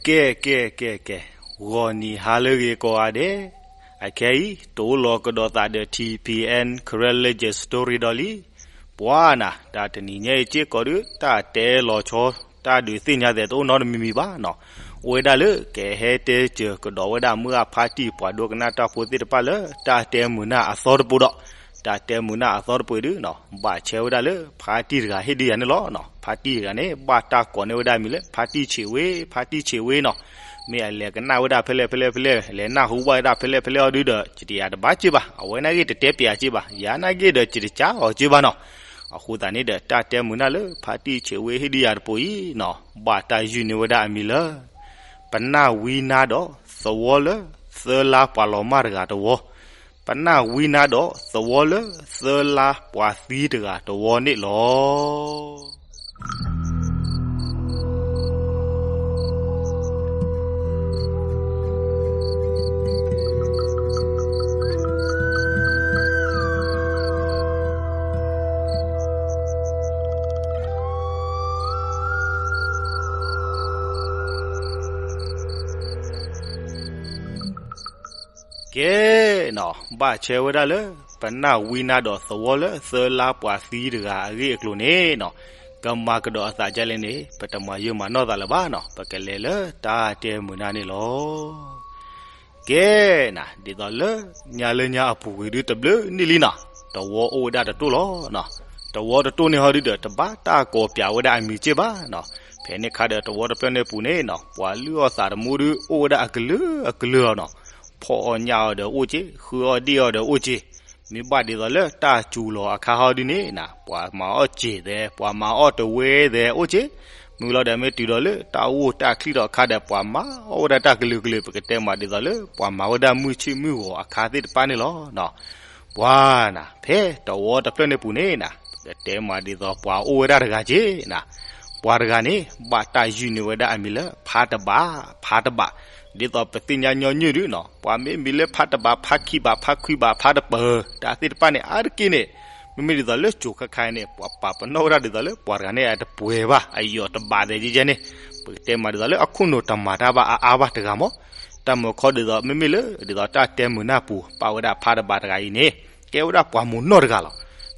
ကဲ ကဲ ကဲ ကဲ, ဂီၤနံၤဟါလၢအဂ့ၤကိးဂၤဒဲး, အခဲအံၤ တအိၣ်လီၤကဒီးသးဒီး ထံၣ် ပီၣ်အဲၣ် Karen Legend Story ဒီးလံ. ပှၤနၤ, တၢ်တနံၤညါအံၤစ့ၢ်ကီးဒီး တၢ်တဲလီၤဆီ တၢ်ဒုးသ့ၣ်ညါသဲးတအိၣ်နီတမံၤမံၤဘၣ်နီၤ. အိၣ်ဝဲဒၣ်လၢ ကဟဲတဲစၢၤကဒီးဝဲဒၣ်မုၢ်အဖါတံၢ် ပှၤဒိကနၣ်တၢ်ဖိသ့ၣ်တဖၣ်လၢ တၢ်တဲမုာ်နၢ်အသီတပူၤဒီး, တၢ်တဲမုာ်နၢ်အသီတပူၤဒုးနီၤ, ဘၣ်ဆဲးဝဲဒၣ်လၢ ဖါတံၢ်တဂၤဟ့ၣ်ဒုးယၤန့ၣ်လီၤ. ဖါတံၢ်တဂၤန့ၣ် ဘၣ်တၢ်ကိးန့ၢ်ဝဲဒၣ်အမံၤလၢ ဖါတံၢ်ဆံးဝ့, ဖါတံၢ်ဆံးဝ့နီၤ. မ့ၢ်အလဲၤကနၣ်ဝဲဒၣ်ဖဲလဲၣ်ဖဲလဲၣ်ဖဲလဲၣ်, လဲၤနၢ်ဟူဘၣ်ဝဲဒၣ်ဖဲလဲၣ်ဖဲလဲၣ်အီၤဒုးဒီး ကတယၤတဘၣ်က့ၢ်ဘၣ်, အဝဲနာ်က့တတဲပျးက့ၢ်ဘၣ်, ယၤနာ်က့ဒီးကတကးအီၤက့ၢ်ဘၣ်နီၤ. အဃိသတးန့ၣ်ဒီး တၢ်တဲမုာ်နၢ်လၢ ဖါတံၢ်ဆံးဝ့ဟ့ၣ်ဒုးယၤတပူၤအံၤနီၤ, ဘၣ်တၢ်ယုၢ်န့ၢ်ဝဲဒၣ်အမံၤလၢ ပနၢ်ဝံနါဒီးသဝီလၢ သၢလါပှၤလီၤမၢ်တဂၤတဝီ, ပနၢ်ဝံနါဒီးသဝီလၢ သၢလါပှၤသံတဂၤတဝီန့ၣ်လီၤ. ကဲ ဘၣ်ဆဲးဝဲဒၣ်လၢ ပနၢ်ဝံနါဒီးသဝီလၢ သၢလါပှၤသံတဂၤအဂ့ၢ်အကျိၤန့ၣ်နီၤ, ကမၤကဒီးအသးဒ်လဲၣ်န့ၣ် ပတမၤယၢၤမၤနီၢ်သးလၢၤဘၣ်နီၤ, ပကလဲၤလၢတၢ်တဲမုာ်နၢ်န့ၣ်လီၤ. ကဲနၤ, ဒ်သိးလၢညါလၢညါအပူၤကွံာ်ဒုးတဘျုးနံၣ်လံနီၤ, တဝီအိၣ်ဝဲဒၣ်တတိၢ်လီၤ. တဝီတတိၢ်န့ၣ်ဟီဒုးဒီး တဘၣ်တၢ်ကိးပျးဝဲဒၣ်အမံၤက့ၢ်ဘၣ်နီၤ. ဖဲန့ၣ်ခါဒီး တဝီတဖျၢၣ်န့ၣ်ပူၤန့ၣ်နီၤ, ပှၤလုၢ်အီၣ်သးသမူဒုး အိၣ်ဝဲဒၣ်အကလုာ်အကလုာ်လီၤနီၤ. ဖီၣ်အီၣ်ညၣ်အီၣ်ဒီးအိၣ်က့ၢ်, ဃုအီၣ်ဒ့ၣ်အီၣ်ဒီးအိၣ်က့ၢ်, မ့ၢ်ဘၣ်ဒ်သိးလၢတၢ်စူၤလီၤအခါဟီဒုးန့ၣ်နၤ, ပှၤမၤအီၣ်စ့ၢ်သဲး, ပှၤမၤအီၣ်တဝဲသဲးအိၣ်က့ၢ်, မ့ၢ်လီၤဒီးမ့ၢ်တုၤဒီးလၢတၢ်အိၣ်တၢ်ချံးထီၣ်အခါဒီး ပှၤမၤအီၣ်ဝဲဒၣ်တၢ်ကလုာ်ကလုာ်, ပကတဲမးဒ်သိးလၢ ပှၤမၤဝဲဒၣ်မုၢ်ဆ့ၣ်မုၢ်ဂီၤအခါသ့ၣ်တဖၣ်န့ၣ်လီၤ. ပှၤနၤ, ဖဲတဝီတဖျၢၣ်န့ၣ်ပူၤန့ၣ်နၤ, ပကတဲမးဒ်သိးပှၤအိၣ်ဝဲဒၣ်တဂၤက့ၢ်နၤ, ပှၤတဂၤန့ၣ် ဘၣ်တၢ်ယုၢ်န့ၢ်ဝဲဒၣ်အမံၤလၢ ဖါတဘး, ဖါတဘး, ဒ်သိးပသ့ၣ်ညါညီနုၢ်ဒုးနီၤ, ပှၤမ့ၢ်မံၤလၢဖါတဘး ဖါခံဘး ဖါခွံဘး ဖါတပၢၤ တၢ်သ့ၣ်တဖၣ်န့ၣ် အါတက့ၢ်န့ၣ်, မ့မ့ၢ်ဒ်သိးလၢစိၤခါခါအံၤန့ၣ် ပှၤပာ်ပနီၣ်ဝဲဒၣ်ဒ်သိးလၢ ပှၤတဂၤန့ၣ်အတပှဲၤဘၣ်, အယီၢ်တဘးသဲးကဲကဲန့ၣ်, ပကတဲမးဒ်သိးလၢအခိၣ်နူာ်တမၤတၢ်ဘၣ်အါအါဘၣ်တဂၤမး, တၢ်မုာ်ခီဒ်သိး မ့မ့ၢ်လၢ ဒ်သိးတၢ်တဲမုာ်နၢ်ပူၤ ပာ်ဝဲဒၣ်ဖါတဘးတဂၤအံၤန့ၣ် ကဲဝဲဒၣ်ပှၤမိၢ်နီၢ်တဂၤလီၤ.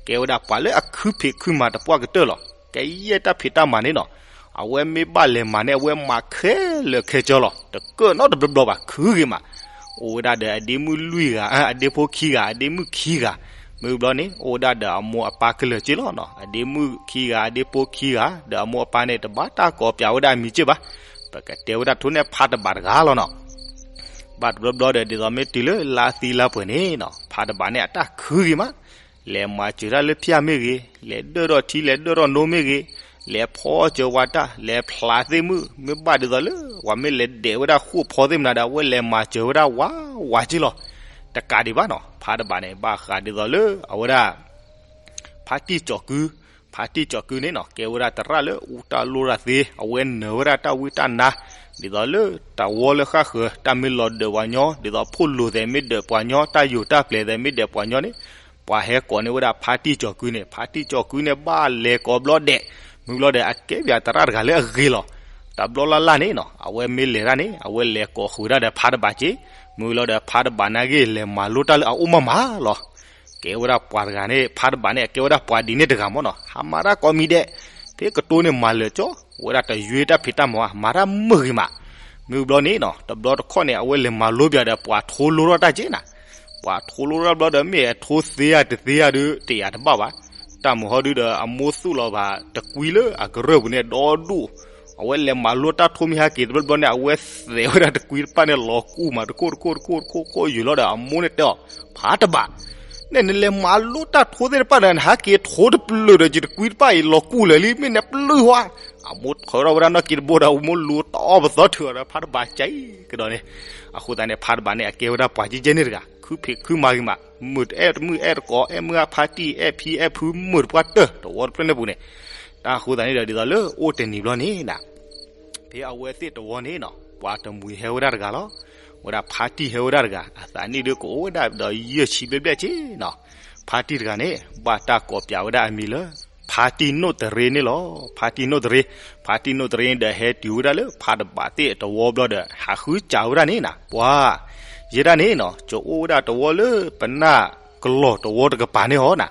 ကဲဝဲဒၣ်ပှၤလၢအခုဖံးခုမၤတပှၢ်ကတၢၢ်လီၤ. ကယဲၢ်တၢ်ဖံးတၢ်မၤန့ၣ်နီၤ, အဝဲမ့ၢ်ဘၣ်လဲၤမၤန့ၣ် အဝဲမၤခဲလၢာ်ခဲဆ့လီၤ. တကၢၣ်နီတဘျီဘျီဘၣ် ခုဂ့ၤမး. အိၣ်ဝဲဒၣ်ဒီးအဒ့မုၣ်လွံၢ်ဂၤ, အဒ့ဖိခံဂၤ, အဒ့မုၣ်ခံဂၤ, မ့ၢ်ဘျီန့ၣ် အိၣ်ဝဲဒၣ်ဒီးအမိၢ်အပၢ်ကလၢာ်က့လီၤနီၤ. အဒ့မုၣ်ခံဂၤ, အဒ့ဖိခံဂၤ, ဒီးအမိၢ်အပၢ်န့ၣ် တဘၣ်တၢ်ကိးပျးဝဲဒၣ်အမံၤက့ဘၣ်. ပကတဲဝဲဒၣ်ထိန့ၣ် ဖါတဘးတဂၤလီၤနီၤ. ဘၣ်တဘျီဘျီဒီး ဒ်သိးမ့ၢ်တုၤလၢလါသံလါပှဲၤန့ၣ်နီၤ, ဖါတဘးန့ၣ် အတၢ်ခုဂ့ၤမး. လဲၤမၤစၢၤတၢ်လၢဖၠၣ်မ့ၢ်ဂ့ၤ, လဲၤဒၢၣ်ထီၣ်ထံ လဲၤဒၢၣ်ထီၣ်နိမ့ၢ်ဂ့ၤ, လဲၤဖီစၢၤဝဲတၢ်, လဲၤဖျးသ့ၣ်မုၣ်, မ့ၢ်ဘၣ်ဒ်သိးလၢ ပှၤမ့ၢ်လဲၤဒဲးဝဲဒၣ်ဃိာ်ဖီသ့ၣ်မနုၤဒီး အဝဲလဲၤမၤစၢၤဝဲဒၣ်ဝးဝးက့လီၤ. တကးဒံးဘၣ်နီၤ, ဖါတဘးန့ၣ် ဘၣ်ဃးဒ်သိးလၢ အဝဲဒၣ် ဖါတံၢ်ကၠီၤကု, ဖါတံၢ်ကၠီၤကုန့ၣ်နီၤ, ကဲဝဲဒၣ်သရၣ်လၢအူတၢ်လိၣ်တၢ်သ့, အဝဲနၢၤဝဲဒၣ်တၢ်ဝံတၢ်နါ, ဒ်သိးလၢတၢ်ဝီလၢဃၣ်ဃၢၤ တၢ်မ့ၢ်လီၤဒၢးပှၤညီ, ဒ်သိးဖိလိာ်သဲးမ့ၢ်ဒၢးပှၤညီ, တၢ်ယိာ်တၢ်ပျဲၤသဲးမ့ၢ်ဒၢးပှၤညီန့ၣ်, ပှၤဟဲကိးန့ၢ်ဝဲဒၣ်ဖါတံၢ်ကၠီၤကုန့ၣ်, ဖါတံၢ်ကၠီၤကုန့ၣ် ဘၣ်လဲၤကိးဘျီဒဲး, မ့ၢ်ဘျီဒီး အကဲပၠးသရၣ်တဂၤလၢအဂ့ၤလီၤ. တဘျီလၢ်လၢ်န့ၣ်နီၤ, အဝဲမ့ၢ်လဲၤတၢ်န့ၣ် အဝဲလဲၤကိးဃုာ်ဝဲဒၣ်ဒီးဖါတဘးက့, မ့ၢ်ဘျီဒီး ဖါတဘးနာ်က့ လဲၤမၤလိတၢ်လၢအအိၣ်မးမးလီၤ. ကဲဝဲဒၣ်ပှၤတဂၤန့ၣ်, ဖါတဘးန့ၣ် အကဲဝဲဒၣ်ပှၤဒ်န့ၣ်တဂၤမးနီၤ, ဟးမၤတၢ်ကိးမံၤဒဲး, ဖဲကတိၤန့ၣ်မၤလၢာ်ကၠီ, ဝဲဒၣ်တယွ့တၢ်ဖံးတၢ်မၤ, မၤတၢ်မုာ်ဂ့ၤမး. မ့ၢ်ဘျီန့ၣ်နီၤ, တဘျီတခီၣ်န့ၣ် အဝဲလဲၤမၤလိပၠးဒီး ပှၤထိလိထီၣ်တၢ်က့နၤ. ပှၤထိလိထီၣ်ဘျီဒီး မ့ၢ်အထိသ့ဧါတသ့ဧါဒုး တယာ်တဘၣ်ဘၣ်. တၢ်မုာ်ဟီဒုဒီး အမိၢ်သူၣ်လီၤဘၣ်တကွံလၢအကရၢၢ်ပူၤန့ၣ် ဒီဒူၣ်, အဝဲလဲၤမၤလိတၢ်ထိမံၤဟဲက့ၤတဘျီဘျီန့ၣ် အဝဲသဲးဝဲဒၣ်တကွံတဖၣ်န့ၣ် လီၤကူၣ်မး တခိၣ်တခိၣ်တခိၣ်တခိၣ်ဃိယုာ်လီၤဒီး အမိၢ်န့ၣ်တဲအီၤ, ဖါတဘး, နဲနလဲၤမၤလိတၢ်ထိသ့ၣ်တဖၣ်ဒီး နဟဲက့ၤထိတပျၢၢ်ဒီး ယတကွံတဖၣ်အံၤ လီၤကူၣ်လၢာ်လံ မ့ၢ်နပျုၢ်ဟီ. အမိၢ်ထၢထီၣ်ဝဲဒၣ်နီၣ်က့တဘိဒီး အမိၢ်လူၤတီၢ်ပသီထုးဒီး ဖါတဘးကအံၤကဒီးန့ၣ်. အဃိသတးန့ၣ် ဖါတဘးန့ၣ် အကဲဝဲဒၣ်ပှၤကဲကဲန့ၣ်တဂၤ, ခုဖံးခုမၤဂ့ၤမး, မုာ်တအဲၣ်တမုာ်အဲၣ်တကိး အဲၣ်မုာ်အဖါတံၢ် အဲၣ်ဖံအဲၣ်ဖု မုာ်တပှၢ်တၢၢ် တဝီတဖျၢၣ်န့ၣ်ပူၤန့ၣ်. တၢ်အဃိသတးန့ၣ်ဒီး ဒ်သိးလၢအိၣ်တနံၤဘျီန့ၣ်နၤ, ဖဲအဝဲသ့ၣ်တဝီန့ၣ်နီၤ, ပှၤတမှံၤဟဲဝဲဒၣ်တဂၤလီၤ. ဝဲဒၣ်ဖါတံၢ်ဟဲဝဲဒၣ်တဂၤ, အသးနံၣ်ဒုးကအိၣ်ဝဲဒၣ်ဒီးယဲၢ်ဆံဘျဲၣ်ဘျဲၣ်က့နီၤ. ဖါတံၢ်တဂၤန့ၣ် ဘၣ်တၢ်ကိးပၠးဝဲဒၣ်အမံၤလၢ ဖ ဖါတံၢ်နိၣ်တရ့န့ၣ်လီၤ. ဖါတံၢ်နိၣ်တရ့, ဖါတံၢ်နိၣ်တရ့န့ၣ်ဒီး ဟဲတုၤဝဲဒၣ်လၢဖါတဘးသ့ၣ်တဝီဘျီဒီး ဟးဃုစံးဝဲဒၣ်န့ၣ်နၤ, ပှၤ ယဲဒၣ်န့ၣ်နီၤ ယအိၣ်ဝဲဒၣ်တဝီလၢပနၢ်ကလီၤတဝီတကပၤန့ၣ်ဟီနၤ,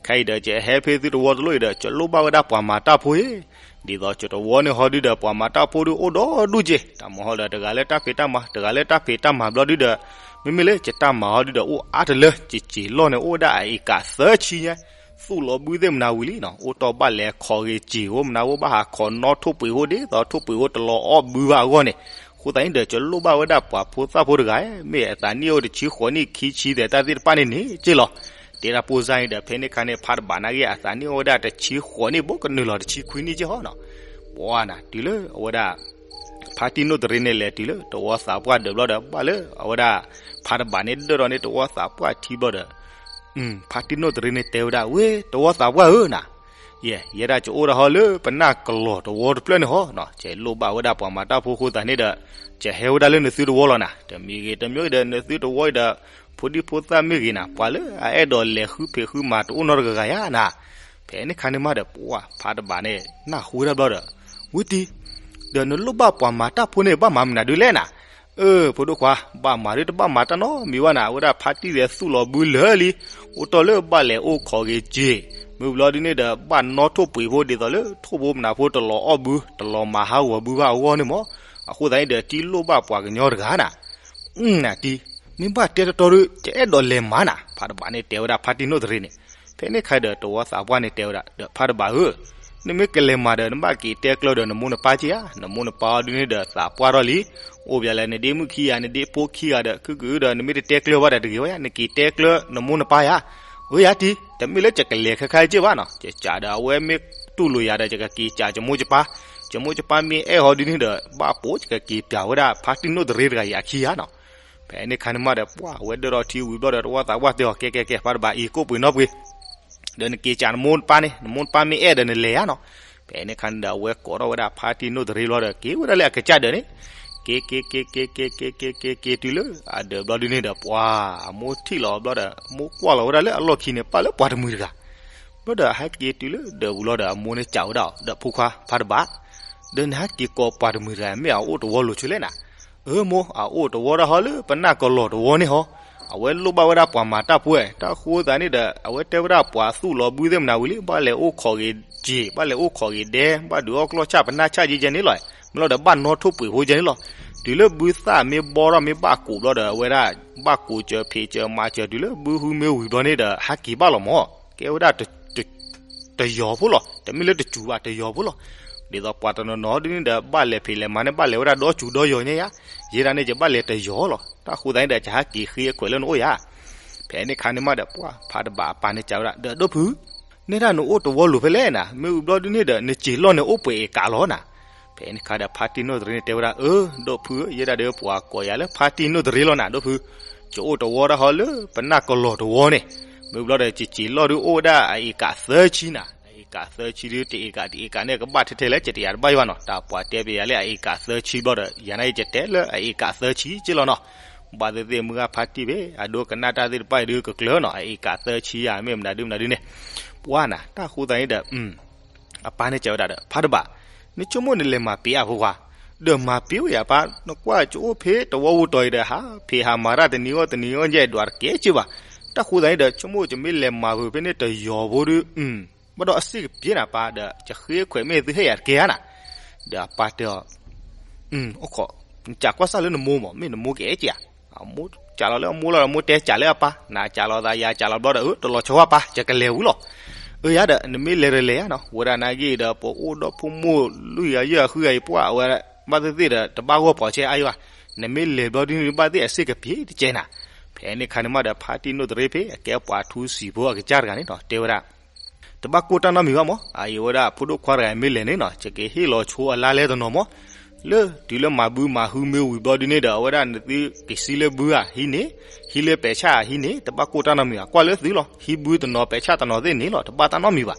ခဲအံၤဒီး ယဟဲဖဲသုတဝီတလိၣ်အံၤဒီး ယလိၣ်ဘၣ်ဝဲဒၣ်ပှၤမၤတၢ်ဖိအံၤ, ဒ်သိးယတဝီန့ၣ်ဟီဒုဒီး ပှၤမၤတၢ်ဖိဒုအိၣ်ဒီဒူၣ်က့, တၢ်မၤဟီဒီး တဂၤလၢတၢ်ဖံးတၢ်မၤ တဂၤလၢတၢ်ဖံးတၢ်မၤဘျီဒုဒီး မ့မ့ၢ်လၢယတၢ်မၤဟီဒုဒီး အိၣ်အါတလၢ ယစံးလီၢ်န့ၣ် အိၣ်ဝဲဒၣ်အအ့ၣ်ကးသၢဆံညါ, သူၣ်လီၤဘုသ့ၣ်မနၤဝံၤလံနီၤ, အိၣ်တီၢ်ဘၣ်လဲၤခိးဂ့ၤစ့ၤဖိမနၤ အိၣ်ဘၣ်ဟးခိးနီၣ်ထိၣ်ပှ့ၤဖိဒ်သိးထိၣ်ပှ့ၤဖိတလီၤအီၣ်ဘုဘၣ်အဂီၢ်န့ၣ်, အဃိသတးန့ၣ်ဒီး ယလိၣ်ဘၣ်ဝဲဒၣ်ပှၤဖိသၣ်ဖိတဂၤ, မ့ၢ်အသးနံၣ်အိၣ်တဆံဃိးနံၣ်ခံဆံဒီး တၢ်သ့ၣ်တဖၣ်န့ၣ်န့ၣ်က့လီၤ. တဲဒၣ်ပိၢ်စၢ်အံၤဒီး ဖဲန့ၣ်ခါန့ၣ် ဖါတဘးနာ်က့ အသးနံၣ်အိၣ်ဝဲဒၣ်တဆံဃိးနံၣ် ဘိးကနုာ်လီၤတဆံခွံနံၣ်က့ဟီနီၤ, ပှၤနၤ တုၤလၢအဝဲဒၣ် ဖါတံၢ်နိၣ်တရ့န့ၣ် လဲၤတုၤလၢတဝီသးပှၢ်ဒၢးဘျီဒီး ဘၣ်လၢအဝဲဒၣ် ဖါတဘးန့ၣ်ဒၢၣ်ထီၣ်န့ၢ်တဝီသးပှၢ်ထံဘျီဒီး ဖါတံၢ်နိၣ်တရ့န့ၣ်တဲဝဲဒၣ်, ဝ့ တဝီသးပှၢ်ဧၢနၤ, ယဲ ယဲဒၣ်ယအိၣ်ဒၣ်ဟီလၢပနၢ်ကလီၤတဝီတဖျၢၣ်န့ၣ်ဟီနီၤ, ယလိၣ်ဘၣ်ဝဲဒၣ်ပှၤမၤတၢ်ဖိအဃိသတးန့ၣ်ဒီး ယဟဲဝဲဒၣ်လၢနသုတဝီလီၤနၤ, တမံၤဂ့ၤတမံၤဒီး နသုတဝီအံၤဒီး ဖိဒံဖိသၣ်မ့ၢ်ဂ့ၤနၤ ပှၤလၢအအဲၣ်ဒိးလဲၤဃုဖံးဃုမၤတအိၣ်နီတဂၤဂၤယါနၤ, ဖဲန့ၣ်ခါန့ၣ်မးဒီး ပှၤဖါတဘးန့ၣ် နၢ်ဟူဝဲဒၣ်ဘျီဒီး, ဝ့တံၢ်, ဒီးနလိၣ်ဘၣ်ပှၤမၤတၢ်ဖိန့ၣ် ဘၣ်မၤမနုၤဒုလဲၣ်နၤ, အၢ ဖိဒိၣ်ခွါ ဘၣ်မၤဒုတဘၣ်မၤတၢ်နီတမံၤဘၣ်နၤ, အဝဲဒၣ်ဖါတံၢ်ဒီးသူၣ်လီၤဘုလၢာ်လံ, အိၣ်တီၢ်လၢဘၣ်လဲၤအိၣ်ခိးဂ့ၤစ့ၤ, မ့ၢ်ဘျီဒုန့ၣ်ဒီး ဘၣ်နီၣ်ထိၣ်ပှ့ၤဖိဒ်သိးလၢထိၣ်ဖိမနၤဖိတလီၤအီၣ်ဘု တလီၤမၤဟးဂီၤဘုဘၣ်အဂီၢ်န့ၣ်မး, အဃိသတးန့ၣ်ဒီး တံၢ်လိၣ်ဘၣ်ပှၤကညီတဂၤနၤ, နၤတံၢ်, မ့ၢ်ဘၣ်တဲတတီဒီး ယအဲၣ်ဒိးလဲၤမၤနၤ, ဖါတဘးန့ၣ်တဲဝဲဒၣ်ဖါတံၢ်နိၣ်တရ့န့ၣ်, ဖဲန့ၣ်ခါဒီးတဝီသးပှၢ်န့ၣ်တဲဝဲဒၣ်ဒီးဖါတဘးဧၢ, နမ့ၢ်ကလဲၤမၤဒီး နဘၣ်က့ၤတဲကျၢဒီးနမိၢ်နပၢ်က့ဧါ, နမိၢ်နပၢ်အီၤဒုန့ၣ်ဒီးသးပှၢ်ထီၣ်လံ, အိၣ်ပယၤလဲၣ် နဒ့မုၣ်ခံဂၤ နဒ့ဖိခံဂၤဒီး ခုၣ်ကုၢ်ဒီး နမ့ၢ်တတဲကျၢဘၣ်ဒီးတဂ့ၤဝဲယါ, နက့ၤတဲကျၢနမိၢ်နပၢ်ယါ, အၢ ယါတံၢ်, တမ့ၢ်လၢယကလဲၤခဲခါက့ဘၣ်နီၤ, ယကးဒီးအဝဲမ့ၢ်တူၢ်လိာ်ယၤဒီး ယကက့ၤကးယမိၢ်ယပၢ်, ယမိၢ်ယပၢ်မ့ၢ်အဲၣ်ဟီဒုန့ၣ်ဒီး ဘၣ်ပိာ် ယကက့ၤပျးဝဲဒၣ်ဖါတံၢ်နိၣ်တရ့တဂၤအံၤအခံယါနီၤ, ဖဲန့ၣ်ခါန့ၣ်မးဒီး ပှၤအဝဲဒၢၣ်ထီၣ်ထံဝံၤဘျီဒီး တဝီသးပှၢ်တဲအီၤ ကဲကဲကဲ ဖါတဘးအံၤ ကိၣ်ပှ့ၤနီၣ်ပှ့ၤ, ဒီးနက့ၤကးနမိၢ်နပၢ်န့ၣ် နမိၢ်နပၢ်မ့ၢ်အဲၣ်ဒီးနလဲၤယါနီၤ, ဖဲန့ၣ်ခါန့ၣ်ဒီး အဝဲကိးထီၣ်ဝဲဒၣ်ဖါတံၢ်နိၣ်တရ့ဘျီဒီး က့ၤဝဲဒၣ်လၢအကစၢ်ဒၢးန့ၣ်, က့ၤ က့ၤ က့ၤ က့ၤ က့ၤ က့ၤ က့ၤ က့ၤ တုၤလၢအဒၢးဘျီဒုန့ၣ်ဒီး ပှၤအမိၢ်ထံၣ်လီၤဘျီဒီး မိၢ်ကွၢ်လီၤဝဲဒၣ်လၢအလီၢ်ခံန့ၣ် ပာ်လၢပှၤတမှံၤတဂၤ, ဘျီဒီးဟဲက့ၤတုၤလၢဒၢးပူၤလီၤဒီး အမိၢ်န့ၣ်စံးဝဲဒၣ်အီၤ ဒီးဖိခွါဖါတဘး, ဒီးနဟဲက့ၤကိးပှၤတမှံၤတဂၤ မ့ၢ်အအိၣ်တဝီလိၤဆိလဲၣ်နၤ, အၢမိၢ် အအိၣ်တဝီဒၣ်ဟီလၢပနၢ်ကလီၤတဝီန့ၣ်ဟီ, အဝဲလိၣ်ဘၣ်ဝဲဒၣ်ပှၤမၤတၢ်ဖိဝဲ, တၢ်ဃိသးန့ၣ်ဒီး အဝဲတဲဝဲဒၣ်ပှၤသူၣ်လီၤဘုသ့ၣ်မနၤဝံၤလံ ဘၣ်လဲၤအိၣ်ခိးဂ့ၤစ့ၤ ဘၣ်လဲၤအိၣ်ခိးဂ့ၤဒဲ ဘၣ်ဒုးအီၣ်ကျီၢ်ဆၣ် ပနၢ်ဆၣ်ကဲကဲန့ၣ်လီၤ, မ့ၢ်လီၤဒီးဘၣ်နီၣ်ထိၣ်ပှ့ၤဖိကဲန့ၣ်လီၤ, တုၤလၢဘုသၣ်မ့ၢ်ဘီထီၣ်မ့ၢ်ဘၣ်ကိးဘျီဒီး အဝဲဒၣ် ဘၣ်ကိးစၢၤဖံးစၢၤမၤစၢၤ တုၤလၢဘုဟုမ့ၢ်ဝံၤဘျီန့ၣ်ဒီး ဟဲက့ၤဘၣ်လီၤမး, ကဲဝဲဒၣ် တယီၤဖိလီၤ, တမ့ၢ်လၢတစူၤဘၣ် တယီၤဖိလီၤ, ဒ်သိးပှၤတနီၤနီၤဒ်န့ၣ်ဒီး ဘၣ်လဲၤဖံးလဲၤမၤန့ၣ် ဘၣ်လဲၤဝဲဒၣ်ဒီစူၤဒီယီၤညါယါ, ယဲဒၣ်န့ၣ် ယဘၣ်လဲၤတယီၤလီၤ, တၢ်ဃိသးန့ၣ်ဒီး ယဟဲက့ၤဃ့ခွဲးလၢနအိၣ်ယါ, ဖဲန့ၣ်ခါန့ၣ်မးဒီး ပှၤဖါတဘးအပၢ်န့ၣ်စံးဝဲဒၣ် ဒီးဒိၣ်ဖု နဲဒၣ်နအိၣ်တဝီလိၤဖဲလဲၣ်နၤ, မ့ၢ်ဝံၤဘျီဒ်န့ၣ်ဒီး နစံးလီၢ်န့ၣ်အိၣ်ပှဲၤအ့ၣ်ကးလီၤနၤ, ဖဲန့ၣ်ခါဒီးဖါတံၢ်နိၣ်တရ့န့ၣ်တဲဝဲဒၣ် အၢ ဒိၣ်ဖုဧၢ, ယဲဒၣ်ဒီးပှၤကိးယၤလၢဖါတံၢ်နိၣ်တရ့လီၤနၤ ဒိၣ်ဖု, ယအိၣ်တဝီဒၣ်ဟီလၢပနၢ်ကလီၤတဝီန့ၣ်, မ့ၢ်ဝံၤဘျီဒီး ယစံးလီၢ်ဒုအိၣ်ဝဲဒၣ်အအ့ၣ်ကးသၢဆံနၤ, အအ့ၣ်ကးသၢဆံဒု တအ့ၣ်ကးတအ့ၣ်ကးန့ၣ် ကဘၣ်ထဲထဲလၢ ယတယာ်တဘၣ်ယဘၣ်နီၤ, တၢ်ပှၤတဲပယၤလၢအအ့ၣ်ကးသၢဆံဘျီဒီး ယၤန့ၣ်ယတဲလၢအအ့ၣ်ကးသၢဆံက့လီၤနီၤ, ဘၣ်သ့ၣ်သ့ၣ်မုၢ်ဂၢ်ဖါတံၢ်ဘ့ၣ် အဒိကနၣ်တၢ်သ့ၣ်တဖၣ်အံၤဒုကကျၢၤနီၤ, အအ့ၣ်ကးသၢဆံယၤ မ့ၢ်မနုၤဒုမနုၤဒုန့ၣ်, ပှၤနၤ တၢ်ဃိသးန့ၣ်ဒီး အပၢ်န့ၣ်စံးဝဲဒၣ်ဒီး ဖါတဘး, နဆိကမိၣ်နလဲၤမၤပ့ၤအါဖိခွါ, ဒီးမၤပ့ၤဝဲယၤပၢ်, နကွၢ်ကအိၣ်ဖဲတဝီပူၤတီၤအံၤဒီး ဟးဖံးဟးမၤတၢ်တနံၤဂီၢ်တနံၤဂီၢ်ယဲၢ်ဒွးတကဲက့ဘၣ်, တၢ်ဃိသးန့ၣ်ဒီး ဆိကမိၣ်ယမ့ၢ်လဲၤမၤဖုးဖဲန့ၣ်တယီၤဖိဒု ဘၣ်ဒီးအစ့ၢ်ကပ့ၤနၤပၢ်ဒီး ယဃ့ခွဲးမ့ၢ်သုဟဲယၤတကဲဧါနၤ, ဒီးအပၢ်တဲအီၤ အိၣ်ခိး, နစံးကွၢ်စၢ်လၢနမိၢ်မး မ့ၢ်နမိၢ်ကအဲၣ်က့ဧါ, အမိၢ်စံးလီၤလၢအမိၢ်လီၤဒီး မိၢ်တဲစံးလၢအပၢ်, နစံးလီၤသးယၤစံးလီၤဘျီဒီး အၢ တလီၤဆီဘၣ်ပၢ် ယကလဲၤဝံၤလီၤ, အၢ ယၤဒီး နမ့ၢ်လဲၤဒီးလဲၤယါနီၤ, ဝဲဒၣ်နာ်က့ဒီး ပအိၣ်ဒီဖိမိၢ်လွံၢ်ဂၤယဲၢ်ဂၤဃုဂၤအံၤ ပှၤအဝဲ ဘၣ်သ့ၣ်သ့ၣ်ဒီး တဘၣ်ဂီၢ်ဖီးဆဲအါယဘၣ်, နမ့ၢ်လဲၤဘျီဒ်န့ၣ် ဘၣ်သ့ၣ်အစ့ၢ်ကပ့ၤတကဲနၤ, ဖဲန့ၣ်ခါန့ၣ်မးဒီး ဖါတံၢ်နိၣ်တရ့ဖဲ အကဲပှၤထူစံာ်ဖိအကစၢ်တဂၤန့ၣ်နီၤ တဲဝဲဒၣ် တဘၣ်ကိၢ်တၢ်နီတမံၤဘၣ်မး, အအံၤဝဲဒၣ်ဖိဒိၣ်ခွါတဂၤမ့ၢ်လဲၤန့ၣ်နီၤ ယကဟ့ၣ်လီၤဆိအလါလဲတနီၤမး, လၢတုၤလၢမၤဘုမၤဟုမ့ၢ်ဝံၤဘျီဒ်န့ၣ်ဒီး အဝဲဒၣ်နသုက့ၤစံလၢဘုဧါဟံးန့ၢ်, ဟံးလၢပဲာ်ဆၣ်ဟံးန့ၢ် တဘၣ်ကိၢ်တၢ်နီတမံၤဘၣ်, ကွၢ်လၢသုလီၤ ဟံးဘုတနီၤပဲာ်ဆၣ်တနီၤသ့ၣ်န့ၣ်လီၤ တဘၣ်တၢ်နီတမံၤဘၣ်,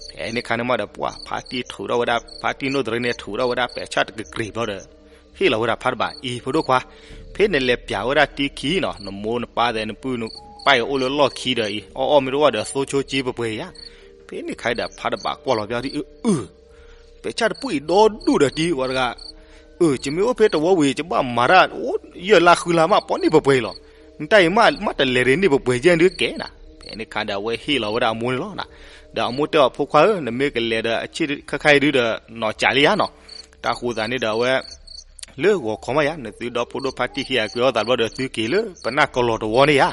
ဖဲန့ၣ်ခါန့ၣ်မးဒီး ပှၤဖါတံၢ်ထုးထီၣ်ဝဲဒၣ် ဖါတံၢ်နိၣ်တရ့န့ၣ် ထုးထီၣ်ဝဲဒၣ်ပဲာ်ဆၣ်တကကြ့ၤဘျီဒီး ဟ့ၣ်လီၤဝဲဒၣ်ဖါတဘးအံၤ ဖိဒိၣ်ခွါ, ဖဲနလဲၤပျးဝဲဒၣ်တံၢ်ခံနီၤ နမိၢ်နပၢ်သဲးနပုၢ်နပၢ်အံၤအိၣ်လၢလီၢ်ခံဒီးအံၤ အီၣ်အီၣ်မ့ၢ်တအိၣ်ဘၣ်ဒီးသိဆိက့ပှဲၤပှဲၤယါ, ဖဲန့ၣ်ခါဒီးဖါတဘၣ်ကွၢ်လီၤပျီဒ်အု အု ပဲာ်ဆၣ်တပူၣ်အံၤဒီဒူၣ်ဒီးတံၤဝဲတဂၤ, အု ယမ့ၢ်အိၣ်ဖဲတဝီဝံၤ ယဘၣ်မၤတၢ်အိၣ်ယဲၢ်လါဃုလါမး ပှၤန့ၢ်ပှဲၤပှဲၤအံၤလီၤ. နတၢ်အံၤမး မးတလဲၤဒ်န့ၣ်ပှဲၤပှဲၤယဲၢ်ဒုးကဲနၤ. ဖဲန့ၣ်ခါဒီးအဝဲဟ့ၣ်လီၤဝဲဒၣ်အမိၢ်န့ၣ်လီၤ. ဒီးအမိၢ်တဲအီၤဖိခွါဧၢ, နမ့ၢ်ကလဲၤဒီးအဆ့ၣ်ခါခါအံၤဒုးဒီးနီၢ်ကၠးလံဧါနီၤ. တၢ်ဃိသးန့ၣ်ဒီးအဝဲ လၢဂီၤခီမးယါ နသုဒီဖိဒိၣ်ဖါတံၢ်ခံဂၤကွံာ်အီၣ်သးဘျီဒီးသုက့ၤလၢပနၢ်ကလီၤတဝီန့ၣ်ယါ.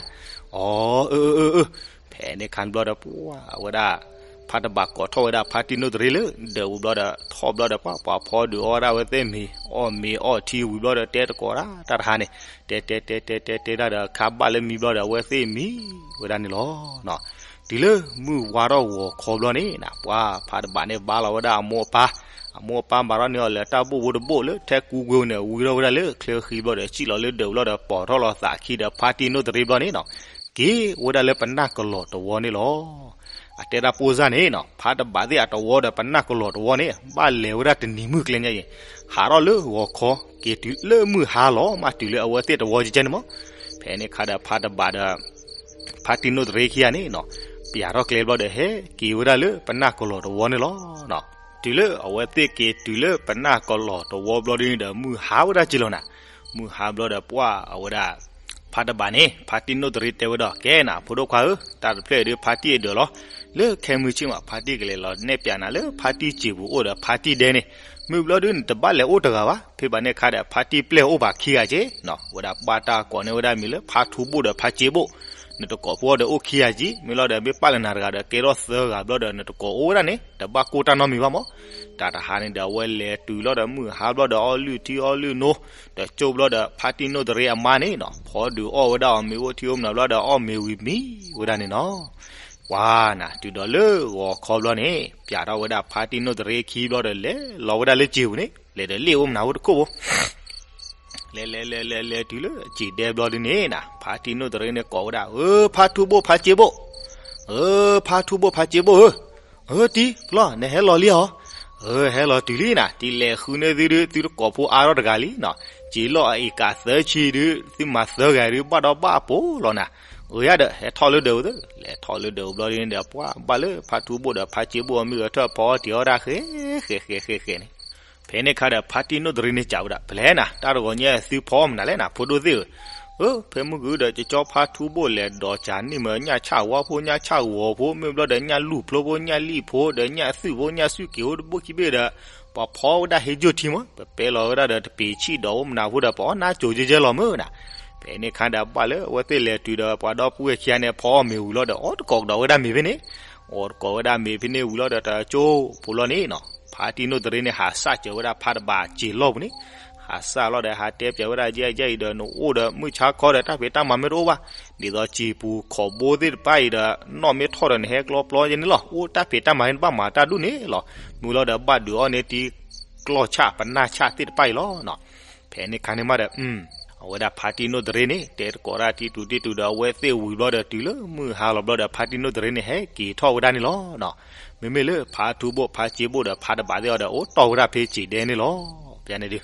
အီ အၢ အၢ အၢ အၢ. ဖဲန့ၣ်ခါန့ၣ်ဘျီဒီး ပှၤဝဲဒၣ် ဖါတဘၣ်ကိးထီၣ်ဝဲဒၣ်ဖါတံၢ်နိၣ်တရ့လၢဒၢးပူၤဘျီဒီး ထီၣ်ဘျီဒီး ပှၤပှၤဖီဒုးအီၣ်ဝဲဒၣ်ဝဲသ့ၣ်မ့ၤ အီၣ်မ့ၤအီထံဝံၤဘျီဒီး တဲတကိးဒၣ်တၢ်တဟါန့ၣ် တဲတဲတဲတဲတဲတဲဒၣ်ဒီး ခါဘၣ်လၢမံဘျီဒီး အဝဲသ့ၣ်မံဝဲဒၣ်န့ၣ်လီၤ. တုၤလၢမုၢ်ဝါထီၣ်ဂီၤခီဘျီန့ၣ် ပှၤဖါတဘၣ်န့ၣ်ဘါလီၤဝဲဒၣ်အမိၢ်အပၢ်, အမိၢ်အပၢ်မၤထီၣ်န့ၢ်အီၤလၢတၢ်ဘိၣ်ဘိတဘိၣ်လၢထဲကူကွ့န့ၣ် ဝံထီၣ်ဝဲဒၣ်လၢချၢဃံဘျီဒီး စံၣ်လီၤလၢဒၢးပူၤဘျီဒီး ပိာ်ထီၣ်လီၤသးခံဒီး ဖါတံၢ်နိၣ်တရ့ဘျီန့ၣ်နီၤ က့ၤဝဲဒၣ်လၢပနၢ်ကလီၤတဝီန့ၣ်လီၤ. အတဲဒၣ်ပိၢ်စၢ်န့ၣ်နီၤ ဖါတဘၣ်သ့ၣ်အတဝီဒီးပနၢ်ကလီၤတဝီန့ၣ် ဘၣ်လဲၤဝဲဒၣ်တနံၤမုၢ်ကျဲညါအံၤ ဟးထီၣ်လၢဂီၤခီ က့ၤတုၤလၢမုၢ်ဟါလီၤမး တုၤလၢအဝဲသ့ၣ်တဝီကဲကဲန့ၣ်မး. ဖဲန့ၣ်ခါဒီးဖါတဘၣ်ဒီး ဖါတံၢ်နိၣ်တရ့ခံဂၤန့ၣ်နီၤ ပျၢ်ထီၣ်ကျဲဘျီဒီး ဟဲက့ၤဝဲဒၣ်လၢပနၢ်ကလီၤတဝီန့ၣ်လီၤ. တုၤလၢအဝဲသ့ၣ်က့ၤတုၤလၢပနၢ်ကလီၤတဝီဘျီဒ်န့ၣ်ဒီး မုၢ်ဟါဝဲဒၣ်က့ၤလီၤနၤ. မုၢ်ဟါဘျီဒီး ပှၤအဝဲဒၣ် ဖါတဘၣ်န့ၣ် ဖါတံၢ်နိၣ်တရ့တဲဝဲဒီး ကဲနၤ ဖိဒိၣ်ခွါဧၢ, တၢ်တဖျၢၣ်အံၤဒုး ဖါတံၢ်အဒၢးလီၤ. လၢခဲမုၢ်ဆ့ၣ်မး ဖါတံၢ်ကလဲၤလီၤနဲၣ်ပျၢ်နၤလၢဖါတံၢ်စံာ်ပူၤအိၣ်ဒီးဖါတံၢ်ဒဲန့ၣ်, မုၢ်ဘျီဒုး နတဘၣ်လဲၤအိၣ်တဂၤဘၣ်. ဖဲဘၣ်န့ၣ်ခါဒီး ဖါတံၢ်ပျဲၢ်အိၣ်ဘၣ်ခံဂၤက့ၤနီၤ. ဝဲဒၣ်ပှၤတၢ်ကိးန့ၢ်ဝဲဒၣ်မံၤလၢ ဖါထူဘိၣ်ဒီးဖါစ့ဘိၣ်, နတကိးဖိဒီးအိၣ်ခံဂၤက့ၤ, မ့ၢ်လီၤဒီး မ့ၢ်ပာ်လၢနၤတဂၤဒီး ကဲထီၣ်သၢဂၤဘျီဒီး နတကိးအိၣ်ဝဲဒၣ်န့ၣ် တဘၣ်ကိၢ်တၢ်နီတမံၤဘၣ်မး. တၢ်တဟါန့ၣ်ဒီး အဝဲလဲၤတုၤလီၤဒီးမုၢ်ဟါဘျီဒီး အီလုၢ်ထံအီလုၢ်နိ ဒီးကၠိဘျီဒီး ဖါတံၢ်နိၣ်တရ့အမါန့ၣ်နီၤ ဖီဒုးအီၣ်ဝဲဒၣ်အီၤမ့ၤအိၣ်ထံအိၣ်မနၤဘျီဒီး အီၣ်မ့ၤဝံၤမံဝဲဒၣ်န့ၣ်နီၤ. ပှၤနၤ တုၤဒီးလၢဂီၤခီဘျီန့ၣ် ပျၢ်ထီၣ်ဝဲဒၣ်ဖါတံၢ်နိၣ်တရ့ခံဘျီဒီး လဲၤလီၤဝဲဒၣ်လၢစံာ်ပူၤန့ၣ် လဲၤဒီးလ့ၣ်အိၣ်မနၤဖိတခိၣ်ဖိ လဲၤလဲၤလဲၤလဲၤလဲၤတုၤလၢစံာ်ဒဲဘျီဒ်န့ၣ်နၤ ဖါတံၢ်နိၣ်တရ့န့ၣ်ကိးဝဲဒၣ် အၢ ဖါထူဘိၣ်ဖါစ့ဘိၣ်, အၢ ဖါထူဘိၣ်ဖါစ့ဘိၣ်ဧၢ, အၢ တံၤကျီၢ် နဟဲလီၤလံဧါ. အၢ ဟဲလီၤတုၤလံနၤ တံၤလဲၤဃုန့ၢ်သုဒုး သုတကိးဖိအါထီၣ်တဂၤလံနီၤ, စံာ်လီၢ်အအံၤကးသၢဆံဒုး သုမၤသၢဂၤဒုး ဘၣ်ဒီးဘၣ်အပိာ်လီၤနၤ. အၢ ယါဒီး ဟဲထီၣ်လၢဒၢးပူၤသ့, လဲၤထီၣ်လၢဒၢးပူၤဘျီဒ်န့ၣ်ဒီး ပှၤဘၣ်လၢဖါထူဘိၣ်ဒီးဖါစ့ဘိၣ်အမုၢ်ဂဲၤထၢၣ်ဖီအီၣ်တံၤအီၣ်ဒၣ်ဃဲ ဃဲ ဃဲ ဃဲ ဃဲန့ၣ် ဖဲန့ၣ်ခါဒီး ဖါတံၢ်နိၣ်တရ့န့ၣ်စံးဝဲဒၣ် ပလဲၤနၤ တၢ်တဂီၤညါသုဖီအီၣ်မနုၤလဲၣ်နၤ ဖိဒိၣ်သ့ၣ်ဧၢ. အၢ ဖဲမုၢ်ဂုၤဒီး ကၠီဖါထူဘိၣ်လဲၤဒီးစၢ်န့ၢ်မ့ၢ်ညၣ်ဆၣ်ဝါဖိ ညၣ်ဆၣ်ဂီၤဖိ မ့ၢ်ဘျီဒီး ညၣ်လူၢ်ဖျိဖိ ညၣ်လံၣ်ဖိ ဒီးညၣ်သုးဖိ ညၣ်သုးက့ၤဖိတဘိၣ်ခံဘ့ၣ်ဒီး ပှၤဖီဝဲဒၣ်ဟ့ၣ်ယိၣ်ထံမး ပပဲလီၤဝဲဒၣ်ဒီးတပ့ၤဆံၣ်ဒီးအိၣ်မနၤဖိဒီး ပှၤအီၣ်နါကိၤကဲကဲလီၤမုၢ်နၤ. ဖဲန့ၣ်ခါဒီးဘၣ်လၢအဝဲသ့ၣ်လဲၤတုၤဒီး ပှၤဒီပုၢ်ဝဲၢ်ခံဂၤန့ၣ် ဖီအီၣ်မ့ၤဝံၤလီၤဒီး အီၣ်တကိးကဒီးဝဲဒၣ်မ့ၤဖဲန့ၣ် အီၣ်တကိးဝဲဒၣ်မ့ၤဖဲန့ၣ်ဝံၤလီၤဒီး တကၠိဖိလီၤန့ၣ်နီၤ ဖါတံၢ်နိၣ်တရ့န့ၣ် ဟးစၢ်စၢၤဝဲဒၣ်ဖါတဘၣ်စံာ်လီၢ်ပူၤန့ၣ်, ဟးစၢ်လီၤဒီး ဟးတဲပၠးဝဲဒၣ် ယဲၢ်ယဲၢ်အံၤဒီး နအိၣ်ဒီးမုၢ်ဆါခီဒီး တၢ်ဖံးတၢ်မၤမ့ၢ်တအိၣ်ဘၣ်, ဒ်သိးစံာ်ပူၤခီၣ်ဘိသ့ၣ်တဖၣ်အံၤဒီး နီၣ်မ့ၢ်ထီၣ်ဒီး နဟဲကျီပျီယဲၢ်န့ၣ်လီၤ. အိၣ်တၢ်ဖံးတၢ်မၤန့ၣ် နဘၣ်မၤတၢ်ဒူၣ်န့ၣ်လီၤ. မုၢ်လီၤဒီး ဘၣ်ဒုးအီၣ်န့ၢ်တံၤကျီၢ်ဆၣ် ပနၢ်ဆၣ်သ့ၣ်တဖၣ်အံၤလီၤနီၤ. ဖဲန့ၣ်ခါန့ၣ်မးဒီး အဝဲဒၣ်ဖါတံၢ်နိၣ်တရ့န့ၣ် တဲတကိးတၢ်တံၤတူၤတံၤတူၤဒီး အဝဲသ့ၣ်ဝံၤဘျီဒီး တုၤလၢမုၢ်ဟါလီၤဘျီဒီး ဖါတံၢ်နိၣ်တရ့န့ၣ် ဟဲက့ၤထီၣ်ဝဲဒၣ်န့ၣ်လီၤ. မ့မ့ၢ်လၢဖါထူဘိၣ်ဖါစ့ဘိၣ်ဒီး ဖါတဘၣ်သ့ၣ်အီၤဒီး အိၣ်တီၢ်ဝဲဒၣ်ဖဲစံာ်ဒဲန့ၣ်လီၤ. ပန့ၣ်ဒုး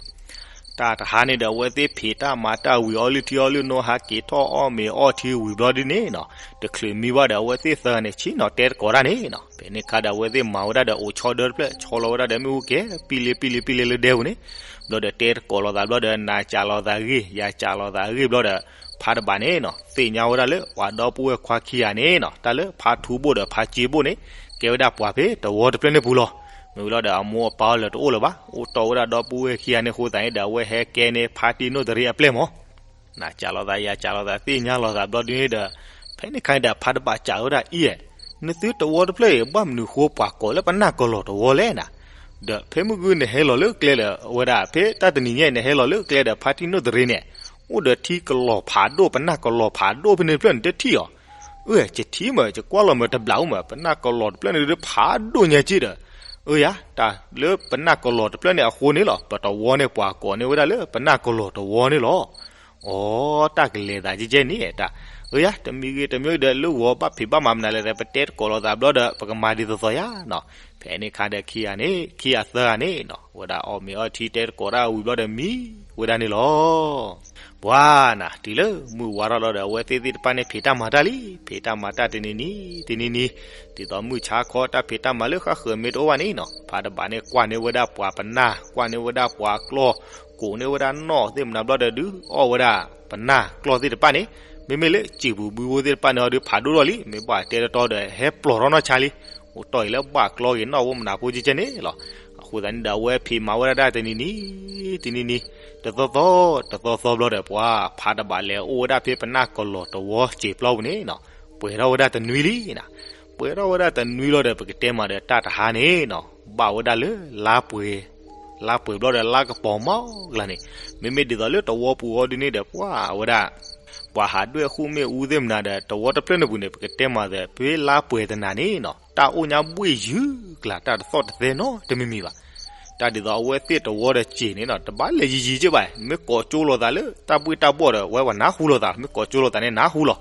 တၢ်တဟါန့ၣ်ဒီး အဝဲသ့ၣ်ဖံးတၢ်မၤတၢ်ဝံၤ အီလုၢ်ထံအီလုၢ်နိ ဟးက့ၤထီၣ်အီၣ်မ့ၤအီထံဝံၤဘျီဒ်န့ၣ်နီၤ, တချုးမံဘၣ်ဒီး အဝဲသ့ၣ်သၢဂၤန့ၣ် ဆ့ၣ်နီၤတဲတကိးတၢ်န့ၣ်နီၤ. ဖဲန့ၣ်ခါဒီး အဝဲသ့ၣ်မၤဝဲဒၣ်ဒီးအိၣ်ဆီဒၢတဖျၢၣ် ဆီလီၤဝဲဒၣ်ဒီးမ့ၣ်အူကဲ ပံလ့ပံလ့ပံလ့လၢဒဲပူၤန့ၣ်, ဘျီဒီးတဲတကိးလိာ်သးဘျီဒီး နၤစံးလိာ်သးအဂ့ၢ် ယၤစံးလိာ်သးအဂ့ၢ်ဘျီဒီး ဖါတဘၣ်န့ၣ်နီၤ သ့ၣ်ညါဝဲဒၣ်လၢပှၤဒီပုၢ်ဝဲၢ်ခွါခံဂၤန့ၣ်နီၤ တၢ်လၢဖါထူဘိၣ်ဒီးဖါစ့ဘိၣ်န့ၣ် ကဲဝဲဒၣ်ပှၤဖဲတဝီတဖျၢၣ်န့ၣ်ပူၤလီၤ. မ့ၢ်ဝံၤလီၤဒီးအမိၢ်အပၢ်အီၤလၢတအိၣ်လၢၤဘၣ် အိၣ်တီၢ်ဝဲဒၣ်ဒီပုၢ်ဝဲၢ်ခံဂၤန့ၣ်အဃိသတးန့ၣ်ဒီး အဝဲဟဲကဲန့ၢ်ဖါတံၢ်နိၣ်တရ့အပျဲၢ်မး နၤစံးလိာ်သး ယၤစံးလိာ်သး သ့ၣ်ညါလိာ်သးဘျီဒ်န့ၣ်ဒီး ဖဲန့ၣ်ခါန့ၣ်ဒီး ဖါတဘၣ်စံးဝဲဒၣ်အံၤ, နသုတဝီတဖျၢၣ်အံၤ ဘၣ်မနုၤဃိပှၤကိးလၢပနၢ်ကလီၤတဝီလဲၣ်နၤ, ဒီးဖဲမုၢ်ဂုၢ်နဟဲလီၤလၢကျဲဒီး အဝဲဒၣ်ဖဲတၢ်တနံၤညါအံၤ နဟဲလီၤလၢကျဲဒီး ဖါတံၢ်နိၣ်တရ့န့ၣ် အိၣ်ဒီးထံကလီၤဖးဒိၣ် ပနၢ်ကလီၤဖးဒိၣ်ဖဲန့ၣ်တဖျၢၣ်န့ၣ်တထံၣ်အီၤ, အၢ ယထံၣ်မး ယကွၢ်လီၤမးတဘျးအိၣ်မး ပနၢ်ကလီၤတဖျၢၣ်န့ၣ်ဒုးဖးဒိၣ်ညါက့ဒီး, အၢယၤ တၢ်လၢပနၢ်ကလီၤတဖျၢၣ်န့ၣ်အဃိန့ၣ်လီၤ ပတဝီန့ၣ် ပှၤကိးန့ၢ်ဝဲဒၣ်လၢပနၢ်ကလီၤတဝီန့ၣ်လီၤ. အိ တၢ်ကလဲၤသးကဲကဲန့ၣ် တၢ် အၢယၤ တမံၤဂ့ၤတမံၤဒီး လၢဂီၤဘၣ်ဖံးဘၣ်မၤမနုၤလဲၣ်ဒီး ပတဲတကိးလိာ်သးဘျီဒီး ပကမၤဒ်သိးသိးယၤနီၤ. ဖဲန့ၣ်ခါဒီးခံဂၤန့ၣ် ခံဂၤသၢဂၤန့ၣ်နီၤ ဝဲဒၣ်အီၣ်မ့ၤအီထံတဲတကိးတၢ်ဝံၤဘျီဒီးမံဝဲဒၣ်န့ၣ်လီၤ. ပှၤနၤ တုၤလၢမုၢ်ဝါထီၣ်လီၤဒီး အဝဲသ့ၣ်သ့ၣ်တဖၣ်န့ၣ် ဖံးတၢ်မၤတၢ်လံ, ဖံးတၢ်မၤတၢ်တနံၤနံၤ တနံၤနံၤ, ဒ်သိးမုၢ်ဆါခီတၢ်ဖံးတၢ်မၤလၢဃၣ်ဃၢၤမ့ၢ်တအိၣ်ဘၣ်န့ၣ်နီၤ ဖးတဘးန့ၣ် ကွၢ်န့ၢ်ဝဲဒၣ်ပှၤပနၢ် ကွၢ်န့ၢ်ဝဲဒၣ်ပှၤကျီၢ် ကိးန့ၢ်ဝဲဒၣ်နီၣ်သ့ၣ်မနၤဘျီဒီး ဒုးအီၣ်ဝဲဒၣ်ပနၢ်ကျီၢ်သ့ၣ်တဖၣ်န့ၣ်, မ့မ့ၢ်လၢစံာ်ပူၤဘုဖိသ့ၣ်တဖၣ်န့ၣ်ဒီး ဖးဒိၣ်ထီၣ်လံ, မ့ၢ်ဘၣ်တဲတတီဒီး ဟဲပျီၢ်ထီၣ်နီၢ်ဆါလံ, အိၣ်တီၢ်အံၤလၢဘၣ်ကျီၢ်ဂ့ၤနီၣ်ဝဲမနၤဖိကဲကဲန့ၣ်လီၤ. အဃိသတးန့ၣ်ဒီး အဝဲဖံးမၤဝဲဒၣ်တၢ်တနံၤနံၤ တနံၤနံၤ, တသီသီ, တသီသီဘျီဒီး ပှၤဖးတဘးလဲၤအိၣ်ဝဲဒၣ်ဖဲပနၢ်ကလီၤတဝီ စံာ်ပျီပူၤန့ၣ်နီၤ, ပှဲၤထီၣ်ဝဲဒၣ်တနွံလံနၤ. ပှဲၤထီၣ်ဝဲဒၣ်တနွံလီၤဒီး ပကတဲမးဒီး တၢ်တဟါန့ၣ်နီၤ ဘၣ်ဝဲဒၣ်လၢလါပှဲၤ, လါပှဲၤဘျီဒီး လါကပီၤမီၢ်ကျါန့ၣ်, မ့မ့ၢ်ဒ်သိးလၢတဝီပူၤအီၤဒ်န့ၣ်ဒီး ပှၤဝဲဒၣ် ပှၤဟးဒွဲၣ်ဃုာ်မ့ၣ်အူသ့ၣ်မနၤဒီး တဝီတဖျၢၣ်န့ၣ်ပူၤန့ၣ် ပကတဲမးဒီး ဖဲလါပှဲၤတနၤန့ၣ်နီၤ တၢ်အိၣ်ညါဘှ့ၣ်ယုၢ်ကျါ တၢ်တသီၣ်တသဲနီတမံၤမံၤဘၣ်. တၢ်ဒ်သိးအဝဲသ့ၣ်တဝီဒီးစံာ်န့ၣ်နီၤ တဘၣ်လဲၤယံၤယံၤက့ဘၣ်, မ့ၢ်ကိးကၠိလိာ်သးလၢတၢ်ဘှ့ၣ်တၢ်ဘှီၣ်ဒီး ဝဲပှၤနၢ်ဟူလိာ်သးလီၤ, မ့ၢ်ကိးကၠိလိာ်သးန့ၣ်နၢ်ဟူလီၤ.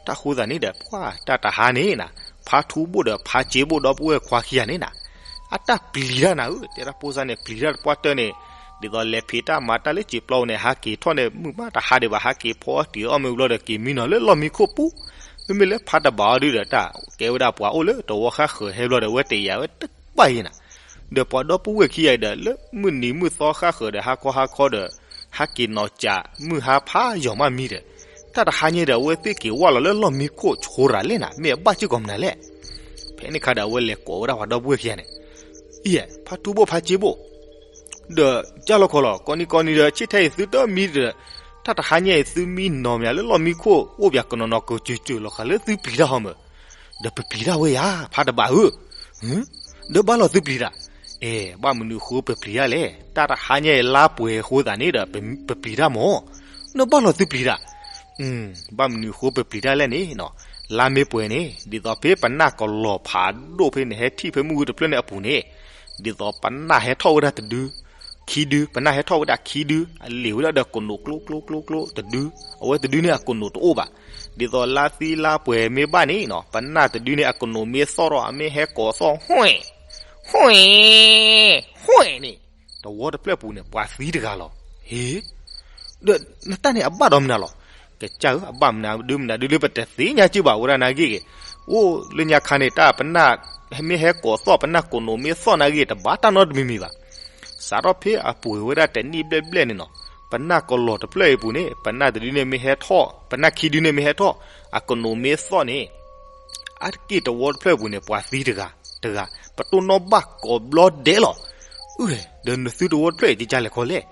တၢ်ဃိသးန့ၣ်ဒီး ပှၤတၢ်တဟါန့ၣ်နၤ, ဖါထူဘိၣ်ဒီးဖါစ့ဘိၣ်ဒီပုၢ်ဝဲၢ်ခွါခံဂၤန့ၣ်နၤ အတၢ်ပျံၤတၢ်နၤဧၢ, တဲဒၣ်ဖိစၢ်န့ၣ် ပျံၤတၢ်တပှၢ်တၢၢ်န့ၣ်, ဒ်သိးလဲၤဖံးတၢ်မၤတၢ်လၢစံာ်ပျီပူၤန့ၣ် ဟးက့ၤထီၣ်န့ၣ် မုၢ်မးတဟါဒံးဘၣ် ဟးက့ၤဖီအီၣ်တံၤအီၣ်မ့ၤဘျီဒီး က့ၤမံနီၤလၢလီၢ်မံခိၣ်ပူၤ, မ့မ့ၢ်လၢဖးတဘးအီၤဒုဒီး တၢ်ကဲဝဲဒၣ်ပှၤအိၣ်လၢတဝီဃၣ်ဃၢၤဟဲဘျီဒီး ဝဲတယာ်ဝဲတဘၣ်အံၤနၤ ဒီးပှၤဒီပုၢ်ဝဲၢ်ခံဂၤအံၤဒီး လၢမုၢ်နံၤမုၢ်သီဃၣ်ဃၢၤဒီး ဟါခီဟါခီဒီး ဟဲက့ၤနီၤစး မုၢ်ဟါဖးယီၤမးမံဒီး တၢ်တဟါညါဒီး အဝဲသ့ၣ်က့ၤဝၢ်လီၤလၢလီၢ်မံခိၣ်ဆိရၤလဲၣ်နၤ မ့ၢ်အဘၣ်စ့ၢ်ကီးမနုၤလဲၣ်. ဖဲန့ၣ်ခါဒီး အဝဲလဲၤကိးဝဲဒၣ်ပှၤဒီပုၢ်ဝဲၢ်ခံဂၤန့ၣ်, အံၤ ဖါထူဘိၣ်ဖါစ့ဘိၣ် ဒီးကၢ်လီၤခီလီၤ ကိးနံၤကိးနံၤဒီး ဆ့ၣ်ထဲအံၤသုတမံဒီး တၢ်တဟါညါအံၤ သုမံနီၤမးလၢလီၢ်မံခိၣ် အိၣ်ပၠးကနီၤနီၤကစၢၢ်ကၠၢၢ်လီၤဃာ်လၢသုပျံၤတၢ်ဟီမး, ဒီးပပျံၤတၢ်ဝဲယါ ဖးတဘးဧၢ, ဒီးဘၣ်လီၤသုပျံၤတၢ်, အဲ ဘၣ်မနုၤအဃိပပျံၤတၢ်လဲၣ် တၢ်တဟါညါအံၤလါပှဲၤအဃိသတးန့ၣ်ဒီး ပပျံၤတၢ်မး, နဘၣ်လီၤသုပျံၤတၢ် ဘၣ်မနုၤအဃိပပျံၤတၢ်လဲၣ်န့ၣ်နီၤ, လါမ့ၢ်ပှဲၤန့ၣ် ဒ်သိးဖဲပနၢ်ကလီၤဖးဒိၣ်ဖဲန့ၣ် ဟဲထံၣ်ဖဲမုၢ်ဝံၤတဖျၢၣ်န့ၣ်အပူၤန့ၣ်, ဒ်သိးပနၢ်ဟဲထီၣ်ဝဲဒၣ်တဒု, ခံဒု, ပနၢ်ဟဲထီၣ်ဝဲဒၣ်ခံဒု, အလံာ်ဝဲဒၣ်ဒီးကနိးကျိကျိကျိကျိတဒု, အဝဲတဒုန့ၣ်အကနိးတအိၣ်ဘၣ်, ဒ်သိးလါသံလါပှဲၤမ့ၢ်ဘၣ်န့ၣ်နီၤ ပနၢ်တဒုန့ၣ်အကနိးမ့ၢ်သီၣ်ထီၣ် အမ့ၢ်ဟဲကိးသီၣ် ဟွဲၣ်, ဟွဲၣ်, ဟွဲၣ်န့ၣ်, တဝီတဖျၢၣ်ပူၤန့ၣ် ပှၤသံတဂၤလီၤ. ဟ့ ဒီးနတၢ်န့ၣ်အဘၣ်ဒီးမနုၤလီၤ. ကစၢ်ဧၢ အဘၣ်မနုၤဒုမနုၤဒုလၢပတသ့ၣ်ညါက့ဘၣ် ဝဲဒၣ်နာ်ဂ့ၢ်ဂ့ၤ, အိၣ်လၢညါခါန့ၣ် တၢ်ပနၢ်မ့ၢ်ဟဲကိးသီၣ် ပနၢ်ကိးနိးမ့ၢ်သီၣ်နာ်ဂ့ၢ် တဘၣ်တၢ်နီတမံၤမံၤဘၣ်. စးထီၣ်ဖဲအပှဲၤဝဲဒၣ်တနံၣ်ဘျဲၣ်ဘျဲၣ်န့ၣ်နီၤ, ပနၢ်ကလီၤတဖျၢၣ်အံၤပူၤန့ၣ် ပနၢ်တဒုန့ၣ်မ့ၢ်ဟဲထီၣ် ပနၢ်ခံဒုန့ၣ်မ့ၢ်ဟဲထီၣ် အကနိးမ့ၢ်သီၣ်န့ၣ် အါတက့ၢ်တဝီတဖျၢၣ်အပူၤန့ၣ် ပှၤသံတဂၤ, တဂၤ, ပတိၢ်နီၣ်ဘၣ်ကိးဘျီဒဲးလီၤ. အၢ ဒီးနသုတဝီတဖျၢၣ်အံၤ ကလဲၤခီလဲၣ်.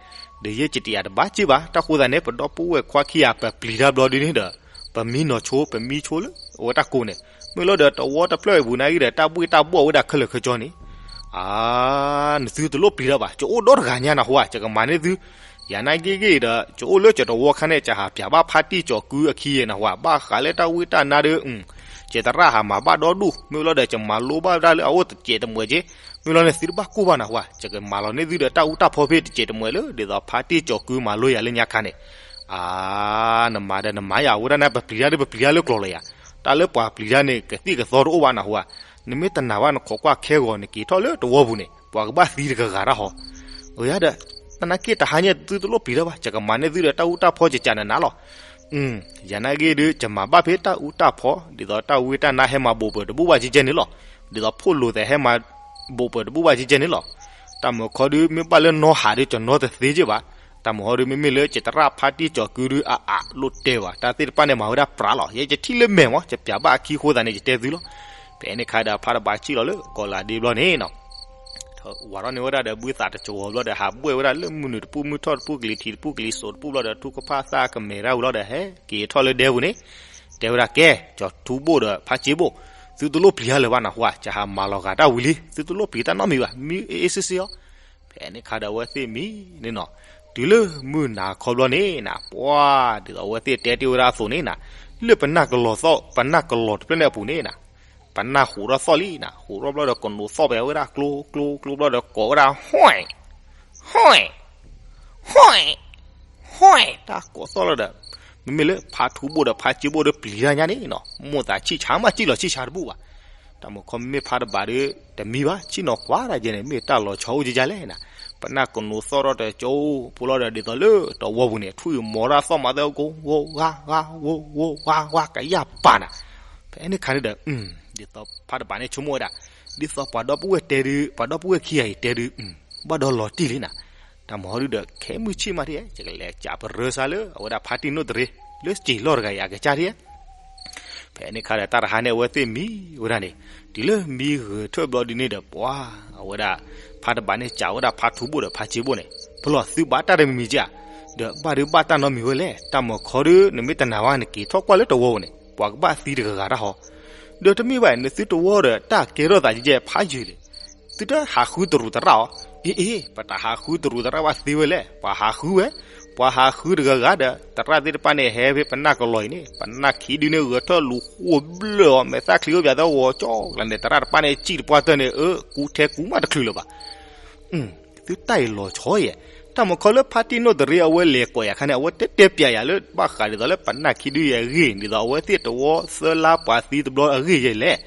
ဒီးယဲယတယာ်တဘၣ်က့ဘၣ် တၢ်ဃိသတးန့ၣ် ပဒီပုၢ်ဝဲၢ်ခွါခံဂၤ ပပျံၤတၢ်ဘျီဒုန့ၣ်ဒီး ပမံနီၤဆိ ပမံဆိလၢအဝဲတၢ်ကိးန့ၣ် မ့ၢ်လီၤဒီးတဝီတဖျၢၣ်အံၤပူၤနာ်ဂ့ၢ်ဒီး တၢ်ဘှ့ၣ်တၢ်ဘှီၣ်ဝဲဒၣ်ခဲလၢာ်ခဲဆ့န့ၣ် အါ နသုတလိၣ်ပျံၤတၢ်ဘၣ် ကအိၣ်ဒီတဂၤညါနၢ်ဟူဧါ ကကမၤန့ၢ်သု ယၤနာ်ဂ့ၢ်ဂ့ၢ်ဒီး ကအိၣ်လၢကတဝီခါန့ၣ် ကဟးပၠးဘၣ်ဖါတံၢ်ကၠီၤကုအခံနၢ်ဟူဧါ ဘၣ်ဃးလၢတၢ်ဝံတၢ်နါဒီး ကတရၣ်ဟးမၤဘၣ်ဒီဒူၣ် မ့ၢ်လီၤဒီး ကမၤလိဘၣ်ဒၣ်လၢအအိၣ်တစဲးတမှဲးက့ မ့ၢ်လီၤန့ၣ် သုတဘၣ်ကိၢ်ဘၣ်နၢ်ဟူဧါ ကကမၤလီၤန့ၢ်သုဒီးတၢ်အူတၢ်ဖီဖဲတစဲးတမှဲးလၢ ဒ်သိးဖါတံၢ်ကၠီၤကုမၤလိယၤလၢညါခါန့ၣ် အါ နမၤဒီးနမၤယၤဝဲဒၣ်န့ၣ် ပပျံၤတၢ်ဒီး ပပျံၤတၢ်လၢကျိၤလၢယၤ တၢ်လၢပှၤပျံၤတၢ်န့ၣ် ကသံၣ်ကသီတအိၣ်ဘၣ်နၢ်ဟူဧါ နမ့ၢ်တနာ်ဘၣ် နခိးကွၢ်ခဲဂီၤ နက့ၤထီၣ်လၢတဝီပူၤန့ၣ် ပှၤကဘၣ်သံတဂၤဂၤတၢ်ဟီ အဝဲဒၣ်ဒီး သနာ်က့တဟါညါသုတလိၣ်ပျံၤတၢ်ဘၣ် ကကမၤန့ၢ်သုဒီးတၢ်အူတၢ်ဖီကကနးနးလီၤ ယၤနာ်ဂ့ၢ်ဒီး ကမၤဘၣ်ဖဲတၢ်အူတၢ်ဖီ ဒ်သိးတၢ်ဝံတၢ်နါဟဲမၤဘိးပၢၤတဘူၣ်ဘၣ်ကကဲန့ၣ်လီၤ ဒ်သိးဖိလိာ်သးဟဲမၤဘိးပၢၤတဘူၣ်ဘၣ်ကကဲန့ၣ်လီၤ တၢ်မုာ်ခီဒုး မ့ၢ်ဘၣ်လၢနီၢ်ဟးဒုး ကနီတသ့က့ဘၣ် တၢ်မုာ်ဟီဒုး မ့မ့ၢ်လၢကတရၣ်ဖါတံၢ်ကၠီၤကုဒုး အအးလိာ်တဲာ်ဘၣ် တၢ်သ့ၣ်တဖၣ်န့ၣ် မၤဝဲဒၣ်ပြးလီၤ ယဲယထံၣ်လၢမဲာ်မး ယပျးဘၣ်အခံဃိသးန့ၣ် ယတဲသုလီၤ ဖဲန့ၣ်ခါဒီး ဖါတဘးစံၣ်လီၤလၢကီးလးဒ့ဘျီန့ၣ်နီၤ ဝးထီၣ်န့ၢ်ဝဲဒၣ်ဒီး ဘုသးတစိၤဝီၤဘျီဒီး ဟးဘှဲၣ်ဝဲဒၣ်လၢမုၢ်နုာ်တပူၤမုၢ်ထီၣ်တပူၤ ကလံၤထံးတပူၤ ကလံၤစိးတပူၤဘျီဒီး ထူကဖၣ်သၣ်ကမဲာ်ဒၣ်ဝံၤလီၤဒီး ဟဲက့ၤထီၣ်လၢဒဲပူၤန့ၣ် တဲဝဲဒၣ်ကဲ ကၠီၤထူဘိၣ်ဒီးဖါစ့ဘိၣ် သုတလိၣ်ပျံၤတၢ်လၢၤဘၣ်နၢ်ဟူဧါ ကဟးမၤလီၤဂာ်တၢ်ဝံၤလံ သုတလိၣ်ပျံၤတၢ်နီတမံၤဘၣ် မံအ့ၣ်အ့ၣ်စ့စ့အီၤ ဖဲန့ၣ်ခါဒီးအဝဲသ့ၣ်မံန့ၣ်နီၤ တုၤလၢမုၢ်နၤခီဘျီန့ၣ်နၤ ပှၤဒ်သိးအဝဲသ့ၣ်တဲတ့ၢ်ဝဲဒၣ်အသိးန့ၣ်နၤ လၢပနၢ်ကလီၤသီၣ် ပနၢ်ကလီၤတဖျၢၣ်န့ၣ်အပူၤန့ၣ်နၤ ပနၢ်ဟူးထီၣ်သီၣ်လံနၤ ဟူးထီၣ်ဘျီဒီးကနိးသီၣ်ပဲာ်ဝဲဒၣ်ကျိကျိကျိဘျီဒီးကိးဝဲဒၣ် ဟွဲၣ် ဟွဲၣ် ဟွဲၣ် ဟွဲၣ် တၢ်ကိးသီၣ်လီၤဒီး မ့မ့ၢ်လၢဖါထူဘိၣ်ဒီးဖါစ့ဘိၣ်ဒီးပျံၤတၢ်ညါန့ၣ်နီၤ မိၢ်သးဆံၣ်ဆါမးစံၣ်လီၤဆံၣ်ဆါတဘူၣ်ဘၣ် တၢ်မုၢ်ခီမ့မ့ၢ်ဖါတဘးဒီး တမံဘၣ် ဆ့ၣ်နီၤကွၢ်တၢ်ယဲန့ၣ် မ့ၢ်တၢ်လီၤဆီအိၣ်ကယါလဲၣ်နၤ. ပနၢ်ကနိးသီၣ်ထီၣ်တကၠိဖိလီၤဒီး ဒ်သိးလၢတဝီပူၤန့ၣ် ထွံၣ်အမီၤတၢ်သီၣ်မၤသၢ ဂိၤဂိၤဂၤဂၤ ဂိၤဂိၤဂၤဂၤ ကယၢ်ပာ်နၤ. ဖဲန့ၣ်ခါန့ၣ်ဒီး ဒ်သိးဖါတဘးန့ၣ်ဆိကမိၣ်ဝဲဒၣ် ဒ်သိးပှၤဒီပုၢ်ဝဲၢ်တဲဒုး ပှၤဒီပုၢ်ဝဲၢ်ခံဂၤအံၤတဲဒုး ဘၣ်ဒီးလီၤတံၢ်လံနၤ. တၢ်မုၢ်ဟီဒုဒီး ခဲမုၢ်ဆ့ၣ်မးဒ် ယကလဲၤကးပရၢစါလၢ အဝဲဒၣ်ဖါတံၢ်နိၣ်တရံး လၢစံာ်လီၢ်တဂၤအံၤအကစၢ်ဒ် ဖဲန့ၣ်ခါဒီး တၢ်တဟါန့ၣ်အဝဲသ့ၣ်မံဝဲဒၣ်န့ၣ် တုၤလၢမံဂၢၢ်ထၢၣ်ဘျီဒုန့ၣ်ဒီး ပှၤ အဝဲဒၣ် ဖါတဘးန့ၣ် စံးဝဲဒၣ်ဖါထူဘိၣ်ဒီးဖါစ့ဘိၣ်န့ၣ် ပလီၢ်သုဘၣ်တၢ်တမံၤမံၤက့ဧါ, ဒီးဘၣ်ဒုးဘၣ်တၢ်နီတမံၤဝဲလဲၣ်, တၢ်မုၢ်ခီဒု နမ့ၢ်တနာ်ဝဲ နက့ၤထီၣ်ကွၢ်လၢတဝီန့ၣ် ပှၤကဘၣ်သံတဂၤဂၤတၢ်ဟီ, ဒီးတမ့ၢ်ဘၣ် နသုတဝီဒီး တၢ်ကဲထီၣ်သးကဲကဲဖးယံာ်လံ သုတဟးဃုတရူးသရၣ်အီၤ, အ့အ့ ပတဟးဃုတရူးသရၣ်ဘၣ်သ့ဝဲလဲၣ်, ပှၤဟးဃုဝဲ, ပှၤဟးဃုတဂၤဂၤဒီး သရၣ်သ့ၣ်တဖၣ်န့ၣ် ဟဲဖဲပနၢ်ကလီၤအံၤန့ၣ် ပနၢ်ခံဒုန့ၣ် ဂဲၤထၢၣ်လူၤဃိဘျၢၣ်အီၤ မဲာ်သၣ်ချံအိၣ်ပၠးသဝီကၠီကလၤန့ၣ် သရၣ်တဖၣ်န့ၣ် စံၣ်တပှၢ်တၢၢ်န့ၣ် အၢ ကူထဲကူမးတချုးလၢၤဘၣ် သုတၢ်အံၤလီၤဆီယဲၢ်, တၢ်မုၢ်ခီလၢဖါတံၢ်နိၣ်တရံးအဝဲလဲၤကိးယၤခါန့ၣ် အဝဲတဲတဲပျးယၤလၢဘၣ်ဃးဒ်သိးလၢပနၢ်ခံဒုယဲၢ်အဂ့ၢ် ဒ်သိးအဝဲသ့ၣ်တဝီသၢလါပှၤသံတဘျီအဂ့ၢ်ယဲၢ်လဲၣ်,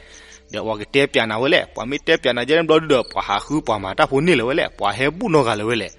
ဒီးပှၤကတဲပျးနၤဝဲလဲၣ်, ပှၤမ့ၢ်တဲပျးနၤယဲၢ်န့ၣ်ဘျီဒုဒီး ပှၤဟးဃုပှၤမၤတၢ်ဖိန့ၢ်လၢၤဝဲလဲၣ်, ပှၤဟဲဘူၣ်နီၢ်ဂၤလၢၤဝဲလဲၣ်,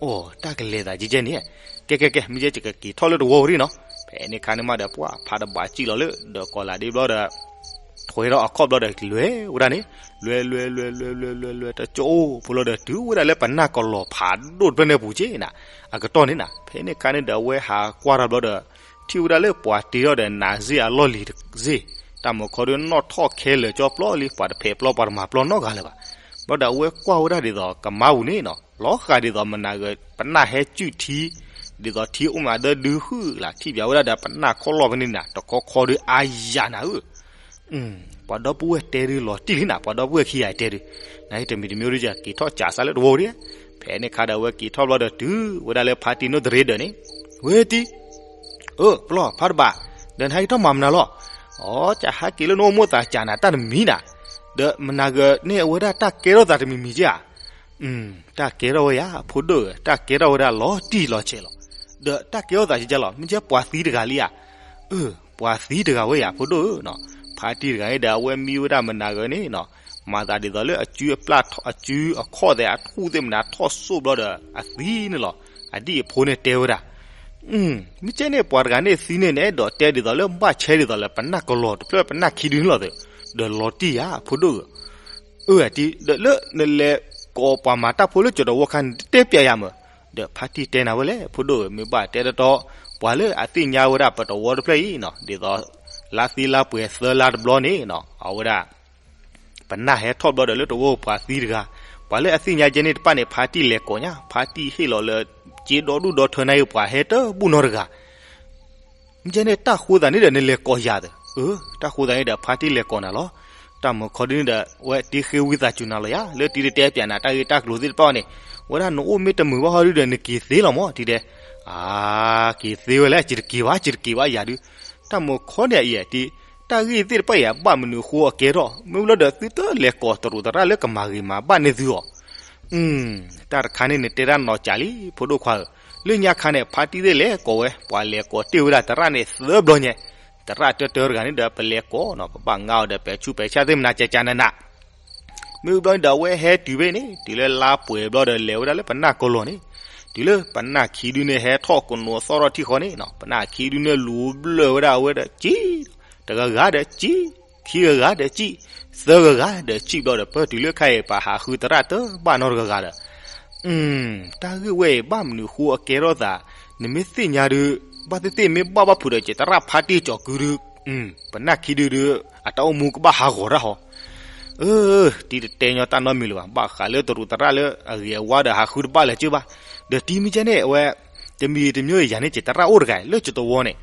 အိ တၢ်ကလဲၤသးကဲကဲန့ၣ်, ကဲကဲကဲ မ့ၢ်ယဲၢ်ကက့ၤထီၣ်လၢတဝီဝဲဒၣ်နီၤ, ဖဲန့ၣ်ခါန့ၣ်မးဒီး ပှၤဖါတဘးစံၣ်လီၤလၢ ဒီးကီၤလၤဒ့ဘျီဒီး ထွဲထီၣ်အခီၣ်ဘျီဒီး လဲၤဝဲဒၣ်န့ၣ်, လဲၤလဲၤလဲၤလဲၤလဲၤလဲၤလဲၤ တကၠိဖိလီၤဒီး တုၤဝဲဒၣ်လၢပနၢ်ကလီၤဖးဒိၣ်တဖျၢၣ်န့ၣ်အပူၤက့နၤ, အကတီၢ်န့ၣ်နၤ, ဖဲန့ၣ်ခါန့ၣ်ဒီး အဝဲဟးကွၢ်ထီၣ်ဘျီဒီး ထံၣ်ဝဲဒၣ်လၢပှၤတ့ထီၣ်ဒီးနးစ့ၢ်အလီၢ်လံၤတစ့ၢ်, တၢ်မုၢ်ခီဒုနီၣ်ထီၣ်ခဲလၢာ်ကၠီပျီလံ ပှၤတဖျဲးပျီပှၤတမၤပျီနီတဂၤလၢၤဘၣ်, ဘျီဒီးအဝဲကွၢ်ဝဲဒၣ်ဒ်သိးကမါပူၤန့ၣ်နီၤ, လီၤဃာ်ဒ်သိးမနၤဂ့ၤ ပနၢ်ဟဲစုၣ်ထံ ဒ်သိးထံအိၣ်မးသၢဒုဟုၣ်လၢ် ထံၣ်ပၠးဝဲဒၣ်ဒီးပနၢ်ခီၣ်လီၢ်ဖဲန့ၣ်နၤ တခီခီဒုအါယၤနၤဧၢ ပှၤဒီပုၢ်ဝဲၢ်တဲဒုလီၤတံၢ်လံနၤ, ပှၤဒီပုၢ်ဝဲၢ်ခံဂၤတဲဒု, နတမံၤတမံၤဒုကက့ၤထီၣ်ကးစးလၢတဝီဒံး, ဖဲန့ၣ်ခါဒီးအဝဲက့ၤထီၣ်ဘျီဒီးတုၤဝဲဒၣ်လၢဖါတံၢ်နိၣ်တရံးဒီးန့ၣ်, ဝဲတံၢ်, အၢ ပလီၢ်ဖါတဘး, ဒီးနဟဲက့ၤထီၣ်မၤမနုၤလီၤ, အိ ကဟဲက့ၤလၢနအိၣ်မိၢ်သးကးနၤတၢ်တမံၤနၤ, ဒီးမနၤဂ့ၤန့ၣ်အဝဲဒၣ်တၢ်ကဲထီၣ်သးတမံၤမံၤက့ဧါ တၢ်ကဲထီၣ်ဝဲယၤ ဖိဒိၣ်ဧၢ, တၢ်ကဲထီၣ်ဝဲဒၣ်လီၤတံၢ်လီၤဆဲးလီၤ, ဒီးတၢ်ကဲထီၣ်သးကကဲလီၤ မ့ၢ်ကဲပှၤသံတဂၤလံဧါ, အၢ ပှၤသံတဂၤဝဲယၤ ဖိဒိၣ်ဧၢ, ဖါတံၢ်တဂၤန့ၣ်ဒီး အဝဲမံဝဲဒၣ်မနၤဂ့ၤန့ၣ်နီၤ, မၤသးဒ်သိးလၢအကုအပျၢ် အကုအခီၣ်သဲးအထူၣ်သ့ၣ်မနၤထီၣ်စိၣ်ဘျီဒီး အသံန့ၣ်လီၤ, အဒံၣ်အဖိန့ၣ်တဲဝဲဒၣ် မ့ၢ်ကဲန့ၣ်ပှၤတဂၤန့ၣ်သံန့ၣ်န့ၣ် အဲၣ်ဒိးတဲဒ်သိးလၢဘၣ်ဆဲဒ်သိးလၢပနၢ်ကလီၤတဖျၢၣ်ပနၢ်ခံဒုန့ၣ်လီၤသ့, ဒီးလီၤတံၢ်ယၤ ဖိဒိၣ်ဧၢ, အၢ အတံၢ် ဒီးလၢနလဲၤကိးပှၤမၤတၢ်ဖိလၢကၠီၤတဝီခါန့ၣ် တတဲပျးယၤမး, ဒီးဖါတံၢ်တဲနၤဝဲလဲၣ် ဖိဒိၣ်ဧၢ, မ့ၢ်ဘၣ်တဲတီတီ, ပှၤလၢအသ့ၣ်ညါဝဲဒၣ်ပတဝီတဖျၢၣ်အံၤနီၤ ဒ်သိး လါသံလါပှဲၤသၢလါတဘျီန့ၣ်နီၤ အဝဲဒၣ် ပနၢ်ဟဲထီၣ်ဘျီဒီးလၢတဝီပှၤသံတဂၤ, ပှၤလၢအသ့ၣ်ညါကဲန့ၣ်တဖၣ်န့ၣ် ဖါတံၢ်လဲၤကိးညါ, ဖါတံၢ်ဟ့ၣ်လီၤလၢ က့ဒီဒူၣ်ဒီထၢနၤအံၤ ပှၤဟဲတဘူၣ်နီတဂၤ မ့ၢ်ကဲန့ၣ် တၢ်ဃိသးန့ၣ်ဒီးနလဲၤကိးယၤသ့, အၢ တၢ်ဃိသးန့ၣ်ဒီး ဖါတံၢ်လဲၤကိးနၤလီၤ, တၢ်မုၢ်ခီဒုန့ၣ်ဒီး ဝဲတံၢ်ဃ့ဝံသးစူၤနၤလီၤယၤ လၢတံၢ်တတဲပျးနၤတၢ်ဂ့ၢ်တၢ်ကျိၤသ့ၣ်တဖၣ်န့ၣ်, ဝဲဒၣ်နအိၣ်မ့ၢ်တမုာ်ဘၣ်ဟီဒုဒီး နက့ၤသ့လီၤမး တံၢ်တဲ, အါ က့ၤသ့ဝဲလဲၣ် ကတက့ၤဘၣ် ကတက့ၤဘၣ်ယၤဒု, တၢ်မုၢ်ခီန့ၣ်အံၤတံၢ်, တၢ်ဂ့ၢ်သ့ၣ်တဖၣ်အံၤ ဘၣ်မနုၤဃိအကဲထီၣ် မ့ၢ်လၢဒီးသုတလဲၤကိးတရူးသရၣ်လၢကမၤဂ့ၤမၤဘၣ်န့ၢ်သုအီၤ တၢ်တခါန့ၣ် နတဲတၢ်နီၢ်ကးလံ ဖိဒိၣ်ခွါဧၢ, လၢညါခါန့ၣ် ဖါတံၢ်သ့ၣ်လဲၤကိးဝဲ ပှၤလဲၤကိးတ့ၢ်ဝဲဒၣ်သရၣ်န့ၣ်သၢဘျီညါ, သရၣ်တၢတၢတဂၤန့ၣ်ဒီး ပလဲၤကိးနီၤ ပဘၣ်ငါအီၤဒီး ပဲာ်ဆူးပဲာ်ဆၣ်သ့ၣ်မနၤကကနနး, မ့ၢ်ဘျီန့ၣ်ဒီး အဝဲဟဲတုၤဖဲန့ၣ် တုၤလၢလါပှဲၤဘျီဒီး လဲၤဝဲဒၣ်လၢပနၢ်ကလီၤန့ၣ်, တုၤလၢပနၢ်ခံဒုန့ၣ် ဟဲထီၣ်ကနိးသီၣ်ထီၣ်ထံဃီန့ၣ်နီၤ ပနၢ်ခံဒုန့ၣ်လူၤဘျၢၣ်ဝဲဒၣ်အဝဲဒီးစံၣ်, တဂၤဂၤဒီးစံၣ်, ခံဂၤဂၤဒီးစံၣ်, သၢဂၤဂၤဒီးစံၣ်ဘျီဒီး ပတုၤလၢခါအံၤ ပဟးဃုသရၣ်တဘၣ်နီတဂၤဂၤဒီး တၢ်ဂ့ၢ်ဝဲအံၤ ဘၣ်မနုၤဃိအကဲထီၣ်သး, နမ့ၢ်သ့ၣ်ညါဒုး, ဘၣ်သ့ၣ်သ့ၣ်မ့ၢ်ဘၣ်ဘၣ်ဖုးဒီး ကသရၣ်ဖါတံၢ်ကၠီၤကုဒုး, ပနၢ်ခံဒုဒုး, အတၢ်အိၣ်မူကဘၣ်ဟးဂီၤတၢ်ဟီ, အၢ, တံၢ်တတဲညီတၢ်နီတမံၤလၢၤဘၣ်, ဘၣ်ဃးလၢတရူးသရၣ်လၢအဂ့ၤအဝါဒီးဟးဃုတဘၣ်လၢၤကၢဘၣ်, ဒီးတံၢ်မ့ၢ်ကဲန့ၣ် အဝဲ, တမံၤတမံၤယၤန့ၣ် ကသရၣ်အိၣ်တဂၤလၢကၠီၤတဝီန့ၣ်,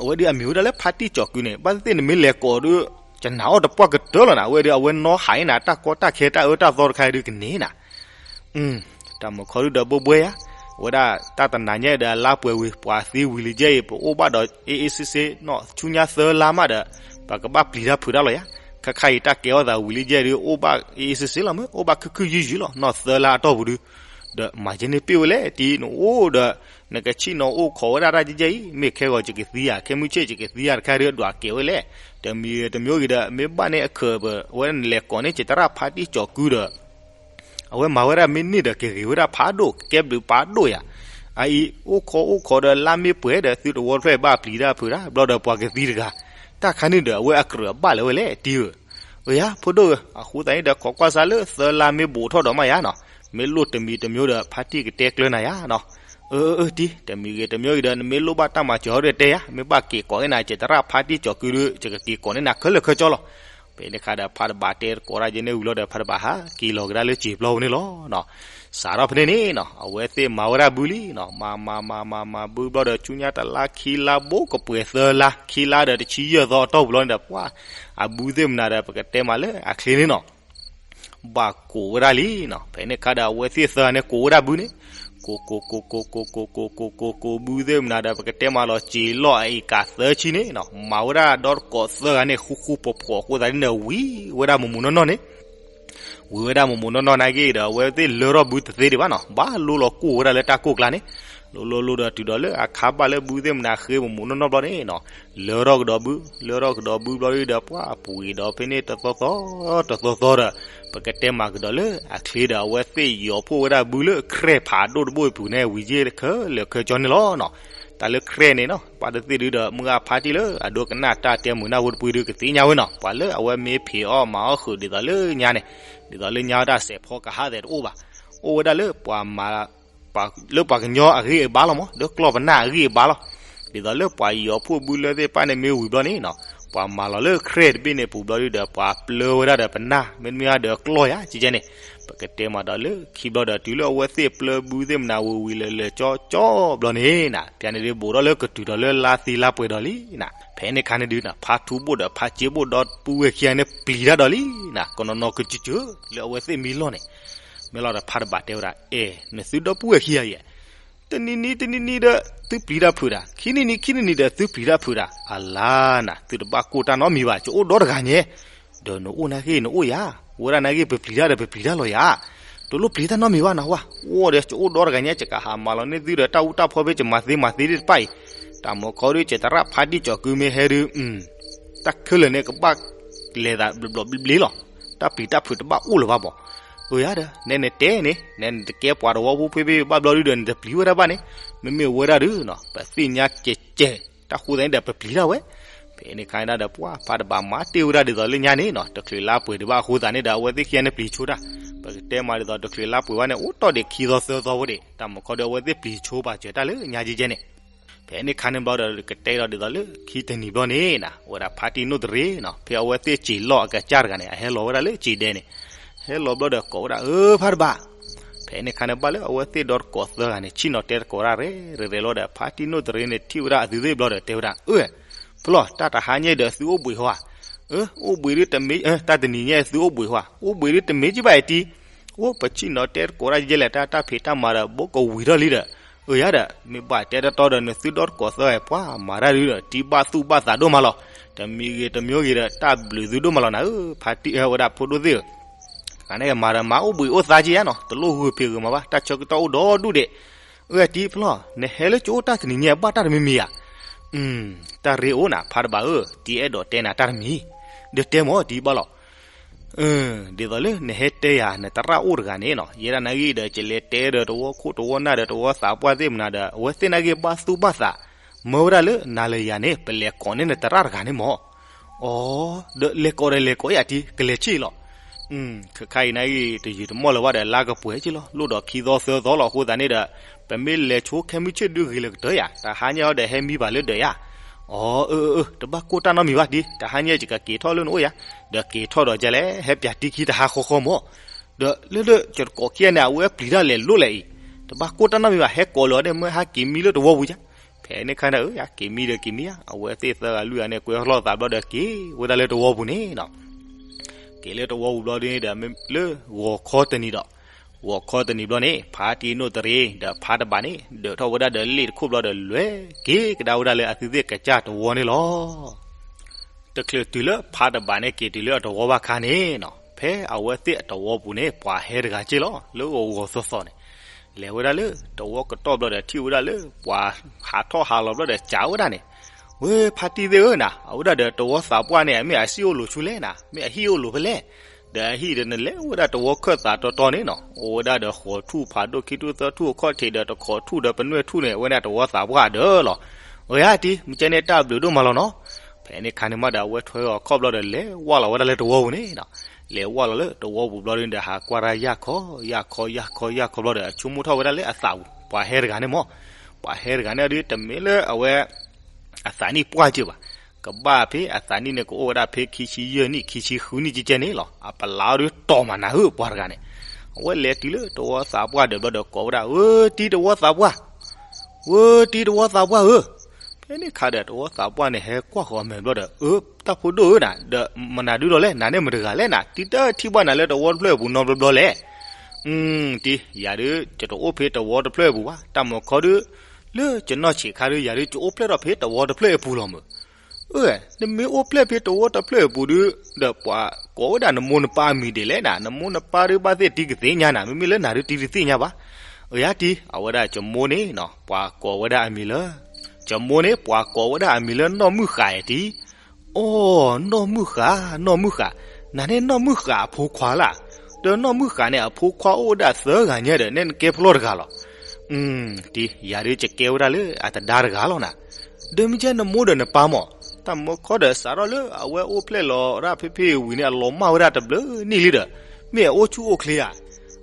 အဝဲဒုးအမံၤဝဲဒၣ်လၢဖါတံၢ်ကၠီၤကုန့ၣ် ဘၣ်သ့ၣ်သ့ၣ်နမ့ၢ်လဲၤကိးဒုး, ကနၣ်အီၣ်တပှၢ်ကတၢၢ်လီၤနၤ, အဝဲဒုးအဝဲနီၢ်ဟးအံၤနၤ တၢ်ကီတၢ်ခဲတၢ်အၢတၢ်သီတခါဒုးကန့ၢ်နၤ တၢ်မုၢ်ခီဒုဒီးဘိဘိယါ, အဝဲဒၣ်တၢ်တနၤညါဒီးအလါပှဲၤဝံၤ ပှၤသံဝံၤလံယဲအံၤ ပအိၣ်ဘၣ်ဒီးအ့ၣ်အ့ၣ်စ့စ့ နီၢ်ဆူညါသၢလါမးဒီး, ပကဘၣ်ပျံၤတၢ်ဖုးတၢ်လီၤယါ, ခါခါအံၤတၢ်ကဲထီၣ်သးဝံၤလံယဲဒုး အိၣ်ဘၣ်အ့ၣ်အ့ၣ်စ့စ့လီၤ မ့ၢ်အိၣ်ဘၣ်ခုၣ်ခုၣ်ယုၢ်ယုၢ်လီၤ နီၢ်သၢလါအတီၢ်ပူၤဒုး, ဒီးမၤယဲန့ၣ်ပ့ၢ်ဝဲလဲၣ် တံၤနအိၣ်ဒီး နကဆ့ၣ်နီၤအိၣ်ခိးဝဲဒၣ်တၢ်ကဲကဲအံၤ မ့ၢ်ခဲဂီၤယကသံဧါ ခဲမုၢ်ဆ့ၣ်ယကသံဧါတခါဒီး ဒွးကဲဝဲလဲၣ်. တမံၤဂ့ၤတမံၤဂ့ၤဒီး မ့ၢ်ဘၣ်န့ၣ်အခၢးပဝဲဒၣ်နလဲၤကိးန့ၢ် ကဲတရၣ်ဖါတံၢ်ကၠီၤကုဒီး အဝဲမၤဝဲဒၣ်မ့ၢ်န့ၢ်ဒီး ကဂ့ၤဝဲဒၣ်ဖးဒိၣ် ကကဲဘျုးဖးဒိၣ်ယၤ. အအံၤ အိၣ်ခိးအိၣ်ခိးဒီးလါမ့ၢ်ပှဲၤဒီး သုတဝီတဖျၢၣ်ဘၣ်ပျံၤတၢ်ဖုးတၢ် ဘျီဒီးပှၤကသံတဂၤ တၢ်ခါန့ၣ်ဒီး အဝဲအကြၢးအဘၣ်လၢၤဝဲလဲၣ် တံၤဧၢ. အၢယၤ ဖိဒိၣ်ဧၢ, အဃိသတးန့ၣ်ဒီး ခိးကွၢ်စၢ်လၢသၢလါမ့ၢ်ဘူးထီၣ်ဒီးမးယၤနီၤ, မ့ၢ်လိၣ်တမံၤတမံၤဒီး ဖါတံၢ်ကတဲကျၢၤနၤယၤနီၤ. အၢ အၢ တံၤ တမံၤဂ့ၤတမံၤဂ့ၤဒီး နမ့ၢ်လိၣ်ဘၣ်တၢ်မၤစၢၤဟီဒီးတဲယၤ, မ့ၢ်ဘၣ်က့ၤကိးန့ၢ်နၤ ကဲတရၣ်ဖါတံၢ်ကၠီၤကုဒီး ယကက့ၤကိးန့ၢ်နၤခဲလၢာ်ခဲဆ့လီၤ. ဖဲန့ၣ်အခါဒီး ဖးတဘၣ်တဲတကိးတၢ်ယဲန့ၣ်ဝံၤလီၤဒီး ဖးတဘၣ်ဟးက့ၤလီၤကဒါလၢစံာ်ပျီပူၤန့ၣ်လီၤ. စးထီၣ်ဖဲန့ၣ်န့ၣ်နီၤ အဝဲသ့ၣ်မၤဝဲဒၣ်ဘုလံနီၤ, မၤမၤမၤမၤမၤဘုဘျီဒီး ဆူညါတလါခံလါ ဘူးကပှဲၤသၢလါ ခံလါဒီးတဆံယဲၢ်သီအတီၢ်ပူၤလီၤန့ၣ်ဒီး ပှၤအဘုသ့ၣ်မနၤဒီး ပကတဲမးလၢအချ့န့ၣ်နီၤ ဘၣ်ကိးဝဲဒၣ်လံနီၤ. ဖဲန့ၣ်အခါဒီး အဝဲသ့ၣ်သၢဂၤန့ၣ် ကိးဝဲဒၣ်ဘုန့ၣ် ကိးကိးကိးကိးကိးကိးကိးကိးကိးကိးဘုသ့ၣ်မနၤဒီး ပကတဲမးလီၤ စံာ်လီၢ်အအံၤကးသၢဆံန့ၣ်နီၤ, မၤဝဲဒၣ်ဒီတကိးသၢဂၤန့ၣ် ဃူဃူဖိးဖိးအဃိသတးန့ၣ် ဝံၤဝဲဒၣ်မုာ်မုာ်နီၢ်နီၢ်န့ၣ် ဝံၤဝဲဒၣ်မုာ်မုာ်နီၢ်နီၢ်နာ်က့ဒီး အဝဲသ့ၣ်လၢထီၣ်ဘုတသ့ဒံးဘၣ်နီၤ, ဘၣ်လိလီၤကိၢ်ဝဲဒၣ်လၢတၢ်ကိၢ်ကျါန့ၣ်, လိလိလိဒီးတုၤဒီးလၢအခါဘၣ်လၢ ဘုသ့ၣ်မနၤဃ့မုာ်မုာ်နီၢ်နီၢ်ဘျီန့ၣ်နီၤ, လၢထီၣ်ကဒီးဘု လၢထီၣ်ကဒီးဘုဘျီဒီး ပှၤပှ့ၤဒီးဖဲန့ၣ်တသီသီ တသီသီဒီး ပကတဲမးကဒီးလၢအချ့ဒီး အဝဲသ့ၣ်ယီၤဖှိၣ်ဝဲဒၣ်ဘုလၢ ခရဲၣ်ဖးဒိၣ်တဘိအပူၤန့ၣ် ဝံၤယဲၢ်ခဲလၢာ်ခဲဆ့န့ၣ်လီၤနီၤ. တၢ်လၢခရဲၣ်န့ၣ်နီၤ ပှၤတသ့ၣ်ဒုဒီး မုၢ်ဂၢ်ဖါတံၢ်လၢအဒိကနၣ်တၢ်တဲမုာ်နၢ်ဟူတပှ့ၤဒု ကသ့ၣ်ညါဝဲနီၤ, ပှၤလၢအဝဲမ့ၢ်ဖံးအီၣ်မၤအီၣ်ဃုာ်ဒ်သိးလၢညါန့ၣ်, ဒ်သိးလၢညါဝဲဒၣ်စဲးဖီကဟးသဲးတအိၣ်ဘၣ်, အိၣ်ဝဲဒၣ်လၢပှၤမၤ လၢပှၤကညီအဂံၢ်အဘါလီၤမး, လၢကျီၢ်ပနၢ်အဂံၢ်အဘါလီၤ. ဒ်သိးလၢပှၤယီၤဖှိၣ်ဘုလၢသ့ၣ်တဖၣ်န့ၣ်မ့ၢ်ဝံၤဘျီန့ၣ်နီၤ, ပှၤမၤလီၤလၢခရဲၣ်တဘ့ၣ်န့ၣ်ပူၤဘျီဒုဒီး ပှၤပျၢဝဲဒၣ်ဒီးပနၢ် မ့တမ့ၢ်ဒီးကျီၢ်ယၤကဲကဲန့ၣ်, ပကတဲမးဒီးလၢခံဘျီဒီး တုၤလၢအဝဲသ့ၣ်ပျၢဘုသ့ၣ်မနၤဝံၤဝံၤလၢာ်လၢာ်ကၠီကၠီဘျီန့ၣ်နီၤ, ဖဲန့ၣ်ဒုဘူးထီၣ်လၢကတုၤဒီးလၢလါသံလါပှဲၤဒီးလံနီၤ, ဖဲန့ၣ်ခါန့ၣ်ဒုနီၤ ဖါထူဘိၣ်ဒီးဖါစ့ဘိၣ်ဒီပုၢ်ဝဲၢ်ခံဂၤန့ၣ် ပျံၤတၢ်ဒီးလံနီၤ, ကနီၤနီၤကစၢ်ကၢၢ် လၢအဝဲသ့ၣ်မံလီၢ်န့ၣ်, မ့ၢ်လီၤဒီးဖါတဘၣ်တဲဝဲဒၣ် အဲၣ် နသုဒီပုၢ်ဝဲၢ်ခံဂၤအံၤ တနံၤနံၤတနံၤနံၤဒီး သုပျံၤတၢ်ဖုးတၢ်, ခံနံၤနံၤခံနံၤနံၤဒီး သုပျံၤတၢ်ဖုးတၢ်, အလါနီၤ သုတဘၣ်ကိၢ်တၢ်နီတမံၤဘၣ်, ယအိၣ်ဒီတဂၤညါ, ဒီးနအိၣ်နာ်က့ နအိၣ်ယၤ, ဝဲဒၣ်နာ်က့ ပပျံၤတၢ်ဒီးပပျံၤတၢ်လီၤယၤ, တလိၣ်ပျံၤတၢ်နီတမံၤဘၣ်နီၤ, ဝဲအိၣ်ဒီး ယအိၣ်ဒီတဂၤညါ ယကဟးမၤလီၤန့ၢ်သုဒီး တၢ်အူတၢ်ဖီဖဲယမၤသ့မၤသ့သ့ၣ်တဖၣ်အံၤ, တၢ်မၤခီဒီး ယသရၣ်ဖါတံၢ်ကၠီၤကုမ့ၢ်ဟဲဒု တၢ်ခဲလၢာ်န့ၣ်ကဘၣ်လဲၤသးဘျီဘျီဘျီလီၤ, တၢ်ပျံၤတၢ်ဖုးတဘၣ်အိၣ်လၢၤဘၣ်ဘၣ်. အၢ ယၤဒီး နဲနတဲန့ၣ် နဲနတကဲပှၤတဝီဖိဖဲဖဲဘၣ်ဘျီဒုဒီး နတပျံၤဝဲဒၣ်ဘၣ်န့ၣ်, မ့မ့ၢ်ဝဲဒၣ်ဒုနီၤ ပသ့ၣ်ညါကဲကဲ, တၢ်ဃိသတးန့ၣ်ဒီး ပပျံၤတၢ်ဝဲ. ဖဲန့ၣ်ခါန့ၣ်ဒီး ပှၤဖါတဘၣ်မၤတ့ၢ်ဝဲဒၣ်ဒ်သိးလၢညါန့ၣ်နီၤ တချုးလါပှဲၤဒံးဘၣ်အဃိသတးန့ၣ်ဒီး အဝဲသ့ၣ်ခံဂၤန့ၣ်ပျံၤဆိတၢ်, ပကတဲမးဒ်သိး တချုးလါပှဲၤဘၣ်န့ၣ် အိၣ်တီၢ်ဒံးခံသီသၢသီဝဲဒၣ်, တၢ်မၤခီဒီး အဝဲသ့ၣ်ပျံၤဆိပာ်စၢၤတၢ်လၢညါကဲကဲန့ၣ် ဖဲန့ၣ်ခါန့ၣ်ဘျီဒီး ကတဲဒီးဒ်သိးလၢခံတနံၤဘျီန့ၣ်နီၤ ဝဲဒၣ်ဖါတံၢ်နိၣ်တရံနီၤ ဖဲအဝဲသ့ၣ်စံာ်လီၢ်အကစၢ်တဂၤန့ၣ် အဟဲလီၤဝဲဒၣ်လၢစံာ်ဒဲန့ၣ်, ဟဲလီၤဘျီဒီးကိးဝဲဒၣ် အၢ ဖါတဘၣ်. ဖဲန့ၣ်ခါန့ၣ်ဘၣ်လၢအဝဲသ့ၣ်ဒီတကိးသၢဂၤန့ၣ် ဆ့ၣ်နီၤတဲတကိးတၢ်ရဲၣ်ရဲၣ်လီၤဒီး ဖါတံၢ်နိၣ်တရံန့ၣ် ထံၣ်ဝဲဒၣ်အသုသ့ၣ်ဘျီဒီးတဲဝဲဒၣ် အၢ ဖျီၣ် တၢ်တဟါညါဒီးသုအိၣ်ဘှံးဟီဧါ, အၢ အိၣ်ဘှံးဒုတမ့ၢ် တၢ်တနံၤညါသုအိၣ်ဘှံးဟီဧါ, အိၣ်ဘှံးဒုတမ့ၢ်ကဘၣ်အံၤတံၤ, အိၣ် ပဆ့ၣ်နီၤတဲတကိးတၢ်ယဲလဲၣ် တၢ်တၢ်ဖံးတၢ်မၤဒီး ဘိးကဝံၤထီၣ်လံဒီး အၢ ယၤဒီး မ့ၢ်ဘၣ်တဲတတီဒီး နသုဒီတကိးသၢဂၤပှၤမၤတၢ်ဒုဒီး တံၤဘၣ်သူၣ်ဘၣ်သးဒိၣ်မးလီၤ. တမံၤဂ့ၤတမံၤဂ့ၤဒီး တၢ်ဘျုးသုဒိၣ်မးလီၤနၤဧၢ, ဖါတံၢ် ဝဲဒၣ်ဖိဒိၣ်သ့ၣ်ဧၢ, ကန့ၣ်မၤဒီးမၤအိၣ်ဘှံးအိၣ်သါက့ယါနီၤ, တလိၣ်ဂုာ်ဖံးဂုာ်မၤဘၣ်, တၢ်ဆၢကတီၢ်အိၣ်ဒီဒူၣ်ဒံး. အၢ တံၤဖျီၣ် နဟဲလၢကၠိတၢ်တနံၤညါဘၣ်တၢ်တမံၤမံၤဧါ. တၢ်ရ့အိၣ်နၤ ဖါတဘၣ်ဧၢ, တံၤအဲၣ်ဒိးတဲနၤတၢ်တမံၤ, ဒီးတဲမ့ၢ်တံၤဘၣ်လီၤ. ဒ်သိးလၢနဟဲတဲယၤ နသရၣ်အိၣ်တဂၤန့ၣ်နီၤ, ယဲဒၣ်နာ်ဂ့ၢ်ဒီး ယလဲၤတဲဒီးတဝီခိၣ်တဝီနၢ်ဒီးတဝီသးပှၢ်သ့ၣ်မနၤဒီး အဝဲသ့ၣ်နာ်ဂ့ၢ်ဘၣ်သူၣ်ဘၣ်သး, မၢဝဲဒၣ်လၢနၤလၢယၤန့ၣ် ပလဲၤကိးန့ၢ်နသရၣ်တဂၤန့ၣ်မ့ၢ်. အိ ဒီးလဲၤကိးဒီးလဲၤကိးယၤတံၤ ကလဲၤဆ့ၣ်လီၤ. ခဲခါအံၤနာ်ဂ့ၢ် တယုာ်တမီၢ်လၢၤဘၣ်ဒီး လါကပှဲၤဆ့ၣ်လီၤ, လိၣ်ဒီးခံသီသၢသီလီၤအဃိသတးန့ၣ်ဒီး ပမ့ၢ်လဲၤဆိခဲမုၢ်ဆ့ၣ်ဒုဂ့ၤလၢကတၢၢ်ယၤ, တဟါညါအံၤဒီးဟဲမံဘၣ်လၢဒၢးယၤ. အိ အၢ အၢ တဘၣ်ကိၢ်တၢ်နီတမံၤဘၣ်တံၤ, တဟါညါယကက့ၤထီၣ်လၢနအိၣ်ယၤ, ဒီးက့ၤထီၣ်ဒီးကလဲၣ် ဟဲပၠးတံၤခံတဟါဃီဃီမ့ၢ်. ဒီးလၢလၢယတကိးခံဂၤန့ၣ် အဝဲပျံၤတၢ်လဲၤလိၣ်လဲၤအံၤ, တဘၣ်ကိၢ်တၢ်နီတမံၤဘၣ်, ဟဲကိးလၢၤအီၤန့ၣ် မ့ၢ်ဟးက့ၤမံလၢတဝီပူၤယၤ. ဖဲန့ၣ်ခါန့ၣ် အၢ ယၤက့ၤမံဒီးက့ၤမံဧါ, အဝဲသ့ၣ်သၢဂၤလွံၢ်ဂၤန့ၣ် ကွဲဟီၣ်လီၤသးဘျီဒီးက့ၤဝဲဒၣ်လၢတဝီပူၤန့ၣ်နီၤ. က့ၤလၢတဝီပူၤဘျီဒ်န့ၣ်ဒီး လၢဂီၤခီတနံၤဒီး, ဂီၤခီတနံၤဘျီန့ၣ် ဖါတံၢ်နိၣ်တရံဒီးဖါတဘၣ်န့ၣ် ဒၢးထီၣ်ဝဲဒၣ်ဒီးလ့ၣ်တခိၣ်ဘျီဒီး လဲၤက့ၤကဒါဝဲဒၣ်လၢအသုသ့ၣ်ကစၢ်တဝီန့ၣ်လီၤ. တချုးတုၤလၢဖါတဘၣ်န့ၣ်က့ၤတုၤလၢအတဝီဘၣ်ခါန့ၣ်နီၤ, ဖဲအဝဲသ့ၣ်အတဝီပူၤန့ၣ် ပှၤဟဲတဂၤက့ၢ်လီၤ, လၢဂီၤဂီၤသီသီန့ၣ်, လဲၤဝဲဒၣ်လၢတဝီကတီၢ်ဘျီဒီး ထံၣ်ဝဲဒၣ်လၢပှၤဟးထီၣ်ဟးလီၤဘျီဒီး စံးဝဲဒၣ်န့ၣ်, ဝဲဖါတံၢ်သ့ၣ်ဧၢနၤ, အဝဲဒၣ်ဒီးတဝီသးပှၢ်န့ၣ် မ့ၢ်အစံၣ်အိၣ်လိၤဆူလဲၣ်နၤ, မ့ၢ်အဟံၣ်အိၣ်လိၤဖဲလဲၣ်. ဒီးအဟံၣ်ဒီး နလဲၤဝဲဒၣ်တဝီခၢၣ်သးတီတီန့ၣ်နီၤ, အိၣ်ဝဲဒၣ်ဒီးဃိးထူၣ်ဖးဒိၣ် ခံထူၣ်သၢထူၣ်အခီၣ်ထံးဒီး တခိးထူၣ်ဒီးပနွဲၣ်ထူၣ်န့ၣ် အဝဲန့ၣ်တဝီသးပှၢ်ဒီးလီၤ. အယၤတံၢ် မုၢ်ကဲန့ၣ်တၢ်ဘျုးဒိၣ်မးလီၤနီၤ. ဖဲန့ၣ်ခါန့ၣ်မးဒီး အဝဲထွဲအီၤခီၣ်ဘျီဒီး လဲၤဝၢ်လီၤဝဲဒၣ်လၢတဝီပူၤန့ၣ်နီၤ. လဲၤဝၢ်လီၤလၢတဝီပူၤဘျီဒီး ဟးကွၢ်တၢ်ယၢ်ခီ ယၢ်ခီ ယၢ်ခီ ယၢ်ခီဘျီဒီး အဆိကမိၣ်ထီၣ်ဝဲဒၣ်လၢအသးပူၤ ပှၤဟဲတဂၤန့ၣ်မး, ပှၤဟဲတဂၤန့ၣ်ဒီး တမ့ၢ်လၢအဝဲ အသးနံၣ်ပှၢ်က့ဘၣ်. ကဘၣ်ဖဲအသးနံၣ်န့ၣ် ကအိၣ်ဝဲဒၣ်ဖဲခံဆံယဲၢ်နံၣ် ခံဆံဃုနံၣ်ကကဲန့ၣ်လီၤ. အပလၢ်အီၤဒီးတီၤမးနၤဧၢ ပှၤတဂၤန့ၣ်. အဝဲလဲၤတုၤလၢတဝီသးပှၢ်ဒီးဘျီဒီး ကိးဝဲဒၣ် ဧၢ တံၢ်တဝီသးပှၢ်, ဝဲတံၢ်တဝီသးပှၢ်ဧၢ. ဖဲန့ၣ်ခါဒီး တဝီသးပှၢ်န့ၣ် ဟဲကွၢ်ဃီၤအမဲာ်ဘျီဒီး အၢ တၢ်ဖိဒိၣ်ဧၢနၤ, ဒီးမနုၤဒုဒီးလဲၣ်, နၤန့ၣ်မတဂၤလဲၣ်နၤ, တံၢ်တထံၣ်ဘၣ်နၤလၢတဝီတဖျၢၣ်အပူၤနီတဘျီဘျီလဲၣ်. အၢ တံၢ် ယၤဒီး ယတအိၣ်ဖဲတဝီတဖျၢၣ်အပူၤဘၣ်, တၢ်မုၢ်ခီဒီး လၢယနီၢ်ဆံးခါဒီး ယၤဒီး ယအိၣ်ဖျဲၣ်ထီၣ်ဖဲတဝီတဖျၢၣ်အပူၤလီၤမး. အၢ နမ့ၢ်အိၣ်ဖျဲၣ်ဖဲတဝီတဖျၢၣ်အပူၤဒီး ဒီးပှၤကိးဝဲဒၣ်နမိၢ်နပၢ်အမံၤဒ်လဲၣ်နၤ, နမိၢ်နပၢ်ဒီး ဘၣ်သ့ၣ်တံၢ်ကသ့ၣ်ညါနၤ, မ့မ့ၢ်လၢနၤဒီး တံၢ်တသ့ၣ်ညါဘၣ်. အၢ ယၤတံၢ် အဝဲဒၣ်ယမိၢ်န့ၣ်နီၤ ပှၤကိးဝဲဒၣ်အမံၤလၢ ယမိၢ်န့ၣ် ပှၤကိးဝဲဒၣ်အမံၤလၢ နီၢ်မုၢ်ဃာ် ယၤတံၢ်. အိ နီၢ်မုၢ်ဃာ်, နီၢ်မုၢ်ဃာ်, နၤန့ၣ်နီၢ်မုၢ်ဃာ်အဖိခွါလၢ်. ဒီးနီၢ်မုၢ်ဃာ်န့ၣ် အဖိခွါအိၣ်ဝဲဒၣ်သၢဂၤညါဒီး နကဲပလီၢ်တဂၤလီၤ. အၢ တံၢ် ယၤဒီး ယကဲဝဲဒၣ်လၢအတဒါတဂၤလီၤနၤ. ဒီးမ့ၢ်ကဲနမိၢ်ဒီးနပၢ်မး, တၢ်မုၢ်ခီဒီး စးထီၣ်လၢအဝဲအိၣ်ဖျဲၣ်လီၤဒၣ်ဖဲဖဲအံၤဝံၤန့ၣ် အလီၤမၢ်ဝဲဒၣ်တဘျုးနံၣ်လံဒီး မ့ၢ်အအိၣ်ဆူၣ်အိၣ်ချ့ဧါ.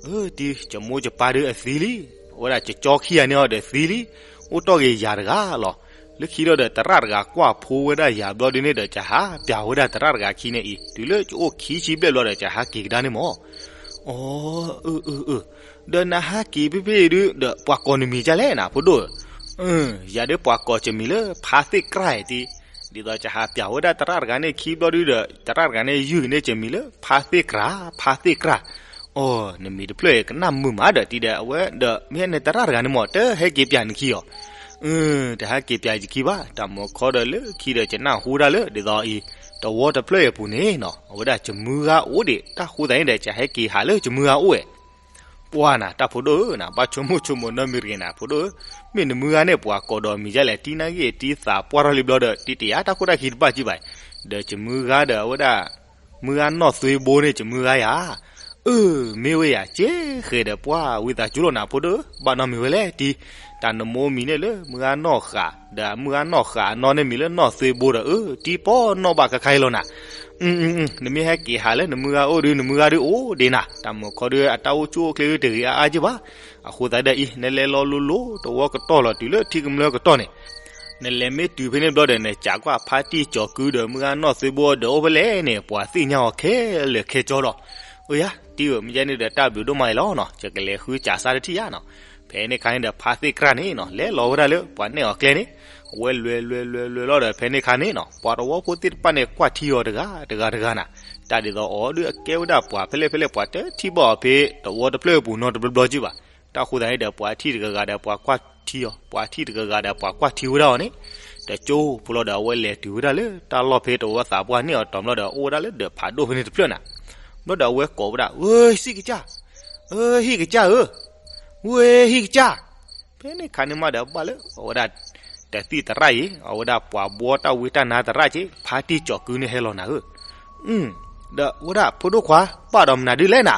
အၢ တံၢ် ယမိၢ်ယပၢ်ဒီးအသံလံ, အဝဲဒၣ်ယကၠီခံဂၤန့ၣ်အီၤဒီးသံလံ, အိၣ်တ့ၢ်က့ၤယၤတဂၤလီၤ. လၢခံဒီး သရၣ်တဂၤကွၢ်ဖိဝဲဒၣ်ယၤဘျီဒ်န့ၣ်ဒီး ယဟးပျးဝဲဒၣ်သရၣ်တဂၤခံန့ၣ်အံၤ, တုၤလၢယအိၣ်ခံဆံဘျဲၣ်ဘျီဒီး ယဟးက့ၤကဒါန့ၣ်မး. အိ အၢ အၢ အၢ, ဒီးနဟးက့ၤဖဲဖဲအံၤဒုး ဒီးပှၤကိးနမံၤဒ်လဲၣ်နၤ ဖိဒိၣ်ဧၢ. အၢ ယၤဒီးပှၤကိးယမံၤလၢ ဖါသ့ၣ်ကြၢ် ယၤတံၢ်. ဒ်သိးယဟးပျးဝဲဒၣ်သရၣ်တဂၤန့ၣ်ခံဘျီဒုးဒီး သရၣ်တဂၤန့ၣ်ယုၢ်န့ၢ်ယမံၤလၢ ဖါသ့ၣ်ကြၢ်, ဖါသ့ၣ်ကြၢ်. အိ နမံၤတဖျၢၣ်အံၤ ကနၣ်မုာ်မးဒီး တံၢ်ဒီး အဝဲဒီး မ့ၢ်ဟဲန့ၣ်သရၣ်တဂၤန့ၣ်မး တဟဲက့ၤပျးနခံအီၤ. အၢ တဟဲက့ၤပျးယခံဘၣ်, တၢ်မုၢ်ခီဒီး လၢခံဒီး ယနၢ်ဟူဒၣ်လၢ ဒ်သိးအံၤ တဝီတဖျၢၣ်အံၤအပူၤန့ၣ်နီၤ အဝဲဒၣ်ယမုၢ်ဂၤအိၣ်ဒံး, တၢ်ဃိသတးန့ၣ်ဒီး ယဟဲက့ၤဟးလၢယမုၢ်ဂၤအိၣ်ဝဲ. ပှၢ်နၤ တၢ်ဖိဒိၣ်ဧၢနၤ, ဘၣ်ဆိကမိၣ်ဆိကမိၣ်နီတမံၤတဂ့ၤနၤ ဖိဒိၣ်ဧၢ. မ့ၢ်နမုၢ်ဂၤန့ၣ် ပှၤကိးဒီးမံၤဒ်လဲၣ်, တံၢ်နာ်က့ၤတံၢ်သးပှၢ်ထီၣ်လံဘျီဒီး တံၢ်တယာ်တၢ်ခိၣ်တၢ်ခံတဘၣ်ကံဘၣ်. ဒီးယမုၢ်ဂၤဒီးအဝဲဒၣ် မုၢ်ဂၤနီၢ်သွ့ဘိန့ၣ် ယမုၢ်ဂၤယၤ. အၢ မ့ၢ်ဝဲယၤ ကဲဃဲၤဒီးပှၢ်ဝံသးစူၤလီၤနၤ ဖိဒိၣ်ဧၢ, ဘၣ်နီတမံၤဝဲလဲၣ်တံၢ်. တၢ်နမိၢ်မံၤန့ၣ်လၢ မုၢ်ဂၤနီၢ်ဃာ်, ဒီးမုၢ်ဂၤနီၢ်ဃာ်အနီၢ်န့ၣ်မံၤလၢ နီၢ်သွ့ဘိဒီး အၢ တံၢ်ပီၢ်နီၣ်ဘၣ်ခါခါအံၤလီၤနၤ. နမ့ၢ်ဟဲက့ၤဟးလၢနမုၢ်ဂၤအိၣ်ဒီး နမုၢ်ဂၤဒီးအိၣ်ဒံးနၤ, တၢ်မုၢ်ခီဒီး အတၢ်အိၣ်ဆူၣ်အိၣ်ချ့တဂ့ၤအါအါကံဘၣ်. အဃိသတးဒီးအံၤ နလဲၤလီၤလိၤလိၤ တဝီကတီၢ်လီၤ တုၤလၢထံကမျၢၢ်ကတီၢ်န့ၣ်, နလဲၤမ့ၢ်တုၤဖဲန့ၣ်ဘျီဒီး နစံးကွၢ်ဖါတံၢ်ကၠီၤကုဒီး မုၢ်ဂၤနီၢ်သွ့ဘိဒီးအိၣ်ဖဲလဲၣ်န့ၣ် ပှၤသ့ၣ်ညါအီၤခဲလၢာ်ခဲဆ့လီၤ. အၢ ယၤတံၢ်ဧၢ, မ့ၢ်ကဲန့ၣ်ဒီး တၢ်ဘျုးဒိၣ်မးအံၤလီၤနီၤ, ယကလဲၤဃုစးစၢ်တထံၣ်ယၤနီၤ. ဖဲန့ၣ်ခါန့ၣ်ဒီး ဖါသ့ၣ်ကြၢ်န့ၣ်နီၤ လဲၤလီၤဝဲဒၣ်လၢပှၤနဲၣ်အီၤကျဲန့ၣ်, အဝဲလဲၤလဲၤလဲၤလဲၤလဲၤလီၤဒီး ဖဲန့ၣ်ခါန့ၣ်နီၤ ပှၤတဝီဖိသ့ၣ်တဖၣ်န့ၣ် ကွၢ်ထံအီၤတဂၤတဂၤတဂၤနၤ. တၢ်ဒ်သိးအီၤဒုး အကဲဝဲဒၣ်ပှၤဖဲလဲၣ်ဖဲလဲၣ် ပှၤတထံၣ်ဘၣ်အီၤဖဲတဝီတဖျၢၣ်အပူၤနီတဘျီဘျီကံဘၣ်. တၢ်ဃိသတးန့ၣ်ဒီး ပှၤထံၣ်တဂၤဂၤဒီးပှၤကွၢ်ထံအီၤ, ပှၤထံၣ်တဂၤဂၤဒီးပှၤကွၢ်ထံဝဲဒၣ်အီၤန့ၣ်, တကၠိဖိလီၤဒီး အဝဲလဲၤတုၤဝဲဒၣ်လၢတၢ်လီၢ်ဖဲတဝီသးပှၢ်န့ၣ်အီၤတီၤဘျီဒီး အိၣ်ဝဲဒၣ်လၢဒီးဖးဒိၣ်ဖဲန့ၣ်တဖျၢၣ်နၤ. ဘျီဒီးအဝဲကိးဝဲဒၣ် ဝဲဟံၣ်ကစၢ်, အၢ ဟံၣ်ကစၢ်ဧၢ, ဝဲဟံၣ်ကစၢ်. ဖဲန့ၣ်ခါန့ၣ်မးဒီး ဘၣ်လၢအဝဲဒၣ် တသံၣ်သရၣ်အံၤ အဝဲဒၣ်ပှၤဘှီတၢ်ဝံတၢ်နါသရၣ်က့ ဖါတံၢ်ကၠီၤကုန့ၣ်ဟဲလီၤနၤဧၢ. ဒီးဝဲဒၣ်ဖိဒိၣ်ခွါ ဘၣ်ဒီးမနုၤဒုလဲၣ်နၤ.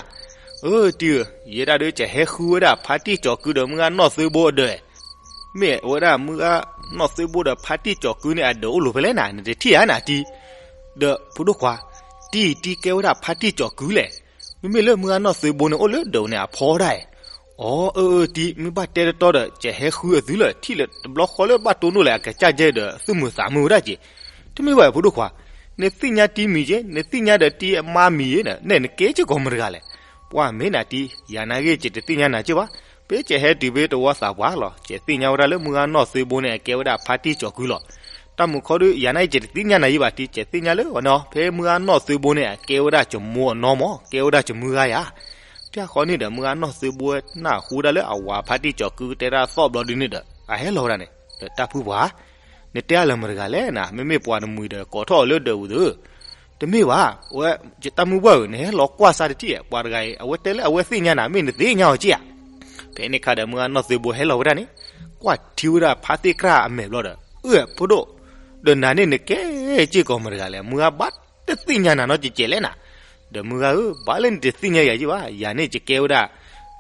အၢ တံၢ်ဧၢ, ယဲဒၣ်ဒီး ယဟဲဃုဝဲဒၣ်ဖါတံၢ်ကၠီၤကုဒီးမုၢ်ဂၤနီၢ်သွ့ဘိအဒၢး, မ့ၢ်ဝဲဒၣ်မုၢ်ဂၤနီၢ်သွ့ဘိဒီးဖါတံၢ်ကၠီၤကုန့ၣ် အဒၢးအိၣ်လိၤဖဲလဲၣ်နၤ, နတထံၣ်ဧါနၤတံၢ်. ဒီးဖိဒိၣ်ခွါ, တံၢ် တံၢ်ကဲဝဲဒၣ်ဖါတံၢ်ကၠီၤကုလဲၣ်. မ့မ့ၢ်လၢမုၢ်ဂၤနီၢ်သွ့ဘိန့ၣ် အိၣ်လၢဒၢးန့ၣ်အဖီဒၣ်ဧါ. အီ အၢ အၢ တံၢ် မ့ၢ်ဘၣ်တဲတတီဒီး ယဟဲဃုအသုလၢာ်, ထံၣ်လၢတဘျီဃီလၢဘၣ်တိၢ်နီၣ်လဲၣ် အကစၢ်ယဲၢ်ဒီးသူၣ်မုာ်သးမုာ်ဝဲဒၣ်က့. တမ့ၢ်ဘၣ် ဖိဒိၣ်ခွါ, နသ့ၣ်ညါတံၢ်မံၤက့, နသ့ၣ်ညါဒီးတံၢ်အမါမံၤဧါ, နဲၣ်နကဲက့ၤကိးမတၤတဂၤလဲၣ်. ပှၢ်မ့ၢ်နၤတံၢ်, ယၤနာ်က့ ယတသ့ၣ်ညါနၤက့ဘၣ်. ဖဲယဟဲတုၤဖဲတဝီသးပှၢ်လီၤ, ယသ့ၣ်ညါဝဲဒၣ်လၢမုၢ်ဂၤနီၢ်သွ့ဘိန့ၣ် အကဲဝဲဒၣ်ဖါတံၢ်ကၠီၤကုလီၤ. တၢ်မုၢ်ခီဒီး ယၤနာ်က့ ယတသ့ၣ်ညါနၤယံဘၣ်တံၢ်, ယသ့ၣ်ညါလၢအီၤန့ၣ် ဖဲမုၢ်ဂၤနီၢ်သွ့ဘိန့ၣ် အကဲဝဲဒၣ်ယမိၢ်အနီၢ်မး, ကဲဝဲဒၣ်ယမုၢ်ဂၤယၤ. ဖဲဃီန့ၣ်ဒီး မုၢ်ဂၤနီၢ်သွ့ဘိနၢ်ဟူဒၣ်လၢအဝၤဖါတံၢ်ကၠီၤကုတဲတၢ်သီၣ်ဘျီဒုန့ၣ်ဒီး အဟဲလီၤဝဲဒၣ်န့ၣ်, ဒီးတၢ်ဖုပှၤ, နတဲအါလၢမတၤတဂၤလဲၣ်နၤ, မ့မ့ၢ်ပှၤတမှံၤဒီးကိးထီၣ်အီၤလၢဒၢးပူၤသု. တမ့ၢ်ဘၣ်, ဝဲ ယတၢ်မုၢ်ပှၢ်ဧၢ, နဟဲလီၤကွၢ်စၢ်တထံၣ်, ပှၤတဂၤအံၤ အဝဲတဲလၢအဝဲသ့ၣ်ညါနၤ, မ့ၢ်နသ့ၣ်ညါအီၤက့ဧါ. ဖဲန့ၣ်ခါဒီး မုၢ်ဂၤနီၢ်သုးဘိဟဲလီၤဝဲဒၣ်န့ၣ်, ကွၢ်ထံဝဲဒၣ်ဖါသ့ၣ်ကြၢ်အမဲာ်ဘျီဒီး, အၢ ဖိဒိၣ်, ဒီးနၤန့ၣ်နကဲစ့ၢ်ကီးမတၤတဂၤလဲၣ်, မုၢ်ဂၤဘၣ်တသ့ၣ်ညါနၤနီတစဲးစဲးလဲၣ်နၤ. ဒီးမုၢ်ဂၤဧၢ, ဘၣ်လၢနတသ့ၣ်ညါယၤယ့ၢ်ဘၣ်, ယၤန့ၣ်ယကဲဝဲဒၣ်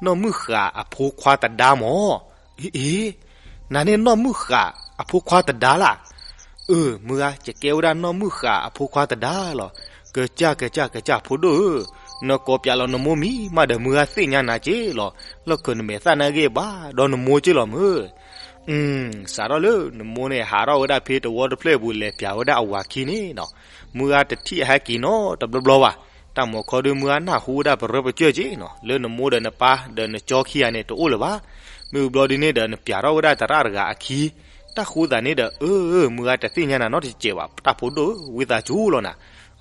နီၢ်မုၢ်ဃၣ်အဖိခွါတဒါမၢ်. အ့ အ့ နၤန့ၣ်နီၢ်မုၢ်ဃၣ်အဖိခွါတဒါလၢ်. အၢ မုၢ်ဂၤ ယကဲဝဲဒၣ်နီၢ်မုၢ်ဃၣ်အဖိခွါတဒါလီၤ. ကစၢ် ကစၢ် ကစၢ် ဖိဒိၣ်ဧၢ, နကိးပၠးလီၤနမိၢ်မံၤမးဒီး မုၢ်ဂၤသ့ၣ်ညါနၤက့လီၤ. လီၢ်ခၢၣ်နမဲာ်သၣ်နာ်က့ၤဘၣ်ဒီးနမိၢ်က့လီၤမုၢ်. စးထီၣ်လၢနမိၢ်န့ၣ် ဟးထီၣ်ဝဲဒၣ်ဖဲတဝီတဖျၢၣ်အပူၤ လဲၤပၠးဝဲဒၣ်အဝၤခံန့ၣ်နီၤ, မုၢ်ဂၤတထံၣ်အဟဲက့ၤနီတဘျီဘျီဘၣ်. တၢ်မၤခီဒုး မုၢ်ဂၤနၢ်ဟူဝဲဒၣ်ပရၢပကၢၢ်က့နီၤ, လၢနမိၢ်ဒီးနပၢ်ဒီးနကၠီခံဂၤန့ၣ် တအိၣ်လၢၤဘၣ်. မ့ၢ်ဝံၤဘျီဒုးန့ၣ်ဒီး နပၠးထီၣ်ဝဲဒၣ်သရၣ်တဂၤအခံ, တၢ်ဃိသးန့ၣ်ဒီး အၢ မုၢ်ဂၤတသ့ၣ်ညါနၤနီတစဲးဘၣ် တၢ်ဖိဒိၣ်ဧၢ, ဝံသးစူၤလီၤနၤ.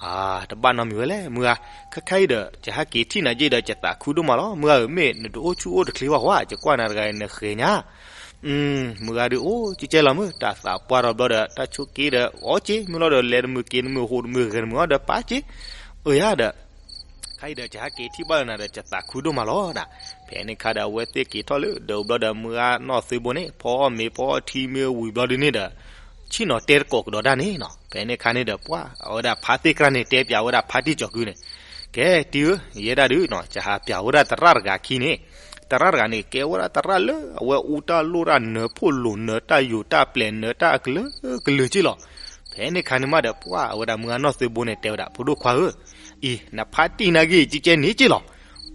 အါ တဘၣ်နီတမံၤဝဲလဲၣ် မုၢ်ဂၤ, ခဲခါအံၤဒီး ယဟဲက့ၤထံၣ်နၤက့ဒီး ယသးခုဒိၣ်မးလီၤ မုၢ်ဂၤဧၢ, မ့ၢ်နတအိၣ်ဆူၣ်အိၣ်တချ့ဘၣ်ဧါ, ယကွၢ်နၤတဂၤအံၤနဃဲၤညါ မုၢ်ဂၤဒုးအိၣ်ကကဲလီၤမုၢ်, တၢ်သးပှၢ်ထီၣ်ဘျီဒီး တၢ်ဆိးက့ဒီးအီၣ်က့, မ့ၢ်လီၤဒီး လဲၤတမုာ်က့ၤတမုာ် ဟိးတမုာ်ဂဲၤတမုာ်အီၣ်ဒီးပာ်က့, အၢယၤဒီး ခါအံၤဒီး ယဟဲက့ၤထံၣ်ဘၣ်လၢနၤဒီး ယသးခုဒိၣ်မးလီၤနၤ. ဖဲန့ၣ်ခါဒီး အဝဲသ့ၣ်က့ၤထီၣ်လၢဒၢးဘျီဒီး မုၢ်ဂၤနီၢ်သုးဘိန့ၣ် ဖီအီၣ်မ့ၤဖီအီၣ်ထံမ့ၢ်ဝံၤဘျီဒုးန့ၣ်ဒီး ဆ့ၣ်နီၤတဲတကိးကဒီးတၢ်န့ၣ်နီၤ. ဖဲန့ၣ်ခါန့ၣ်ဒီး ပှၢ်အဝဲဒၣ်ဖါသ့ၣ်ကြၢ်န့ၣ် တဲပၠးဝဲဒၣ်ဖါတံၢ်ကၠီၤကုန့ၣ်, ကဲတံၢ်ဧၢ, ယဲဒၣ်ဒုးနီၤ ယဟးပၠးဝဲဒၣ်သရၣ်တဂၤခံန့ၣ်, သရၣ်တဂၤန့ၣ် ကဲဝဲဒၣ်သရၣ်လၢအဝဲအူတၢ်လိၣ်တၢ်နၢၤဖိၣ်လိာ်နၢၤတၢ်ယိာ်တၢ်ပျဲၤနၢၤတၢ်အကလုာ်ကလုာ်က့လီၤ. ဖဲန့ၣ်ခါန့ၣ်မးဒီး ပှၢ်အဝဲဒၣ်မုၢ်ဂၤနီၢ်သုးဘိန့ၣ် တဲဝဲဒၣ် ဖိဒိၣ်ခွါဧၢ, အံၤ နဖါတံၢ်နာ်က့ၤကကဲန့ၣ်က့လီၤ.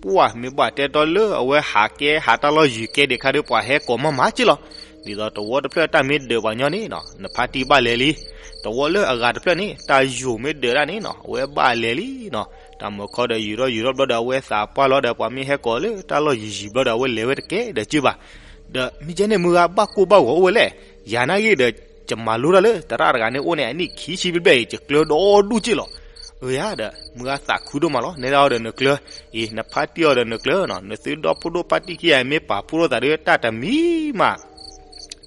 ပှၢ်မ့ၢ်ဘၣ်တဲတီလၢအဝဲဟးကဲဟးတၢ်လီၢ်ယံၤကဲဒံးခါဒီး ပှၤဟဲကိးမးမးက့လီၤ. ဒ်သိးတဝီတဖျၢၣ်တၢ်မ့ၢ်ဒၢးပှၤညီန့ၣ်နီၤ နဖါတံၢ်ဘၣ်လဲၤလံ. တဝီလၢအဂၤတဖျၢၣ်န့ၣ် တၢ်ယိာ်မ့ၢ်ဒၢးဒၣ်န့ၣ်နီၤ အဝဲဘၣ်လဲၤလံနီၤ. တၢ်မၤခီဒီး ယူၤထီၣ်ယူၤထီၣ်ဘျီဒီး အဝဲသးပှၢ်လီၤဒီး ပှၤမ့ၢ်ဟဲကိးလၢတၢ်လီၢ်ယံၤယံၤဘျီဒီး အဝဲလဲၤဝဲတကဲဒီးက့ဘၣ်. ဒီးမ့ၢ်ကဲန့ၣ် မုၢ်ဂၤဘၣ်ကိၢ်ဘၣ်ဂီၤအိၣ်ဝဲလဲၣ်. ယၤနာ်က့ၤဒီး ယမၤလိတၢ်လၢသရၣ်တဂၤန့ၣ်အိၣ်န့ၣ် အနံၣ်ခံဆံဘျဲၣ်ဘျဲၣ်အံၤ ယကျၢၤဒီဒူၣ်က့လီၤ. အၢယၤဒီး မုၢ်ဂၤသးခုဒိၣ်မးလီၤ. နဲဒၣ်အီၤဒီးနကျၢၤ, အံၤ နဖါတံၢ်အီၤဒီးနကျၢၤနီၤ, နသုဒီဖိဒိၣ်ဖါတံၢ်ခံဂၤမ့ၢ်ပာ်ဖှိၣ်ထီၣ်သးဒီး တၢ်တမံၤမး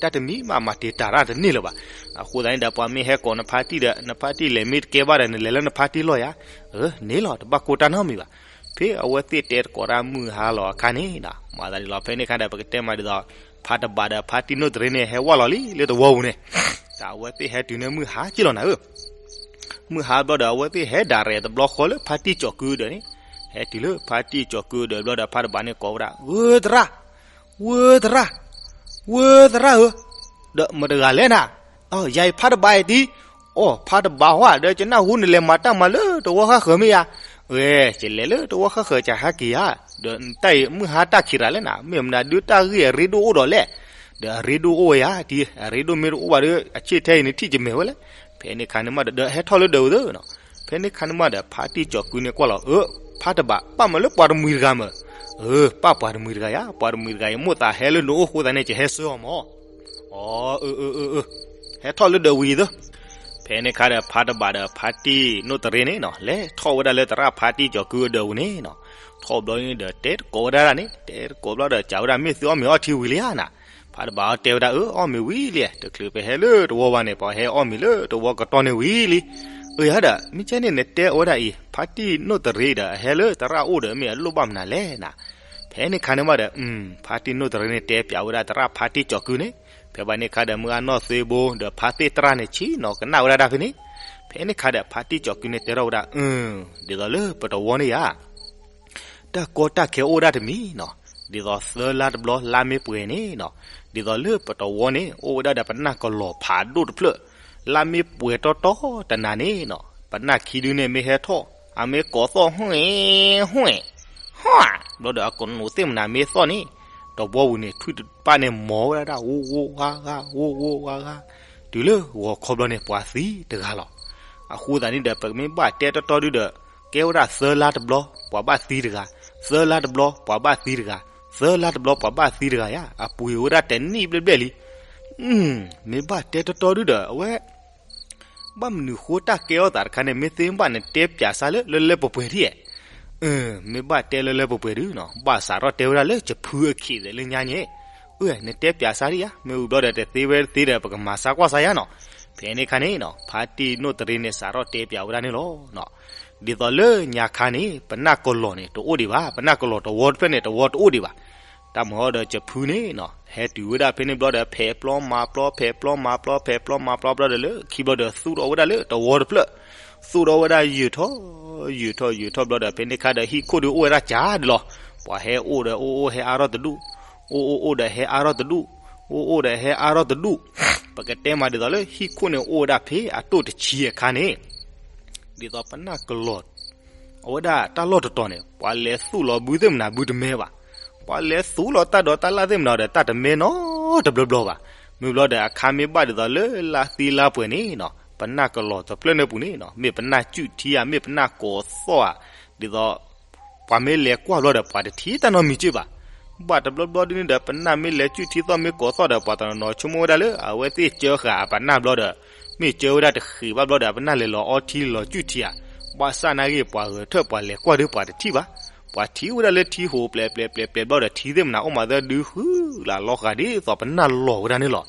တၢ်တမံၤမး မၤတံာ်တာ်တၢ်တန့ၢ်လၢၤဘၣ်. အဃိသတးန့ၣ်ဒီး ပှၤမ့ၢ်ဟဲကိးနဖါတံၢ်ဒီး နဖါတံၢ်လဲၤမ့ၢ်တကဲဘၣ်ဒီး နလဲၤလၢနဖါတံၢ်လီၢ်ယၤ, အၢ န့ၣ်လီၤ တဘၣ်ကိၢ်တၢ်နီတမံၤဘၣ်. ဖဲအဝဲသ့ၣ်တဲတကိးတၢ်မုၢ်ဟါလီၤအခါန့ၣ်ဒီး မၤသးဒ်လီၤ ဖဲန့ၣ်ခါဒီး ပကတဲမးဒ်သိး ဖါတဘးဒီးဖါတံၢ်နိၣ်တရ့န့ၣ် ဟဲဝဲလီၤလံလၢတဝီပူၤန့ၣ်, တၢ်အဝဲသ့ၣ်ဟဲတုၤန့ၢ်မုၢ်ဟါက့လီၤနၤဧၢ. မုၢ်ဟါဘျီဒီး အဝဲသ့ၣ်ဟဲဒၣ်ရဲၣ်တဘျီဃီလၢဖါတံၢ်ကၠီၤကုဒီးန့ၣ်, ဟဲတုၤလၢဖါတံၢ်ကၠီၤကုဒီးဘျီဒီး ဖါတဘးန့ၣ်ကိးဝဲဒၣ် ဝၢသရၣ်, ဝၢသရၣ်, ဝၢသရၣ်ဧၢ, ဒီးမတၤတဂၤလဲၣ်နၤ, ယၤအံၤဖါတဘးအံၤတံၢ်, အိ ဖါတဘးဟီဧါ, ဒီးယနၢ်ဟူနလဲၤမၤတၢ်မၤလၢတဝီဃၣ်ဃၢၤမ့ၢ်ယၤ, ဂဲၤ ယလဲၤလၢတဝီဃၣ်ဃၢၤ ယဟဲက့ၤယၤ, ဒီးတၢ်အံၤမုၢ်ဟါတၢ်ခံးရၤလဲၣ်နၤ, မ့ၢ်မနုၤဒုးတၢ်ဂ့ၢ်အရ့ဒိၣ်အိၣ်ဒီးလဲၣ်, ဒီးအရ့ဒိၣ်အိၣ်ဝဲယၤတံၢ်, အရ့ဒိၣ်မ့ၢ်တအိၣ်ဘၣ်ဒီး အဆ့ၣ်ထဲအံၤန့ၣ်ထံၣ်ယမဲာ်ဝဲလဲၣ်. ဖဲန့ၣ်ခါန့ၣ်မးဒီး ဒီးဟဲထီၣ်လၢဒၢးဝဲသ့နီၤ, ဖဲန့ၣ်ခါန့ၣ်မးဒီး ဖါတံၢ်ကၠီၤကုန့ၣ်ကွၢ်လီၤ, အၢ ဖါတဘး ပၢ်မၤလၢပှၤတမှံၤတဂၤမး, အၢ ပၢ်ပှၤတမှံၤတဂၤယၤ, ပှၤတမှံၤတဂၤအံၤ မိၣ်သးဟဲလၢနအိၣ်ဃိသတးန့ၣ် ယဟဲဆှၢအီၤမး, အီ အၢ အၢ အၢ အၢ ဟဲထီၣ်လၢဒၢးဝံၤသ့. ဖဲန့ၣ်ခါဒီး ဖါတဘးဒီးဖါတံၢ်နိၣ်တရ့န့ၣ်နီၤ လဲၤထီၣ်ဝဲဒၣ်လၢသရၣ်ဖါတံၢ်ကၠီၤကုအဒၢးပူၤန့ၣ်နီၤ, ထီၣ်ဘျီန့ၣ်ဒီး တဲတကိးဝဲဒၣ်န့ၣ်, တဲတကိးဘျီဒီး စံးဝဲဒၣ် မ့ၢ်သုအီၣ်မ့ၤအီထံဝံၤလံဧါနၤ, ဖါတဘးအီၤတဲဝဲဒၣ် အၢ အီၣ်မ့ၤဝံၤလံ, တချုးပဟဲလၢတဝီဘၣ်န့ၣ် ပှၤဟဲအီၣ်မ့ၤလၢတဝီကတီၢ်န့ၣ်ဝံၤလံ. အၢ ယၤဒီး မ့ၢ်ကဲန့ၣ် နတဲအီၤဝဲဒၣ်အံၤ ဖါတံၢ်နိၣ်တရ့ဒီး အဟဲလၢသရၣ်အိၣ်ဒီး မ့ၢ်အလိၣ်ဘၣ်မနုၤလဲၣ်နၤ. ဖဲန့ၣ်ခါန့ၣ်မးဒီး ဖါတံၢ်နိၣ်တရ့န့ၣ် တဲပၠးဝဲဒၣ်သရၣ်ဖါတံၢ်ကၠီၤကုန့ၣ်, ဖဲဘၣ်န့ၣ်ခါဒီး မုၢ်ဂၤနီၢ်သုးဘိဒီးဖါသ့ၣ်တရၣ်န့ၣ် ဆ့ၣ်နီၤကနၣ်ဝဲဒၣ်တၢ်ဖဲန့ၣ်. ဖဲန့ၣ်ခါဒီး ဖါတံၢ်ကၠီၤကုန့ၣ် တဲထီၣ်ဝဲဒၣ် အၢ ဒ်သိးလၢပတဝီန့ၣ်ယၤ တၢ်ကီတၢ်ခဲအိၣ်ဝဲဒၣ်တမံၤနီၤ, ဒ်သိးသၢလါတဘျီ လါမ့ၢ်ပှဲၤန့ၣ်နီၤ, ဒ်သိးလၢပတဝီန့ၣ် အိၣ်ဝဲဒၣ်ဒီးပနၢ်ကလီၤဖးဒိၣ်တဖျၢၣ်, လါမ့ၢ်ပှဲၤတီတီတနၤန့ၣ်နီၤ, ပနၢ်ခံဒုန့ၣ်မ့ၢ်ဟဲထီၣ်, အမ့ၢ်ကိးသီၣ် ဟွဲၣ် ဟွဲၣ် ဟွဲၣ်, ဘျီဒီးအကနိးသ့ၣ်မနၤမ့ၢ်သီၣ်န့ၣ်, တဝီပူၤန့ၣ် ထွံၣ်တပၣ်န့ၣ် မီၤဝဲဒၣ် ဂိၢ်ဂိၢ်ဂါဂါ ဂိၢ်ဂိၢ်ဂါဂါ, တုၤလၢဂီၤခီဘျီန့ၣ် ပှၤသံတဂၤလီၤ. အဃိသတးန့ၣ်ဒီး ပမ့ၢ်ဘၣ်တဲတီတီဒုဒီး ကဲဝဲဒၣ်သၢလါတဘျီ ပှၤဘၣ်သံတဂၤ, သၢလါတဘျီ ပှၤဘၣ်သံတဂၤ, သၢလါတဘျီ ပှၤဘၣ်သံတဂၤယါ, အပှ့ၤဝဲဒၣ်တနံၣ်ဘျဲၣ်ဘျဲၣ်လံ. မ့ၢ်ဘၣ်တဲတီတီဒုဒီး အဝဲ ဘၣ်မနုၤဃိတၢ်ကဲထီၣ်သးတခါန့ၣ် မ့ၢ်သ့မ့ၢ်ဘၣ်နတဲပၠးစၢ်လၢ လၢလၢပှဲၤပှဲၤဒ်ဧါ. မ့ၢ်ဘၣ်တဲလၢလၢပှဲၤပှဲၤဒုနီၤ ဘၣ်စးထီၣ်တဲဝဲဒၣ်လၢ ယဖုအခ့ၣ်သဲးလၢညါန့ၣ်, အၢ နတဲပၠးစၢ်ဒ်ဧါ, မ့ၢ်ဝံၤဘျီဒီးတသ့ဝဲတသ့ဒီး ပကမၤစၢ်ကွၢ်စၢ်ယါနီၤ. ဖဲန့ၣ်ခါန့ၣ်နီၤ ဖါတံၢ်နိၣ်တရ့န့ၣ် စးထီၣ်တဲပၠးဝဲဒၣ်န့ၣ်လီၤ. ဒ်သိးလၢညါခါန့ၣ် ပနၢ်ကလီၤန့ၣ် တအိၣ်ဒံးဘၣ်, ပနၢ်ကလီၤတဝီတဖျၢၣ်န့ၣ် တဝီတအိၣ်ဒံးဘၣ်. တၢ်မၤအီၤဒီးကဖုန့ၣ်နီၤ ဟဲတုၤဝဲဒၣ်ဖဲန့ၣ်ဘျီဒီး ဖဲးပျီမၤပျီ ဖဲးပျီမၤပျီ ဖဲးပျီမၤပျီဘျီဒီး လၢခံဘျီဒီး သူၣ်ထီၣ်ဝဲဒၣ်လၢတဝီတဖျၢၣ်, သူၣ်ထီၣ်ဝဲဒၣ်ယုာ်ထီၣ် ယုာ်ထီၣ်ယုာ်ထီၣ်ဘျီဒီး ဖဲန့ၣ်ခါဒီး ဟံၣ်ခိၣ်ဒီးအိၣ်ဝဲဒၣ်ကၢ်ဒံးလီၤ. ပှၤဟဲအိၣ်ဒီးအိၣ်အိၣ်ဟဲအါထီၣ်တဒူၣ်, အိၣ်အိၣ်အိၣ်ဒီးဟဲအါထီၣ်တဒူၣ်, အိၣ်အိၣ်ဒီးဟဲအါထီၣ်တဒူၣ်, ပကတဲမးဒ်သိးလၢဟံၣ်ခိၣ်န့ၣ်အိၣ်ဝဲဒၣ်ဖဲအတိၢ်တဆံအခါန့ၣ် ဒ်သိးပနၢ်ကလီၤ အဝဲဒၣ်တၢ်လီၢ်တတီၤန့ၣ် ပှၤလဲၤသူၣ်လီၤဘုသ့ၣ်မနၤဘုတမဲဘၣ်. ပှၤလဲၤသူၣ်လီၤတၢ်ဒိးတၢ်လၣ်သ့ၣ်မနၤဒီး တၢ်တမဲနီတဘျီဘျီဘၣ်. မ့ၢ်ဘျီဒီး အခါမ့ၢ်ဘၣ်ဒ်သိးလၢလါသံလါပှဲၤန့ၣ်နီၤ ပနၢ်ကလီၤတဖျၢၣ်န့ၣ်ပူၤန့ၣ်နီၤ မ့ၢ်ပနၢ်စုၣ်ထံဧါ မ့ၢ်ပနၢ်ကိးသီၣ်ဧါ, ဒ်သိး ပှၤမ့ၢ်လဲၤကွၢ်ဘျီဒီး ပှၤတထံၣ်တၢ်နီတမံၤက့ဘၣ်. ဘၣ်တဘျီဘျီဒ်န့ၣ်ဒီး ပနၢ်မ့ၢ်လဲၤစုၣ်ထံသီၣ်မ့ၢ်ကိးသီၣ်ဒီး ပှၤတနီၤနီၤဆိကမိၣ်ဝဲဒၣ်လၢ အဝဲသ့ၣ်ကၢဃာ်အပနၢ်ဘျီဒီး မ့ၢ်ကၢဝဲဒၣ်တဃ့ၢ်ဘၣ်ဘျီဒီး အပနၢ်လဲၤလီၤအီထံလီၤစုၣ်ထံဧါ. ဘၣ်ဆၣ်နာ်က့ ပှၤဂဲၤထၢၣ်ပှၤလဲၤကွၢ်ဒီး ပှၤတထံၣ်ဘၣ်. ပှၤထံၣ်ဝဲဒၣ်လၢထံဟိးပျဲၤပျဲၤပျဲၤပျဲၤဘျီဒီး ထံသ့ၣ်မနၤအိၣ်မးသၢဒုဃုလၢ်လီၤဃာ်ဒ်သိးပနၢ်လီၤဝဲဒၣ်န့ၣ်လီၤ.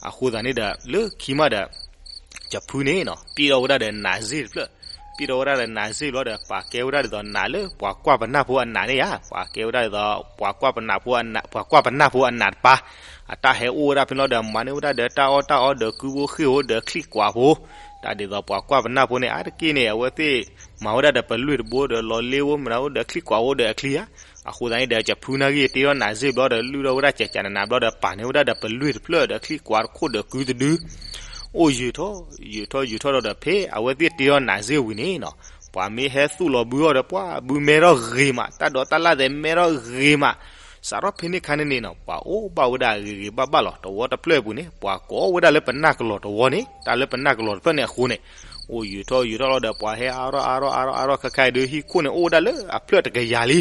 အဃိသတးန့ၣ်ဒီး လၢခံမးဒီး ကဖုန့ၣ်နီၤ ပ့ၣ်ထီၣ်ဝဲဒၣ်ဒီးနးစ့ၢ်တဖျၢၣ်, ပ့ၣ်ထီၣ်ဝဲဒၣ်ဒီးနးစ့ၢ်ဘျီဒီး ပာ်ကဲဝဲဒၣ်ဒ်သိးနးလၢပှၤကွၢ်ပနၢ်ဖိအနးန့ၣ်ဧါ, ပာ်ကဲဝဲဒၣ်ဒ်သိး ပှၤကွၢ်ပနၢ်ဖိအနး, ပှၤကွၢ်ပနၢ်ဖိအနးတပၢ်, အတၢ်ဟဲအိၣ်ဝဲဒၣ်ဖဲန့ၣ်လီၤဒီး မၤန့ၢ်ဝဲဒၣ်ဒီးတၢ်အီၣ်တၢ်အီဒီးကုဖိဃ့ၢ်ဖိဒီးချံၣ်ကွၢ်ဖိ, တၢ်ဒ်သိးပှၤကွၢ်ပနၢ်ဖိန့ၣ် အါတက့ၢ်န့ၣ် အဝဲသ့ၣ်မၤဝဲဒၣ်ဒီးပလွံၢ်တဘိဒီးလီၤလ့ဖိမနုၤအိၣ်ဒီးချံၣ်ကွၢ်ဖိဒီးအချံဧါ. အဃိသတးန့ၣ်ဒီး ကဖုနာ်က့ တ့ထီၣ်နးစ့ၢ်ဘျီဒီး လုၢ်ထီၣ်ဝဲဒၣ်ကကနနးဘျီဒီး ပာ်န့ၢ်ဝဲဒၣ်ဒီးပလွံၢ်တဖျၢၣ်ဒီးချံၣ်ကွၢ်တခိၣ်ဒီးကုတဒု အိၣ်ယုာ်ထီၣ် ယုာ်ထီၣ်ယုာ်ထီၣ်ဒီး ဖဲအဝဲသ့ၣ်တ့ထီၣ်နးစ့ၢ်ဝံၤန့ၣ်နီၤ ပှၤမ့ၢ်ဟဲသူၣ်လီၤဘုအီၤဒီး ပှၤဘုမဲထီၣ်ဂ့ၤမး, တၢ်ဒိးတၢ်လၣ်သဲးမဲထီၣ်ဂ့ၤမး, စးထီၣ်ဖဲန့ၣ်ခါန့ၣ်န့ၣ်နီၤ ပှၤအိၣ်ဘၣ်ဝဲဒၣ်ဂ့ၤဂ့ၤဘၣ်ဘၣ်လီၤ. တဝီတဖျၢၣ်အပူၤန့ၣ် ပှၤကိးဝဲဒၣ်လၢပနၢ်ကလီၤတဝီန့ၣ် တၢ်လၢပနၢ်ကလီၤတဖျၢၣ်န့ၣ်အဃိန့ၣ် အိၣ်ယုာ်ထီၣ်ယုာ်ထီၣ်လီၤဒီး ပှၤဟဲအါထီၣ်အါထီၣ်အါထီၣ်အါထီၣ်ခဲခါအံၤဒီး ဟံၣ်ခိၣ်န့ၣ်အိၣ်ဝဲဒၣ်လၢအဖျၢၣ်တကယၤလံ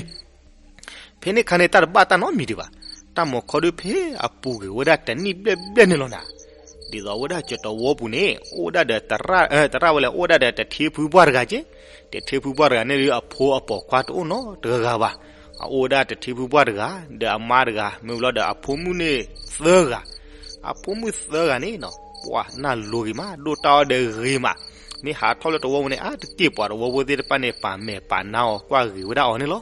ဖဲန့ၣ်ခါန့ၣ် တၢ်တဘၣ်တၢ်နီတမံၤဒံးဘၣ်. တၢ်မီၤခီဒုးဖဲအပူၤကွံာ်ဝဲဒၣ်တနံၣ်ဘျဲၣ်ဘျဲၣ်န့ၣ်လီၤနၤ. ဒ်သိးဝဲဒၣ်ကတဝီပူၤန့ၣ် အိၣ်ဝဲဒၣ်ဒီးသရၣ်, သရၣ်ဝဲလဲၣ် အိၣ်ဝဲဒၣ်ဒီးတထ့ဖုပှၢ်တဂၤက့, တထ့ဖုပှၢ်တဂၤန့ၣ်ဒုး အဖိအပိာ်ခွါတအိၣ်နီတဂၤဂၤဘၣ်. အအိၣ်ဝဲဒၣ်တထ့ဖုပှၢ်တဂၤ ဒီးအမါတဂၤ မ့ၢ်ဘျီဒီးအဖိမုၣ်န့ၣ်သၢဂၤ. အဖိမုၣ်သၢဂၤန့ၣ်နီၤ ပှၤနၢ်လိၤဂ့ၤမး ဒိၣ်တၢ်အီၣ်ဒီးဂ့ၤမး မ့ၢ်ဟးထီၣ်လၢတဝီပူၤန့ၣ် အါတက့ၢ်ပှၤတဝီဖိသ့ၣ်တဖၣ်န့ၣ် ပာ်မဲာ်ပာ်နါအီၤ ကွၢ်ဂ့ၤဝဲဒၣ်အီၤန့ၣ်လီၤ.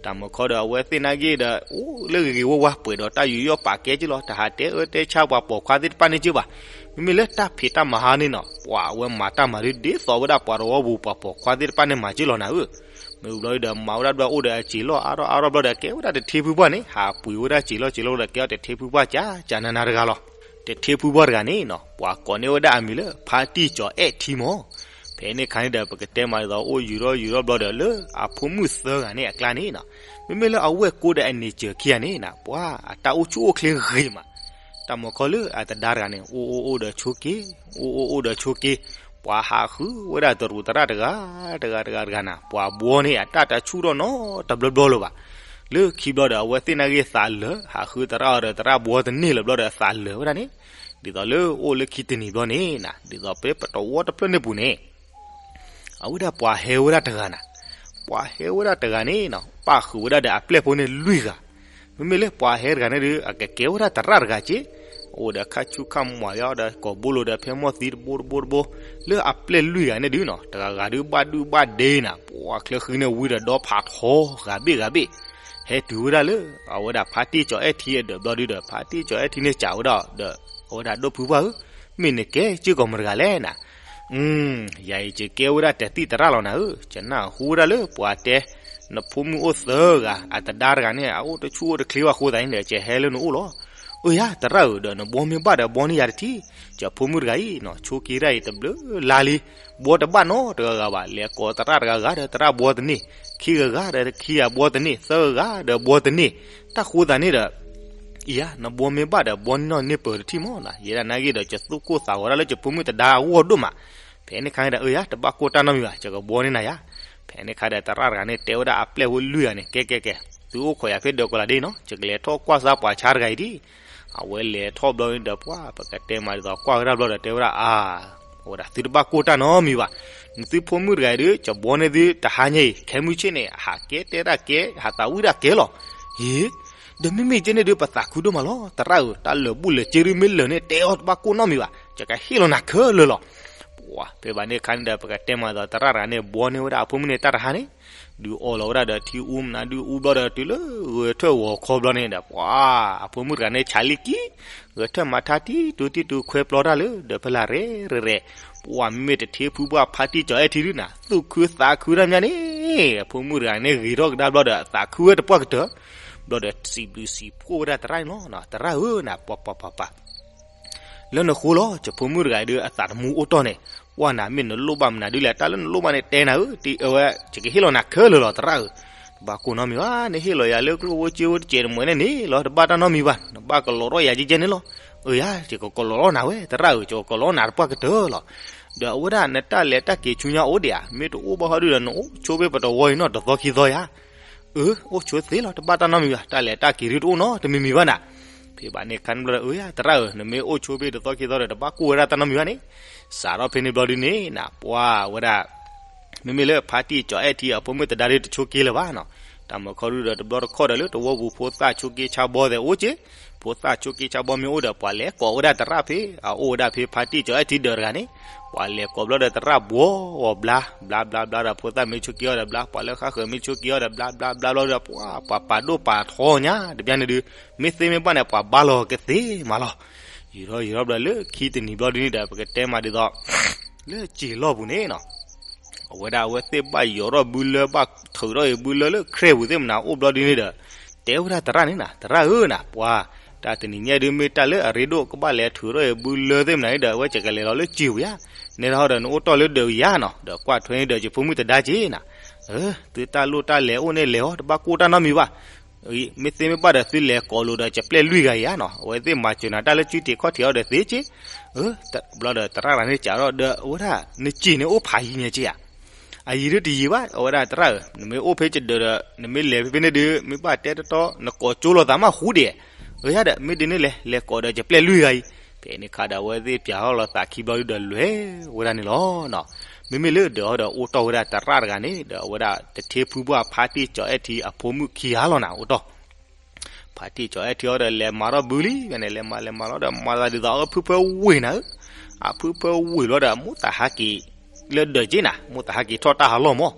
တၢ်မီၤခီဒီးအဝဲသ့ၣ်နာ်က့ဒီး အိၣ်လၢဂ့ၤဂ့ၤဝါဝါ ပှဲၤဒီးတၢ်ယူးယီၣ်ပာ်ကဲက့လီၤ. တဟးတဲအၢတဲဆါပှၤပိာ်ခွါသ့ၣ်တဖၣ်န့ၣ်က့ဘၣ်. မ့မ့ၢ်လၢတၢ်ဖံးတၢ်မၤဟါန့ၣ်နီၤ ပှၤအဝဲမၤတၢ်မၤဒုးဒ်သိးဝဲဒၣ်ပှၤတဝီပူၤ ပှၤပိာ်ခွါသ့ၣ်တဖၣ်န့ၣ်မၤက့လီၤနၤဧၢ. မ့ၢ်ဘျီဒီး မၤဝဲဒၣ်ဘျီအိၣ်ဒီးအစံာ်လီၢ်အါထီၣ်အါထီၣ်ဘျီဒီး ကဲဝဲဒၣ်တထ့ဖုပှၢ်န့ၣ် ဟးပှ့ၤဝဲဒၣ်စံာ်လီၢ်စံာ်လီၢ်ဒီး ကဲအီၤတထ့ဖုပှၢ်ကကနနၤတဂၤလီၤ. တထ့ဖုပှၢ်တဂၤန့ၣ်နီၤ ပှၤကိးန့ၢ်ဝဲဒၣ်အမံၤလၢ ဖါတံၢ်ကၠီၤအဲၣ်ထံမီၤ. ဖဲန့ၣ်ခါန့ၣ်ဒီး ပကတဲမးဒ်သိး အိၣ်ယုာ်ထီၣ်ယုာ်ထီၣ်ဘျီဒီး လၢအဖိမုၣ်သၢဂၤန့ၣ်အကျါန့ၣ်နီၤ မ့မ့ၢ်လၢအဝဲၢ်ကိဒီးအန့ၢ်စၢၤခံဂၤန့ၣ်နီၤ ပှၤအတၢ်အိၣ်ဆူၣ်အိၣ်ချ့ဂ့ၤမး. တၢ်မီၤခီလၢအသဒါတဂၤန့ၣ် အိၣ်အိၣ်အိၣ်ဒီးဆိက့ၤ, အိၣ်အိၣ်အိၣ်ဒီးဆိက့ၤ, ပှၤဟးဃုဝဲဒၣ်တရူးသရၣ်တဂၤတဂၤတဂၤတဂၤနၤ ပှၤဘှီန့ၣ် အတၢ်တဆူၣ်ထီၣ်နီတဘျီဘျီလၢၤဘၣ်. လၢခံဘျီဒီး အဝဲသ့ၣ်နာ်က့သးလၢာ် ဟးဃုသရၣ်အီၤဒီးသရၣ်ဘှီတန့ၢ်လၢၤဘျီဒီးသးလၢာ်ဝဲဒၣ်န့ၣ် ဒ်သိးလၢအိၣ်လၢခံတနံၤဘျီန့ၣ်နၤ ဒ်သိးဖဲပတဝီတဖျၢၣ်န့ၣ်ပူၤန့ၣ် အဝဲဒၣ်ပှၤဟဲဝဲဒၣ်တဂၤနၤ, ပှၤဟဲဝဲဒၣ်တဂၤန့ၣ်နီၤ ပၣ်ဃုာ်ဝဲဒၣ်ဒီးအပျဲၢ်ဖိန့ၣ်လွံၢ်ဂၤ. မ့မ့ၢ်လၢပှၤဟဲတဂၤန့ၣ်ဒုး အကကဲဝဲဒၣ်သရၣ်တဂၤက့, အိၣ်ဒီးခါဆူၣ်ခါမီၤယါဒီးကိာ်ဘိလိၤဒီးဖဲမီၢ်သံတဘိတဘိတဘိ, လၢအပျဲၢ်လွံၢ်ဂၤန့ၣ်ဒုးနီၤ တဂၤဂၤဒုးဘၣ်ဒုၣ်ဘၣ်ဒဲနၤ ပှၤချၢဃံန့ၣ်ဝံဒီးဒီဖးထီဂၤဘ့ၣ်ဂၤဘ့ၣ်, ဟဲတုၤဝဲဒၣ်လၢ အဝဲဒၣ်ဖါတံၢ်ကၠီၤအဲၣ်ထံအဒၢးဘျီဒုးဒီး ဖါတံၢ်ကၠီၤအဲၣ်ထံန့ၣ်စံးဝဲဒၣ်ဒီး အဝဲဒၣ်ဒိၣ်ဖုပှၢ်ဧၢ, မ့ၢ်နကဲစ့ၢ်ကီးမတၤတဂၤလဲၣ်နၤ. ယၤအံၤယကဲဝဲဒၣ်တသံၣ်သရၣ်လီၤနၤဧၢ, ယနၢ်ဟူဝဲဒၣ်လၢပှၤတဲ နဖိမုၣ်အိၣ်သၢဂၤ အသဒါတဂၤန့ၣ် အအိၣ်တဆူၣ်အိၣ်တချ့ဘၣ်အဃိသတးန့ၣ်ဒီး ယဟဲလၢနအိၣ်လီၤ. အိၣ်ယၤသရၣ်ဧၢ, ဒီးနဘှီမ့ၢ်ဘၣ်ဒီးဘှီန့ၢ်ယၤတထံၣ်, ယဖိမုၣ်တဂၤအံၤနီၤ ဆိက့ၤတၢ်အံၤတဘျုးလါလံ, ဘှီတဘၣ်နီတဂၤဂၤဘၣ်, လဲၤကိးသရၣ်တဂၤဂၤဒီးသရၣ်ဘှီတန့ၢ်, ခံဂၤဂၤဒီးခံဂၤဘှီတန့ၢ်, သၢဂၤဂၤဒီးဘှီတန့ၢ်, တၢ်ဃိသတးန့ၣ်ဒီး အံၤဧါ, နဘှီမ့ၢ်ဘၣ်ဒီးဘှီန့ၢ်နီၢ်န့ၢ်ပၢၤတထံၣ်မီၢ်နီၤ, ယဲဒၣ်နာ်က့ဒီး ယသူၣ်ကိၢ်သးဂီၤဒၣ်လၢယဖိမုၣ်သဒါအဂီၢ်ဒိၣ်မး. ဖဲန့ၣ်ခါန့ၣ်ဒီး အၢယၤ တဘၣ်ကိၢ်တၢ်နီတမံၤဘၣ်, ယကဘှီန့ၢ်နၤယၤ. ဖဲန့ၣ်ခါဒီးသရၣ်တဂၤန့ၣ် တဲဝဲဒၣ်အပျဲၢ်ဖိလွံၢ်ဂၤန့ၣ် ကဲကဲကဲ, သုအိၣ်ခိးယၤဖဲဒီးကိးလးဒ့နီၤ, ယကလဲၤထီၣ်ကွၢ်စၢ်ပှၤဆါတဂၤအံၤဒံး. အဝဲလဲၤထီၣ်ဘျီန့ၣ်ဒီး ပှၤပကတဲမးဒ်သိးကွၢ်ဝဲဒၣ်ဘျီဒီးတဲဝဲဒၣ်အါ အဝဲဒၣ်သုတဘၣ်ကိၢ်တၢ်နီတမံၤဘၣ်, နသုဖိမုၣ်တဂၤအံၤဒီး ယဘှီန့ၢ်သုတဟါညါအံၤ ခဲမုၢ်ဆ့ၣ်န့ၣ် ဟးကဲတဲဒၣ်ကဲ ဟးသးဝံၣ်ဒၣ်ကဲလီၤ. အ့ ဒီးမ့မ့ၢ်ကဲန့ၣ်ဒီး ပသးခုဒိၣ်မးလီၤ, သရၣ်ဧၢ, တၢ်လၢာ်ဘူၣ်လၢာ်စ့ဒုးမ့ၢ်လၢာ်န့ၣ် တဲအီၤတဘၣ်ကိၢ်နီတမံၤဘၣ်, ယကဟ့ၣ်လီၤနၤခဲလၢာ်လီၤ. ပှၤဖဲဘၣ်န့ၣ်အခါန့ၣ်ဒီး ပကတဲမးသိး သရၣ်တဂၤန့ၣ် ဘှီန့ၢ်ဝဲဒၣ်အဖိမုၣ်န့ၣ်တၢ်တဟါန့ၣ်, ဒုးအီၣ်လီၤဝဲဒၣ်ဒီးထံအူမနုၤဒုးအူဘျီဒီး တုၤလၢဂဲၤထၢၣ်ဂီၤခီဘျီန့ၣ်ဒီး ပှၤ အဖိမုၣ်တဂၤန့ၣ် ဆးလံကံ ဂဲၤထၢၣ်မၤထါတံတူာ်တံတူာ်ခွဲပျီတၢ်လၢ ဒီးဖဲလၢရဲၣ်ရဲၣ်ရဲၣ်, ပှၤမ့မ့ၢ်တထ့ဖုပှၢ်ဖါတံၢ်ကၠီၤအဲၣ်ထံဒုးနၤ သူၣ်ခုသးခုတၢ်မးန့ၣ်, အဖိမုၣ်တဂၤန့ၣ် ဂ့ၤထီၣ်ကဒါဘျီဒီး အသးခုဝဲတပှၢ်ကတၢၢ်, ဘျီဒီးစံးဘျုးစံးဖှိၣ်ဝဲဒၣ်သရၣ်န့ၣ်လီၤ. သရၣ်ဧၢနၤ ပှၤပှၤပှၤပှၤ လၢနဃိလီၤ ယဖိမုၣ်တဂၤအံၤဒုး အသးတမူအိၣ်တီၢ်န့ၣ်, ပှၤနၤမ့ၢ်နလိၣ်ဘၣ်မနုၤဒုးလဲၣ်, တၢ်လၢနလိၣ်ဘၣ်န့ၣ်တဲနၤဧၢ, တအဝဲ ယကဟ့ၣ်လီၤနၤခဲလၢာ်လီၤ သရၣ်ဧၢ, တဘၣ်ကိၢ်နီတမံၤဘၣ်, နဟ့ၣ်လီၤယၤလၢကျိၣ်ဖိစ့ဖိတစဲးတမှဲၤန့ၣ်န့ၣ်လီၤ, တဘၣ်တၢ်နီတမံၤဘၣ်, နဘၣ်ကလီၤထီၣ်ယၤကဲကဲန့ၣ်လီၤ. အၢယၤ ယကကလီၤထီၣ်နၤဝဲ သရၣ်ဧၢ, ယကကလီၤထီၣ်နၤတပှၢ်ကတၢၢ်လီၤ. ဒီးအဝဲဒၣ်နတၢ်လဲၤတၢ်က့ၤဆူညါအိၣ်ဒံးဧါ, မ့ၢ်တအိၣ်ဘၣ်ဟီဒုးဒီး နအိၣ်ဆိဖဲပတဝီအံၤနီၢ်တသီခံသီယၤ အၢ အိၣ်ဆိသ့လီၤ, တဘၣ်တၢ်နီတမံၤဘၣ်, တၢ်လဲၤတၢ်က့ၤဒုးတအိၣ်နီတမံၤမံၤဘၣ်နၤ. ဖဲဘၣ်န့ၣ်အခါန့ၣ်ဘျီဒီး အၢယၤ သရၣ်ဧၢ, နမ့ၢ်အိၣ်ဆိဖဲတသီခံသီဒီး တဘၣ်ကိၢ်ဝဲဒၣ်တၢ်နီတမံၤဘၣ်န့ၣ်, စးထီၣ်ဖဲန့ၣ်ဘျီဒုးန့ၣ်နၤ ပှၤဝဲဒၣ် မ့မ့ၢ်လၢဖါတံၢ်ကၠီၤအဲၣ်ထံအဖိမုၣ်သဒါဒုးတဆိးက့လၢၤဘၣ်နီၤ. တၢ်မၤခီဒုးဒီးတဘျီတခီၣ်ဒီးလၢတဝီပူၤဖိသၣ်ဆိးက့ဆါဘီသဲးအိၣ်က့, ဖိသၣ်ဆိးက့ဆါဘီမ့ၢ်အိၣ်ဒီး ပှၤလဲၤကိးဝဲဒၣ်သရၣ်ဖဲ အအိၣ်ဝဲဒၣ်ဖဲဖါတံၢ်ကၠီၤအဲၣ်ထံဒၢးတဂၤန့ၣ်, ပှၤလဲၤကိးဘျီဒီးသရၣ်ဘှီအီၤဘျါ ဘျါဘျါဘျါဒီး ဖိသၣ်မ့ၢ်ဆိးက့အီၤဒီးဘျါ, ပှၤလၢဃါဃၢၤမ့ၢ်ဆိးက့အီၤဒီးဘျါ ဘျါဘျါဘျါဒီး ပှၤပာ်ဒိၣ်ပာ်ထီညါတဘျီန့ၣ်ဒုး မ့ၢ်သ့မ့ၢ်ဘၣ်န့ၣ် ပှၤဘါလီၤကသ့မးလီၤ. ယူၤထီၣ်ယူၤထီၣ်ဘျီလၢခံတနံၤဘျီဒုးန့ၣ်ဒီး ပကတဲမးဒ်သိး လၢစံာ်လီၢ်ပူၤန့ၣ်နီၤ, အဝဲဒၣ်အဝဲသ့ၣ်ဘၣ်ယိးထီၣ်ဘုလၢ ဘၣ်ထုးထီၣ်အံၤဘုလၢလၢ ခရဲပူၤသ့ၣ်မနၤအိၣ်ဘျီဒုးန့ၣ်ဒီး တဲဝဲဒၣ်သရၣ်န့ၣ်နၤ, သရၣ်ဧၢနၤ, ပှၤ တၢ်တနံၤညါဒုးမ့ၢ်တၢ်လၢအရ့ဒိၣ် ကဘၣ်လဲၤထုးထီၣ်အံၤဘုလၢသ့ၣ်မနၤန့ၣ်ဒီး အဝဲကကလဲၤလီၤလၢစံာ်ပူၤယါ, နဲဒၣ်ဟီဒီးနအိၣ်တီၢ်လၢဒၢးဝံၤယါနီၤ, ဒီးကွၢ်ထွဲန့ၣ်ဒီးယဖိမုၣ်သဒါက့နၤ, သုတၢ်လိၣ်တၢ်လဲၤအိၣ်န့ၣ်လဲၤအီၤ တဘၣ်ကိၢ်တၢ်နီတမံၤဘၣ် မ့ၢ်သ့မ့ၢ်ဘၣ်ဒီးသုလဲၤကိးလိာ်ဒီး ကပျဲၢ်လွံၢ်ဂၤအံၤဧါနီၤ, အဝဲသ့ၣ်မၤစၢၤနၤတၢ်လၢစုထံးခီၣ်ထံးအီၤဒီးသ့က့, ဘျီဒီးသရၣ်တဂၤန့ၣ်စံးဒီး အဝဲဒၣ် နစံာ်န့ၣ်အိၣ်ဖးယံၤညါက့ဧါ, အယံၤဒုးတယံၤဘၣ်, အဝဲဒၣ်သရၣ်ဧၢ, နမ့ၢ်အိၣ်ဖဲကဒၢးဒီး နမ့ၢ်လဲၤဖဲဖဲန့ၣ်ဒုး မ့ၢ်ဘၣ်တဲတတီ နကိးကၠိလိာ်သးမးဃူဒံး, အၢယါဒီး မ့ၢ်ဒ်န့ၣ်လဲၣ် လဲၤကိးဒီးကပျဲၢ်လွံၢ်ဂၤအံၤ, ဖဲန့ၣ်ခါဒီးအဝဲသ့ၣ်ပၠးထီၣ်လီၤသးခံဘျီဒုးဒီးလဲၤဝဲဒၣ်န့ၣ်လီၤ. မ့မ့ၢ်လၢဒၢးဟီဒီးအိၣ်တီၢ်ဝဲဒၣ်သရၣ်တဂၤန့ၣ်ဒီး အဝဲဒၣ်တထ့ဖုပှၢ်ဖါတံၢ်ကၠီၤအဲၣ်ထံအဖိမုၣ်ခံဂၤလီၤနၤ အိၣ်တီၢ် ဖါတံၢ်ကၠီၤအဲၣ်ထံအီၤဒီးလဲၤမၤထီၣ်ဘုလံ, ဖဲန့ၣ် လဲၤမၤလဲၤမၤလီၤဒီး မၤသးဒ်သိးအဖုဖၢဝ့ၢ်နၤဧၢ, အဖုဖၢဝ့ၢ်လီၤဒီး မိၣ်သးဟးက့ၤလၢဒၢးက့နၤ, မိၣ်သးဟးက့ၤထီၣ်တၢ်ဟးလီၢ်မး,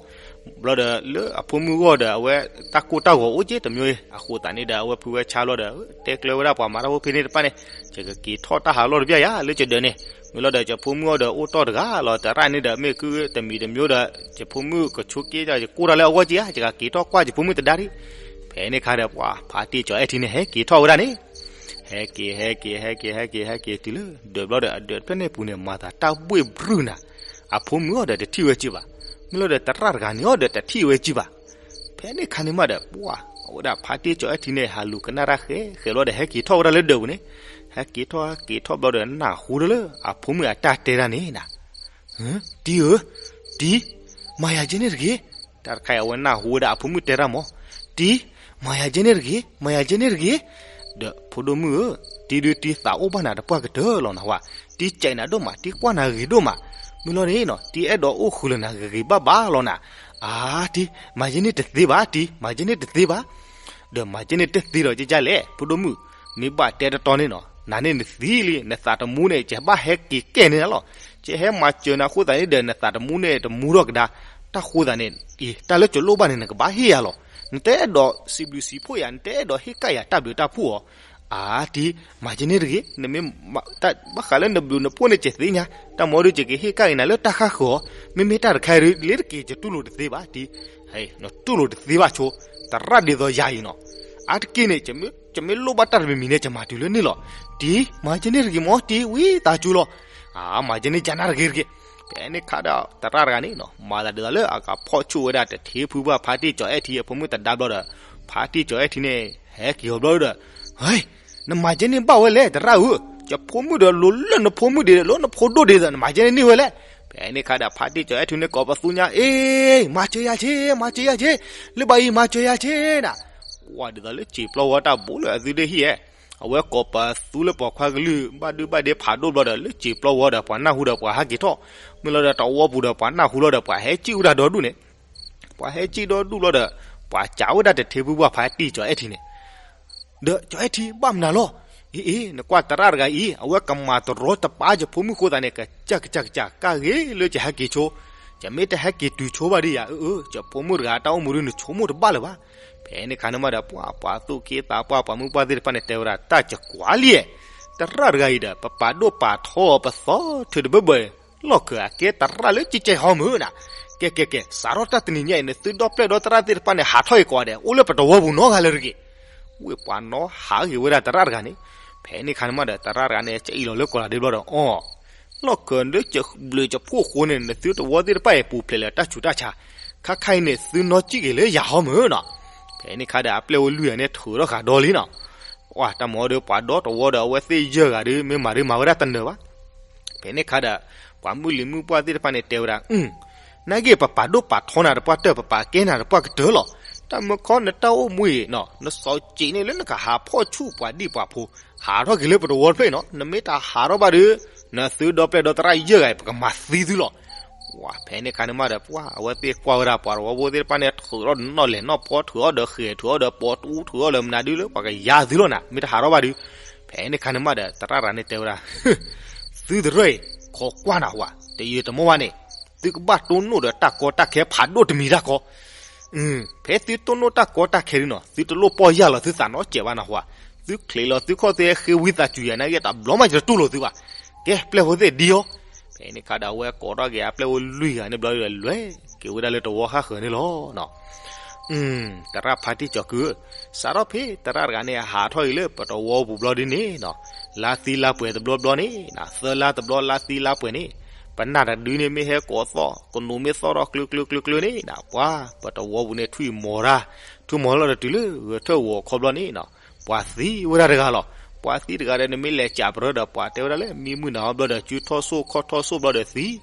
ဘျီဒီးလၢအဖိမုၣ်ဂီၢ်ဒီး အဝဲတၢ်ကိၢ်တၢ်ဂီၤအိၣ်က့တမံၤ, အဃိသတးန့ၣ်ဒီး အဝဲဖုဝဲဆါလီၤဒီး တဲကျၢၤဝဲဒၣ်ပှၤမၤတၢ်ဖိဖဲန့ၣ်တဖၣ်န့ၣ်, ယကက့ၤထီၣ်တၢ်ဟးလီၢ်တဘျီယါ လၢကဒၢးန့ၣ်, မ့ၢ်လီၤဒီး ယဖိမုၣ်အီၤဒီးအိၣ်တီၢ်တဂၤလီၤ, သရၣ်န့ၣ်ဒီး မ့ၢ်ခုတမံၤတမံၤဒီး ယဖိမုၣ်ကဆိးက့ ယကိၢ်တၢ်လၢအဂီၢ်က့ဧါ, ယကက့ၤထီၣ်ကွၢ်ယဖိမုၣ်သဒါဒံး, ဖဲန့ၣ်ခါဒီးပှၤဖါတံၢ်ကၠီၤအဲၣ်ထံန့ၣ် ဟဲက့ၤထီၣ်ဝဲဒၣ်န့ၣ် ဟဲက့ၤ ဟဲက့ၤ ဟဲက့ၤ ဟဲက့ၤ ဟဲက့ၤတုၤလၢဒၢးဘျီဒီး အဒၢးတဖျၢၣ်န့ၣ်ပူၤန့ၣ် မၤသးတၢ်ဘှ့ၣ်ဘြူၤနၤ, အဖိမုၣ်အီၤဒီးတထံၣ်ဝဲက့ဘၣ်, မ့ၢ်လီၤဒီးသရၣ်တဂၤန့ၣ်အီၤဒီးတထံၣ်ဝဲက့ဘၣ်, ဖဲန့ၣ်ခါန့ၣ်မးဒီး ပှၤ အဝဲဒၣ်ဖါတံၢ်ကၠီၤအဲၣ်ထံန့ၣ် ဟးလူၤကနၣ်တၢ်ဃဲဃဲလီၤဒီး ဟဲက့ၤထီၣ်ဝဲဒၣ်လၢဒၢးပူၤန့ၣ်, ဟဲက့ၤထီၣ်ဟဲက့ၤထီၣ်ဘျီဒီး နၢ်ဟူဒီးလၢအဖိမုၣ်အတၢ်တဲတၢ်န့ၣ်နၤ တံၤဧၢ, တံၤ, မၤယၤကဲန့ၣ်တဂ့ၤ, တၢ်တခါအံၤအဝဲနၢ်ဟူဝဲဒၣ်အဖိမုၣ်တဲတၢ်မး, တံၤ, မၤယၤကဲန့ၣ်တဂ့ၤ, မၤယၤကဲန့ၣ်တဂ့ၤ, ဒီးဖိဒိၣ်မုၣ်ဧၢ, တံၤဒုးတံၤသးအိၣ်ဘၣ်နၤတပှၢ်ကတၢၢ်လီၤနၤဝဲ, တံၤကဲနၤဒိၣ်မး, တံၤကွၢ်နၤဂ့ၤဒိၣ်မး, မ့ၢ်လီၤန့ၣ်နီၤ တံၤအဲၣ်ဒိးအိၣ်ဃုာ်လၢနၤဂ့ၤဂ့ၤဘၣ်ဘၣ်လီၤနၤ, အါ တံၤ, မၤယဲန့ၣ်တသ့ဘၣ်, တံၤ, မၤယဲန့ၣ်တသ့ဘၣ် ဒီးမၤကဲန့ၣ်တသ့ဒီးကဲကဲလဲၣ် ဖိဒိၣ်မုၣ်, မ့ၢ်ဘၣ်တဲတတီန့ၣ်နီၤ နၤန့ၣ်နသံလံ နသးတမူန့ၣ် ကဟဲဘၣ်ဟဲက့ၤကဲန့ၣ်လီၤ, ကဟဲမၤစၢၤနၤအဃိသတးန့ၣ်ဒီး နသးတမူန့ၣ်တမူထီၣ်ကဒါ, တၢ်ဃိသတးန့ၣ် အံၤ တၢ်လၢကလိၣ်ဘၣ်န့ၣ် နကဘၣ်ဟ့ၣ်ယၤလီၤ, နတအဲၣ်ဒိးစံးဘျုးစံးဖှိၣ်ယၤ နတအဲၣ်ဒိးဟ့ၣ်ကၣ်ယၤတၢ်ဘျုးတၢ်ဖှိၣ်ဧါ အါ တံၤ, မၤကဲန့ၣ်တဂ့ၤ, နမ့ၢ် ဘၣ်ဃးလၢနဘျုးနဖှိၣ်န့ၣ် ကသ့ၣ်ညါ, တၢ်မၤဒုးကက့ၤဟ့ၣ်ကၣ်က့ၤနၤလၢတၢ်ဃၣ်ဃၢၤအီၤ, မ့မ့ၢ်တၢ်တခါအံၤလၢတက့ၤ ကတူၢ်လိာ်တသ့ဘၣ် တံၤ, နတူၢ်လိာ်တသ့ဘၣ်ဆိ, သရၣ်ဒ်သိးယၤအံၤနီၤ, အါတက့ၢ်န့ၣ် ယမ့ၢ်လိၣ်ဘၣ်တၢ်တမံၤမံၤန့ၣ် ယမၤတုၤလၢန့ၣ်လီၤ, တံၤ, မၤကဲန့ၣ်တဂ့ၤမ့ၢ် တံၤ ဝံသးစူၤလီၤ, အါ မၤကဲန့ၣ်ကနၣ်တဂ့ၤတဂ့ၤ, ဖဲန့ၣ်ခါဒီးသရၣ်တဂၤန့ၣ်နီၤ မၤသးဒ်သိးလၢအကဖီၣ်ဆူၣ်ဝဲဒၣ်တထ့ဖုပှၢ်ဖါတံၢ်ကၠီၤအဲၣ်ထံအဖိမုၣ်သဒါဘျီဒီး ဖါတံၢ်ကၠီၤအဲၣ်ထံန့ၣ် ဟဲက့ၤအီၤဘျီဒီး ဟဲ နမၤကဲန့ၣ်ဘၣ်ဝဲလဲၣ် သရၣ်ဧၢ, ယဖိမုၣ်ဒီးလိၤလၢနဖိမုၣ်ဒ်သိး လၢနဖိဒိၣ်ဒ်သိး နမၤကဲန့ၣ်န့ၢ်ဝဲလဲၣ်, ဖဲန့ၣ်ခါဒီးဖါတံၢ်ကၠီၤအဲၣ်ထံန့ၣ်ကိးပသူညါ အ့ မၤစၢၤယၤက့ မၤစၢၤယၤက့, လၢဘၣ်အံၤ မၤစၢၤယၤက့နၤ, ကွၢ်ဒ်သိးလၢစံာ်ပျီဝဲတၢ်ဘိလၢအသုဒ့ဟံၣ်ဧဲ အဝဲကိးပသူလၢပိာ်ခွါကလုၢ် ဘၣ်ဒုဘၣ်ဒဲဖးဒိၣ်ဘျီဒီး လၢစံာ်ပျီဝဲဒီး ပှၤနၢ်ဟူဒီးပှၤဟဲက့ၤထီၣ်, မ့ၢ်လီၤဒီးတဝီပူၤဒီး ပှၤနၢ်ဟူလီၤဒီး ပှၤဟဲကံၣ်အူတၢ်ဒီဒူၣ်န့ၣ်, ပှၤဟဲကံၣ်ဒီဒူၣ်ဘျီဒီး ပှၤစံးဝဲဒၣ်တထ့ဖုပှၢ်ဖါတံၢ်ကၠီၤအဲၣ်ထံန့ၣ် ဒီးကၠီၤအဲၣ်ထံဘၣ်မနုၤလီၤ, အ့ အ့ နကွၢ်သရၣ်တဂၤအံၤ အဝဲကမၤတရီတပါယဖိမုၣ်အဃိသတးန့ၣ် ကစၢ်ကစၢ်ကစၢ် ကၢ်ဂ့ၤလၢယဟဲက့ၤဆိ, ယမ့ၢ်တဟဲက့ၤတုၤဆိဘၣ်ဒီးယၤ အၢ အၢ ယဖိမုၣ်တဂၤအတၢ်အိၣ်မူဒုးနဆိကမိၣ်တဘၣ်လၢၤဘၣ်. ဖဲန့ၣ်အခါန့ၣ်မးဒီး ပှၤပှၤသူၣ်က့သးပှၢ် ပှၤမုၣ်ပှၢ်သ့ၣ်တဖၣ်န့ၣ် တဲဝဲဒၣ် တၢ်ကကွၢ်လံ, သရၣ်တဂၤအံၤဒီး ပပာ်ဒိၣ်ပာ်ထီအီၤ ပသီထုးတဘၢဘၢအံၤ လီၢ်ခၢၣ်အကဲသရၣ်လၢကဲကဲဟီမုၢ်နၤ, ကဲကဲကဲ စးထီၣ်တၢ်တနံၤညါအံၤ နသုဒီပျဲၢ်ဒီသရၣ်သ့ၣ်တဖၣ်န့ၣ် ဟးထီၣ်က့ၤကိးဂၤဒဲး အိၣ်လၢပတဝီပူၤနီတဂၤလၢၤတဂ့ၤ. ဝ့ၢ်ပှၤနီဟးဂ့ၤဝဲဒၣ်သရၣ်တဂၤန့ၣ်, ဖဲန့ၣ်အခါန့ၣ်မးဒီး သရၣ်တဂၤန့ၣ် ကအံၣ်လီၤလၢကီးလးဒ့ဘျီဒီး အီ လီၢ်ခၢၣ်လၢကဘျုးကဖှိၣ်အဃိန့ၣ် နသုတဝီသ့ၣ်တဖၣ်အံၤ ပူၤဖျဲးလၢတၢ်ဆူးတၢ်ဆါ, ခါခါအံၤန့ၣ် သုနီၢ်ကံၣ်က့ၤလၢယၤဟီမုၢ်နီၤ. ဖဲန့ၣ်အခါဒီး အပျဲၢ်ဝဲလွံၢ်ဂၤန့ၣ် ထုးထီၣ်ဃာ်ဒီလံနီၤ. ပှၤတၢ်မၤအီၤဒီး ပှၤဒီတဝီဒီး အဝဲသ့ၣ်ယဲၢ်ဂၤဒီး မ့ၢ်မၤဒုးမၤဝဲဒၣ်တနၢၤဘၣ်. ဖဲန့ၣ်အခါဒီး ပှၤမုၢ်လံၤမုၢ်ပှၢ်သ့ၣ်တဖၣ်န့ၣ် တဲဝဲဒၣ် အု နာ်က့ ပပာ်ဒိၣ်ပာ်ထီနၤတပှၢ်တၢၢ် ပပာ်ကဲနၤတပှၢ်ကတၢၢ်လီၤ. တၢ်မၢခီနတၢ်အိၣ်မူအံၤနီၤ နစီၤစံးန့ၢ်လၢနကဟးဖီၣ်ဆူၣ်ပှၤဒံၣ်ပှၤဖိ, ဟးထီၣ်က့ၤလၢပတဝီတဖျၢၣ်အံၤနီၤ. နမ့ၢ်တဟးထီၣ်ဘၣ်ဒီး နသုဒီပျဲၢ်ဒီသရၣ်ယဲၢ်ဂၤအံၤ ပကမၤသံသုလီၤ. ဝဲ ဖဲန့ၣ်အခါန့ၣ်မးဒီး ပှၤအဝဲသ့ၣ်ကွၢ်ဝဲဒၣ် ပှၤတဝီဖိသ့ၣ်တဖၣ်န့ၣ် ထုးထီၣ်ဒီးနီၣ်လဲၢ်နီၣ်ဖီ ထုးထီၣ်ဒီးဃဲၤ ထုးထီၣ်ဒီးပိာ်တူ ထုးထီၣ်ဒီးမနုၤဒုလၢ ပှၤကယါသုလီၤနၤ မ့ၢ်တဟးထီၣ်ဘၣ်ဒီး. ဖဲန့ၣ်အခါန့ၣ်မးဒီး သရၣ်တဂၤန့ၣ်တဲဝဲဒၣ် သုတရၢၢ်အံၤ ခိးကွၢ်နၤဟူဧါ, တယံာ်တမီၢ်ဘၣ်န့ၣ် သုကဘၣ်တိၢ်နီၣ်ဒီးတၢ်ကီတၢ်ခဲဖးဒိၣ်တမံၤတၢ်ကီ. ဖဲသုတိၢ်နီၣ်တၢ်ကီတၢ်ခဲဒုနီၤ သုတလိၣ်ပီၢ်ယၢ်လီၤသုသးနီတစဲးဘၣ်နၤဟူဧါ. သုချံးလီၤသုခီၣ်သဲးဃ့ဝံသးစူၤယၤနာ်က့ တဘျီမးယတတူၢ်လိာ်သုဘၣ်. ကဲ ပျဲၢ်ဖိသ့ၣ်ဒ်အီၤ. ဖဲန့ၣ်အခါဒီး အဝဲကိးထီၣ်က့ၤအပျဲၢ်ဖိလွံၢ်ဂၤန့ၣ်ဘျီဒီး လဲၤက့ၤဝဲဒၣ်လၢတဝီဃၣ်ဃၢၤန့ၣ်လီၤ. သရၣ်ဖါတံၢ်ကၠီၤကု စးထီၣ်ဖဲသရၣ်တဂၤန့ၣ် ဟးထီၣ်အံၤလၢပတဝီပူၤဘျီဒ်န့ၣ်နီၤ, လါသံလါပှဲၤတဘျီဘျီန့ၣ် သၢလါတဘျီ လါသံလါပှဲၤန့ၣ် ပနၢ်တဒုန့ၣ်မ့ၢ်ဟဲကိးသီၣ် ကနိးမ့ၢ်သီၣ်ထီၣ်ကျၢၤကျၢၤကျၢၤကျၢၤန့ၣ်နီၤ ပှၤပတဝီပူၤန့ၣ် ထွံၣ်မီၤတၢ် ထွံၣ်မီၤလီၤဒီးတုၤလၢဂဲၤထၢၣ်ဂီၤခီဘျီန့ၣ်နီၤ ပှၤသံဝဲဒၣ်တဂၤလီၤ. ပှၤသံတဂၤဒီး နမ့ၢ်လဲၤကးပရၢဒီး ပှၤတဲဝဲဒၣ်လၢ မံမုၢ်နၤဘျီဒီး စုထီၣ်စိၣ်ခီၣ်ထီၣ်စိၣ်ဘျီဒီး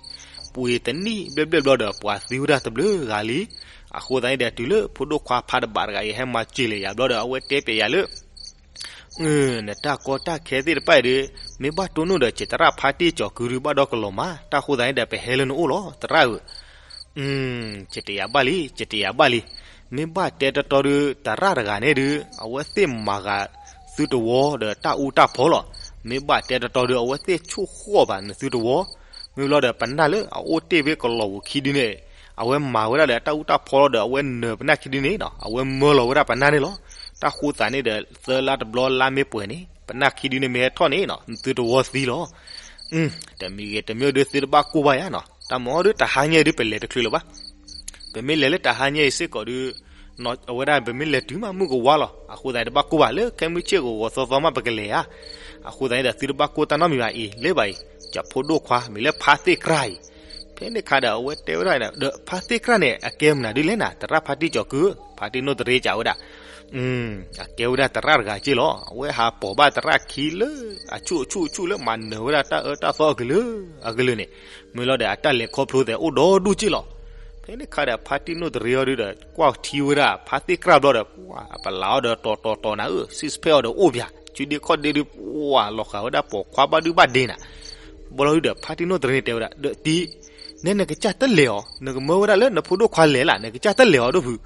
သံ, ပှ့ၤတနံၣ်ဘျဲၣ်ဘျဲၣ်ဘျီဒီး ပှၤသံဝဲဒၣ်တဘျုးဂၤလံ. အဃိသတးန့ၣ်ဒီး တုၤလၢဖိဒိၣ်ခွါဖးတဘးတဂၤအံၤ ဟဲမၤစၢၤလၢယၤဘျီဒီး အဝဲတဲပျဲယၤလၢ နတၢ်ကီတၢ်ခဲသ့ၣ်တဖၣ်အံၤဒီး မ့ၢ်ဘၣ်တိၢ်နီၣ်ဒီး ကသရၣ်ဖါတံၢ်ကၠီၤကုဒုးဘၣ်ဒီကလီၤမး, တၢ်ဃိသတးန့ၣ်ဒီး ပဟဲလၢနအိၣ်လီၤ သရၣ်ဧၢ. ကတယၤဘၣ်လံ ကတယၤဘၣ်လံ. မ့ၢ်ဘၣ်တဲတတီဒီး သရၣ်တဂၤန့ၣ်ဒီး အဝဲသ့ၣ်မၤဂာ်သုတဝီဒီးတၢ်အူတၢ်ဖီလီၤ. မ့ၢ်ဘၣ်တဲတတီဒီး အဝဲသ့ၣ်ဆိၣ်ဃီၣ်ဘၣ်နသုတဝီ. မ့ၢ်ဘျီဒီး ပနၢ်လၢအအိၣ်တ့ၢ်ဖဲကလီၤပူၤခံဒုန့ၣ် အဝဲမၤဝဲဒၣ်ဒီးတၢ်အူတၢ်ဖီလီၤဒီး အဝဲနၢၤပနၢ်ခံဒုန့ၣ်နီၤ အဝဲမၢလီၤဝဲဒၣ်ပနၢ်န့ၣ်လီၤ. တၢ်ဃိသတးန့ၣ်ဒီး သၢလါတဘျီလါမ့ၢ်ပှဲၤန့ၣ် ပနၢ်ခံဒုန့ၣ်မ့ၢ်ဟဲထီၣ်န့ၣ်နီၤ နသုတဝီသံလီၤ. တမံၤဂ့ၤတမံၤဒီး သုတဘၣ်ကိၢ်ဘၣ်ယၤနီၤ. တၢ်မၤအီၤဒီး တဟါညါအံၤဒုး ပလဲၤတချုးလၢၤဘၣ်. ပမ့ၢ်လဲၤလၢတဟါညါအံၤစ့ၢ်ကီးဒီး အဝဲဒၣ် ပမ့ၢ်လဲၤတုၤမး မုၢ်ကဝါလီၤ. အဃိသတး တဘၣ်ကိၢ်ဘၣ် လၢခဲမုၢ်ဆ့ၣ်ကဝီၤသီသီမး ပကလဲၤဧါ. အဃိသတးန့ၣ်ဒီး သုတဘၣ်ကိၢ်တၢ်နီတမံၤဘၣ်အံၤ လၢဘၣ်အံၤ ကၠီဖိဒိၣ်ခွါ မ့ၢ်လၢဖါသ့ၣ်ကြၢ်အံၤ. ဖဲန့ၣ်အခါဒီး အဝဲတဲဝဲဒၣ်ဒီး ဖါသ့ၣ်ကြၢ်န့ၣ် အကဲမနုၤဒ်လဲၣ်နၤ သရၣ်ဖါတံၢ်ကၠီၤကု ဖါတံၢ်နိၣ်တရ့ကးဝဲဒၣ် အကဲဝဲဒၣ်သရၣ်တဂၤက့ၢ်လီၤ. အဝဲဟးပိာ်ဘၣ်သရၣ်ခံလၢ အဆူၣ်အဆူၣ်အဆူၣ်လၢမၤနၢၤဝဲဒၣ်တၢ်အၢတၢ်သီအကလုာ် အကလုာ်န့ၣ်. မ့ၢ်လီၤဒီး အတၢ်လဲၤခီဖျိသဲးအိၣ်ဒီဒူၣ်က့ၢ်လီၤ. ဖဲန့ၣ်အခါဒီး ဖါတံၢ်နိၣ်တရ့အီၤဒုဒီး ကွၢ်ထံဝဲဒၣ် ဖါသ့ၣ်ကြၢ်ဘျီဒီး ပှၤပလးအီၤဒီးတီၤတီၤတီၤနၤဧၢ six pack အီၤဒီးအိၣ်ပၠး စုဒ့ခီၣ်ဒ့ဒုး ပှၤလီၤဃာ်ဝဲဒၣ်ပိာ်ခွါဘၣ်ဒုဘၣ်ဒ့နၤ. ဘျီဒုဒီး ဖါတံၢ်နိၣ်တရ့န့ၣ်တဲဝဲဒၣ် ဒီးတံၢ် နဲနကစၢ်တလဲၤအီၤ နကမၢဝဲဒၣ်လၢနဖိဒိၣ်ခွါလဲၤလၢ် နကစၢ်တလဲၤအီၤဒိၣ်ဖုး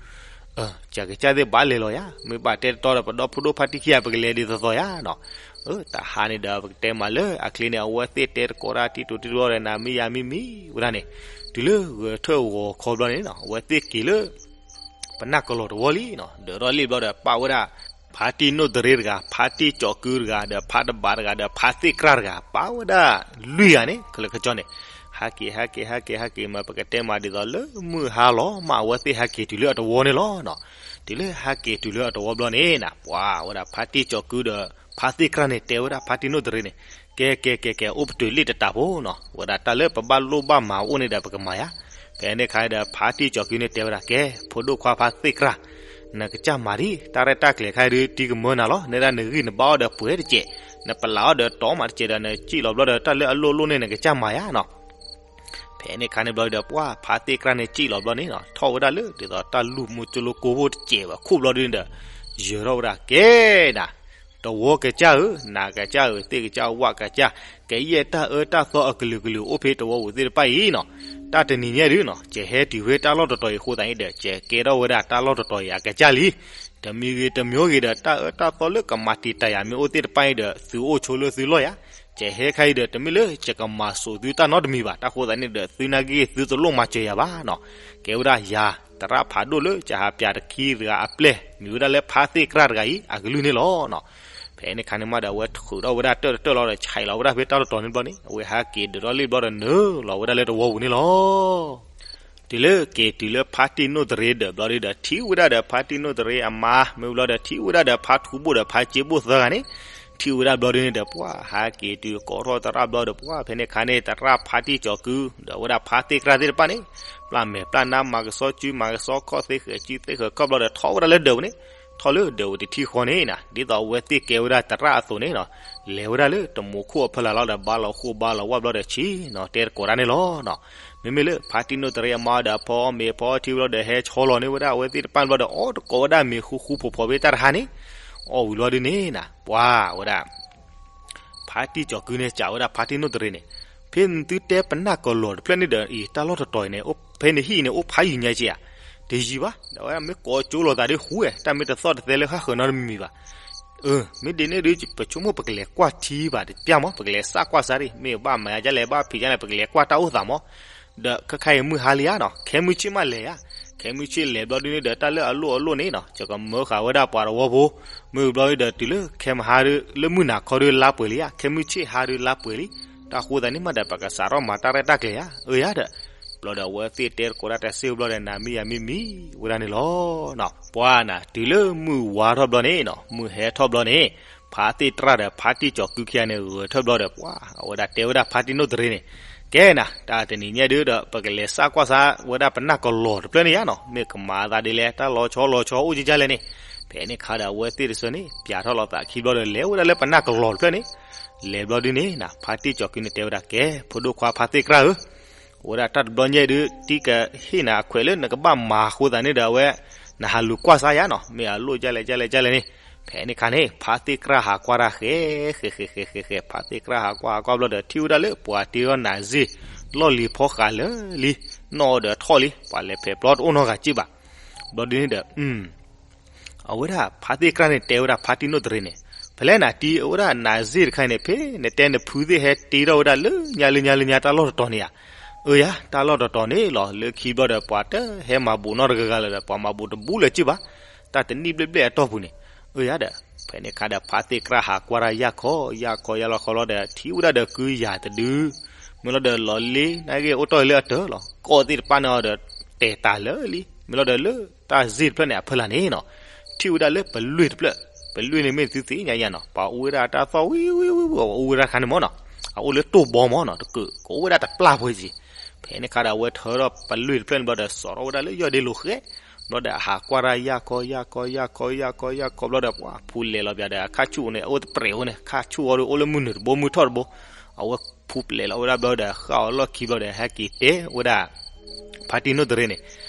ကကစၢ်သ့ၣ်ဘၣ်လဲၤလီၤယၤ မ့ၢ်ဘၣ်တဲတတီဒီး ပဒီဖိဒိၣ်ဖါတံၢ်ခံဂၤ ပကလဲၤဒ်သိးသိးယၤနီၤ. တဟါန့ၣ်ဒီး ပကတဲမးလၢအချ့န့ၣ် အဝဲသ့ၣ်တဲတကိးတၢ်တံၢ်တိၤတံၢ်တိၤဒီး နၤမ့ၢ်ယၤမ့ၢ်မံဝဲဒၣ်န့ၣ် တုၤလၢဂဲၤထၢၣ်ဂီၤခီဘျီန့ၣ်နီၤ အဝဲသ့ၣ်က့ၤလၢ ပနၢ်ကလီၤတဝီလံနီၤ ဒၢးထီၣ်လံဘျီဒီး ပာ်ဝဲဒၣ် ဖါတံၢ်နိၣ်တရ့တဂၤ ဖါတံၢ်ကၠီၤကုတဂၤ ဒီးဖါတဘးတဂၤ ဒီးဖါသ့ၣ်ကြၢ်တဂၤ ပာ်ဝဲဒၣ်လွံၢ်ဂၤန့ၣ် ခဲလၢာ်ခဲဆ့န့ၣ် ဟးက့ၤ ဟးက့ၤ ဟးက့ၤ ဟးက့ၤမး ပကတဲမးဒ်သိးလၢမုၢ်ဟါလီၤမး အဝဲသ့ၣ်ဟဲက့ၤတုၤလၢအတဝီန့ၣ်လီၤ. တုၤလၢဟဲက့ၤတုၤလၢအတဝီဘျီန့ၣ်နီၤ ပှၤဝဲဒၣ်ဖါတံၢ်ကၠီၤကုဒီး ဖါသ့ၣ်ကြၢ်န့ၣ် တဲဝဲဒၣ်ဖါတံၢ်နိၣ်တရ့န့ၣ် ကဲ ကဲ ကဲ ကဲ အိၣ်ပတုာ်လံတတးဖိနီၤ ဝဲဒၣ်တၢ်လၢပဘၣ်လိၣ်ဘၣ်မၤအိၣ်န့ၣ်ဒီး ပကမၤယၤ. ဖဲန့ၣ်အခါဒီး ဖါတံၢ်ကၠီၤကုန့ၣ်တဲဝဲဒၣ် ကဲ ဖိဒိၣ်ခွါဖါသ့ၣ်ကြၢ် နကစၢ်မၤဒံး တၢ်ရဲၣ်တၢ်ကျဲၤခါဒုး တံၤကမၢနၤလီၤ နဲဒၣ်နဂံၢ်နဘါအီၤဒီးပှဲၤတစဲး နပလးအီၤဒီးတီၤမးတစဲးဒီး နစံၣ်လီၤဘျီဒီး တၢ်လၢအလိၣ်လိၣ်န့ၣ် နကစၢ်မၤယၤနီၤ. ဖဲန့ၣ်အခါန့ၣ်ဘျီဒီး ပှၤဖါသ့ၣ်ကြၢ်န့ၣ် စံၣ်လီၤဘျီန့ၣ်နီၤ ထီၣ်ဝဲဒၣ်လၢ ဒ်သိးတၢ်လူၢ်မူကၠိလိကိၣ်ဖိတစဲးဝဲ ခိၣ်ဘျီဒုန့ၣ်ဒီး ယၢၤထီၣ်ဝဲဒၣ် ကဲနၤ တဝီကစၢ်ဧၢ, နၤကစၢ်ဧၢ, သ့ၣ်ကစၢ်ဝၣ်ကစၢ်, ကယဲၢ်တၢ်အၢတၢ်သီအကလုာ်ကလုာ် အိၣ်ဖဲတဝီပူၤသ့ၣ်တဖၣ်အံၤနီၤ. တၢ်တနံၤညါဒုနီၤ ကဟဲတုၤဖဲတၢ်လီၢ်တတီၤအံၤအဃိသတးန့ၣ်ဒီး ကကဲထီၣ်ဝဲဒၣ်တၢ်လီၢ်တတီၤအံၤအကစၢ်လံ. တမံၤဂ့ၤတမံၤဂ့ၤဒီး တၢ်အၢတၢ်သီလၢကမၤတံာ်တာ်ယၤမ့ၢ်အိၣ်သ့ၣ်တဖၣ်အံၤဒီး သုအိၣ်ဆိလၢသုလီၢ်ယၤ. ကဟဲခါအံၤဒီး တမ့ၢ်လၢယကမၤစိာ်သုတၢ်နီတမံၤဘၣ်. တၢ်အဃိသတးန့ၣ်ဒီး သုနာ်က့သုတလိၣ်မၤစၢၤယၤဘၣ်နီၤ. ကဲဝဲဒၣ်ယၤ သရၣ်ဖးဒိၣ်လၢကဟးပၠးတခီတဂၤအပျဲၢ် မံၤဝဲဒၣ်လၢဖါသ့ၣ်ကြၢ်တဂၤအံၤ အကလုၢ်န့ၣ်လီၤ. ဖဲန့ၣ်ခါန့ၣ်မးဒီး အဝဲထုးထီၣ်ဝဲဒၣ်တၢၢ်တတၢၢ်လီၤဒီး ဆဲးလီၤဝဲဒၣ်ဖဲတၢ်လီၢ်တတီၤန့ၣ်ဘျီန့ၣ် အဝဲဟးက့ၤဒုးထီၣ်လံဘျီဒီးနုာ်လီၤဝဲဒၣ်လၢတဝီပူၤန့ၣ်လီၤ. တုၤလၢက့ၤတုၤလၢဖါတံၢ်နိၣ်တရ့ဒီးဘျီဒုဒီး ထံၣ်ဝဲဒၣ်ဒီးဖါတံၢ်နိၣ်တရ့အမါ မ့ၢ်ဘျီဒီး ထံၣ်ဝဲဒၣ်ဒီးဖါထူဘိၣ်ဒီးဖါစ့ဘိၣ်သၢဂၤန့ၣ် ထံၣ်ဝဲဒၣ်ဘျီဒုန့ၣ်ဒီး ပှၤဟးက့ၤတုၤကိးထီၣ်သရၣ်ဘျီဒီး ပှၤဖဲန့ၣ်ခါန့ၣ် သရၣ်ဖါတံၢ်ကၠီၤကု ဒီးဝဲဒၣ်ဖါသ့ၣ်ကြၢ်သ့ၣ်တဖၣ်န့ၣ် ပျၢ်မဲာ်ပျၢ်နါ မၤကစီစု မၤကစီခီၣ်သ့ဃဲၤစုသ့ဃဲၤခီၣ်ဘျီဒီး ထီၣ်ဝဲဒၣ်လၢဒၢးပူၤန့ၣ် ထီၣ်လၢဒၢးပူၤတထံၣ်ဃီန့ၣ်နီၤ ဒ်သိးအဝဲသ့ၣ်ကဲဝဲဒၣ်သရၣ်အသိးန့ၣ်နီၤ လဲၤဝဲဒၣ်လၢတမူခိၣ်အဖီလာ်လီၤဒီး ဘါလီၤဃိၣ်ဘါလီၤဝၣ်ဘျီဒီးဆ့ၣ်နီၤ တဲသကိးတၢ်န့ၣ်လီၤ. မ့မ့ၢ်လၢဖါတံၢ်နိၣ်တရ့အမါဒီး အဖီအီၣ်မ့ၤဖီအီထံဘျီဒီး ဟဲဆီလီၤန့ၢ်ဝဲဒၣ်အဝဲသ့ၣ်တဖၣ်ဘျီဒီး အီၣ်တကိးဝဲဒၣ်မ့ၤဃူဃူဖိးဖိးဖဲတၢ်တဟါန့ၣ် အီၣ်ဝံၤဘျီဒုန့ၣ်နီၤ ပှၤဝဲဒၣ် ဖါတံၢ်ကၠီၤကုန့ၣ် စံးဝဲဒၣ်ဖါတံၢ်နိၣ်တရ့န့ၣ် ဖဲသုတဲပနၢ်ကလီၤတဖျၢၣ်န့ၣ်ဒီး အံၤ တၢ်လီၢ်တတီၤအံၤန့ၣ် ဖဲနဟံၣ်န့ၣ် အိၣ်ဖးယံၤညါက့ဧါ. တယံၤဘၣ် ဒီးဝဲမ့ၢ်ကိးကၠိလိာ်သးဒ်ဃူဝဲ တၢ်မ့ၢ်တသီၣ်တသဲလၢဃၣ်ဃၢၤနီတမံၤမံၤဘၣ်. အၢ မ့ၢ်ဒ်န့ၣ်ဒီး ပဆိကမိၣ်ပကလဲၤကွၢ်ထံဘၣ်တပျၢ်မး ပကလဲၤစးကွၢ်စးဒ် မ့ၢ်ဘၣ်မၤယါဒ်လဲၣ် ဘၣ်ဖံးဒ်လဲၣ် ပကလဲၤကွၢ်တၢ်အိၣ်သးမး ဒီးခဲခါအံၤမုၢ်ဟါလံဧါနီၤ ခဲမုၢ်ဆ့ၣ်မးလဲၤဧါ. ခဲမုၢ်ဆ့ၣ်လဲၤဘျီဒုန့ၣ်ဒီး တၢ်လၢအလိၣ်အလိၣ်န့ၣ်နီၤ ယကမၢဃာ်ဝဲဒၣ်ပှၤတဝီဖိ မ့ၢ်ဘျီဒုဒီး တုၤလၢခဲမုၢ်ဟါဒီး လၢမုၢ်နၤခီဒီးလါပှဲၤလံဧါ ခဲမုၢ်ဆ့ၣ်ဟါဒီးလါပှဲၤလံ. တၢ်ဃိသတးန့ၣ်မးဒီး ပကစးထီၣ်မၤတၢ်ရဲၣ်တၢ်ကျဲၤဧါ အၢယၤဒီး ဘျီဒီးအဝဲသ့ၣ်တဲသကိးတၢ်တၢ်စ့ၢ်ဘျီဒီး နၤမ့ၢ်ယၤမ့ၢ်မံၤဝဲဒၣ်န့ၣ်လီၤ. ပှၤနၤ တုၤလၢမုၢ်ဝါထီၣ်ဘျီန့ၣ်နီၤ မုၢ်ဟဲထီၣ်ဘျီန့ၣ် ဖါသ့ၣ်တြၢ်ဒီးဖါတံၢ်ကၠီၤကုခံဂၤန့ၣ် ဂဲၤထီၣ်ဘျီဒီး ပှၤအဝဲဒၣ်တဲဝဲဒၣ်ဖါတံၢ်နိၣ်တရ့န့ၣ် ကဲနၤ တၢ်တနံၤညါဒုဒီး ပကလဲၤစးကွၢ်စးဝဲဒၣ်ပနၢ်ကလီၤတဖျၢၣ်န့ၣ်ယါနီၤ မ့ၢ်ကမၤအသးဒ်လဲၣ် တၢ်လီၤဆီလီၤဆီအိၣ်ကကၢ်လဲၣ်န့ၣ်. ဖဲန့ၣ်ခါဒီးအဝဲသ့ၣ်တဆၢန့ၣ် ပၠးထီၣ်လီၤသးခံဘျီဒီး လဲၤဝဲဒၣ်လၢပနၢ်ကလီၤတဖျၢၣ်န့ၣ် လဲၤဘျီဒုန့ၣ်နၤ ဖါတံၢ်ကၠီၤကုန့ၣ်တဲဝဲဒၣ် ကဲ ဖိဒိၣ်ခွါဖါသ့ၣ်တြၢ်ဧၢ အိၣ်ဝဲဒၣ်တၢ်တဘျီညါဒု တံၢ်ကဟ့ၣ်နၤအခွဲးလၢနကဘၣ်မၤအဃိသတးန့ၣ်ဒီး အဝဲ နဟးလူၤကွၢ်စးယါနီၤ မ့ၢ်အလိၣ်ကၢ်လဲၣ်ကၢ်လဲၣ်ကၢ်လဲၣ်န့ၣ်. ဖဲန့ၣ်ခါန့ၣ် ဖါသ့ၣ်တြၢ်ဟးကွၢ်တၢ်ဃဲ ဃဲ ဃဲ ဃဲ ဃဲ ဃဲ ဖါသ့ၣ်တြၢ်ဟးကွၢ်ဟးကွၢ်ဘျီဒီး ထံၣ်ဝဲဒၣ်လၢပှၤတ့ထီၣ်နးစ့ၢ် လီၢ်လံၤဖီဃးလၢာ်လံ နီၣ်ဒီးထီၣ်လံ ပှၤလဲၤဖဲးပျီတအိၣ်နီတဂၤက့ဘၣ်. ဘျီဒုန့ၣ်ဒီး အဝဲဒၣ်ဖါသ့ၣ်တြၢ်န့ၣ်တဲဝဲဒၣ်ဖါတံၢ်နိၣ်တရ့န့ၣ် ဖဲလဲၣ်နၤတံၢ် အဝဲဒၣ်နးစ့ၢ်တခါအံၤန့ၣ် ဖဲနတဲနဖုသ့ၣ်ဟဲတ့ထီၣ်ဝဲဒၣ်လၢညါလၢညါလၢညါတၢ်လီၢ်တတီၤန့ၣ်ဧါ. အၢယၤ တၢ်လီၢ်တတီၤန့ၣ်လီၤ လၢခံဘျီဒီး ပှၤတဟဲမၤဘူးနီတဂၤဂၤလၢၤဒီး ပှၤမၤဘူးတဘူးလၢၤက့ဘၣ်. တၢ်တနံၣ်ဘျဲၣ်ဘျဲၣ်အတီၢ်ပူၤန့ၣ် အၢယၤဒီး ဖဲန့ၣ်ခါဒီးဖါသ့ၣ်တြၢ်ဟးကွၢ်တၢ်ယၢ်ခီယၢ်ခီယၢ်လီၤခီလီၤဒီး ထံၣ်ဝဲဒၣ်ဒီးကုယၤတဒု မ့ၢ်လီၤဒီးလီၤလ့ နာ်က့အိၣ်တီၢ်လၢအတၢၢ်လီၤ ကီၢ်သ့ၣ်တဖၣ်န့ၣ်ဒီး တဲာ်တၢ်လၢာ်လံ မ့ၢ်လီၤဒီးလၢတၢ်စ့ၣ်တဖျၢၣ်န့ၣ် အဖီလာ်န့ၣ်နီၤ ထံၣ်ဝဲဒၣ်လၢပလွ့ၢ်တဖျၢၣ် ပလွ့ၢ်န့ၣ်မ့ၢ်သုသ့ၣ်ညါယါနီၤ ပှၤအူဝဲဒၣ်တၢ်သီၣ်ဝံဝံဝံဝံ အူဝဲဒၣ်တခါန့ၣ်မ့ၢ်နီၤ အအိၣ်လၢတိၢ်ဘီမ့ၢ်နီၤ တကၢး ကအိၣ်ဝဲဒၣ်တပျၢ်ဖိက့ၤ. ဖဲန့ၣ်ခါဒီးအဝဲထၢထီၣ်ပလွ့ၢ်တဖျၢၣ်န့ၣ်ဘျီဒီး စိာ်ထီၣ်ဝဲဒၣ်လၢယီၢ်ဒ့လိၤဃဲ ဘျီဒီးအဟးကွၢ်တၢ်ယၢ်ခီယၢ်ခီယၢ်ခီယၢ်ခီယၢ်ခီဘျီဒီး ပှၤဖူလဲၤလီၤပၠးဒီးအခါဆူၣ်န့ၣ် အအိၣ်တပြဲးအိၣ်န့ၣ် ခါဆူၣ်အီၤဒီးအိၣ်လၢမုၢ်နုာ်တဘိမုၢ်ထီၣ်တဘိ အဝဲဖူပျဲးလီၤဝဲဒၣ်ဘျီဒီး ဃၣ်အီၤလီၢ်ခံဘျီဒီး ဟဲက့ၤတဲဝဲဒၣ် ဖါတံၢ်နိၣ်တရ့န့ၣ်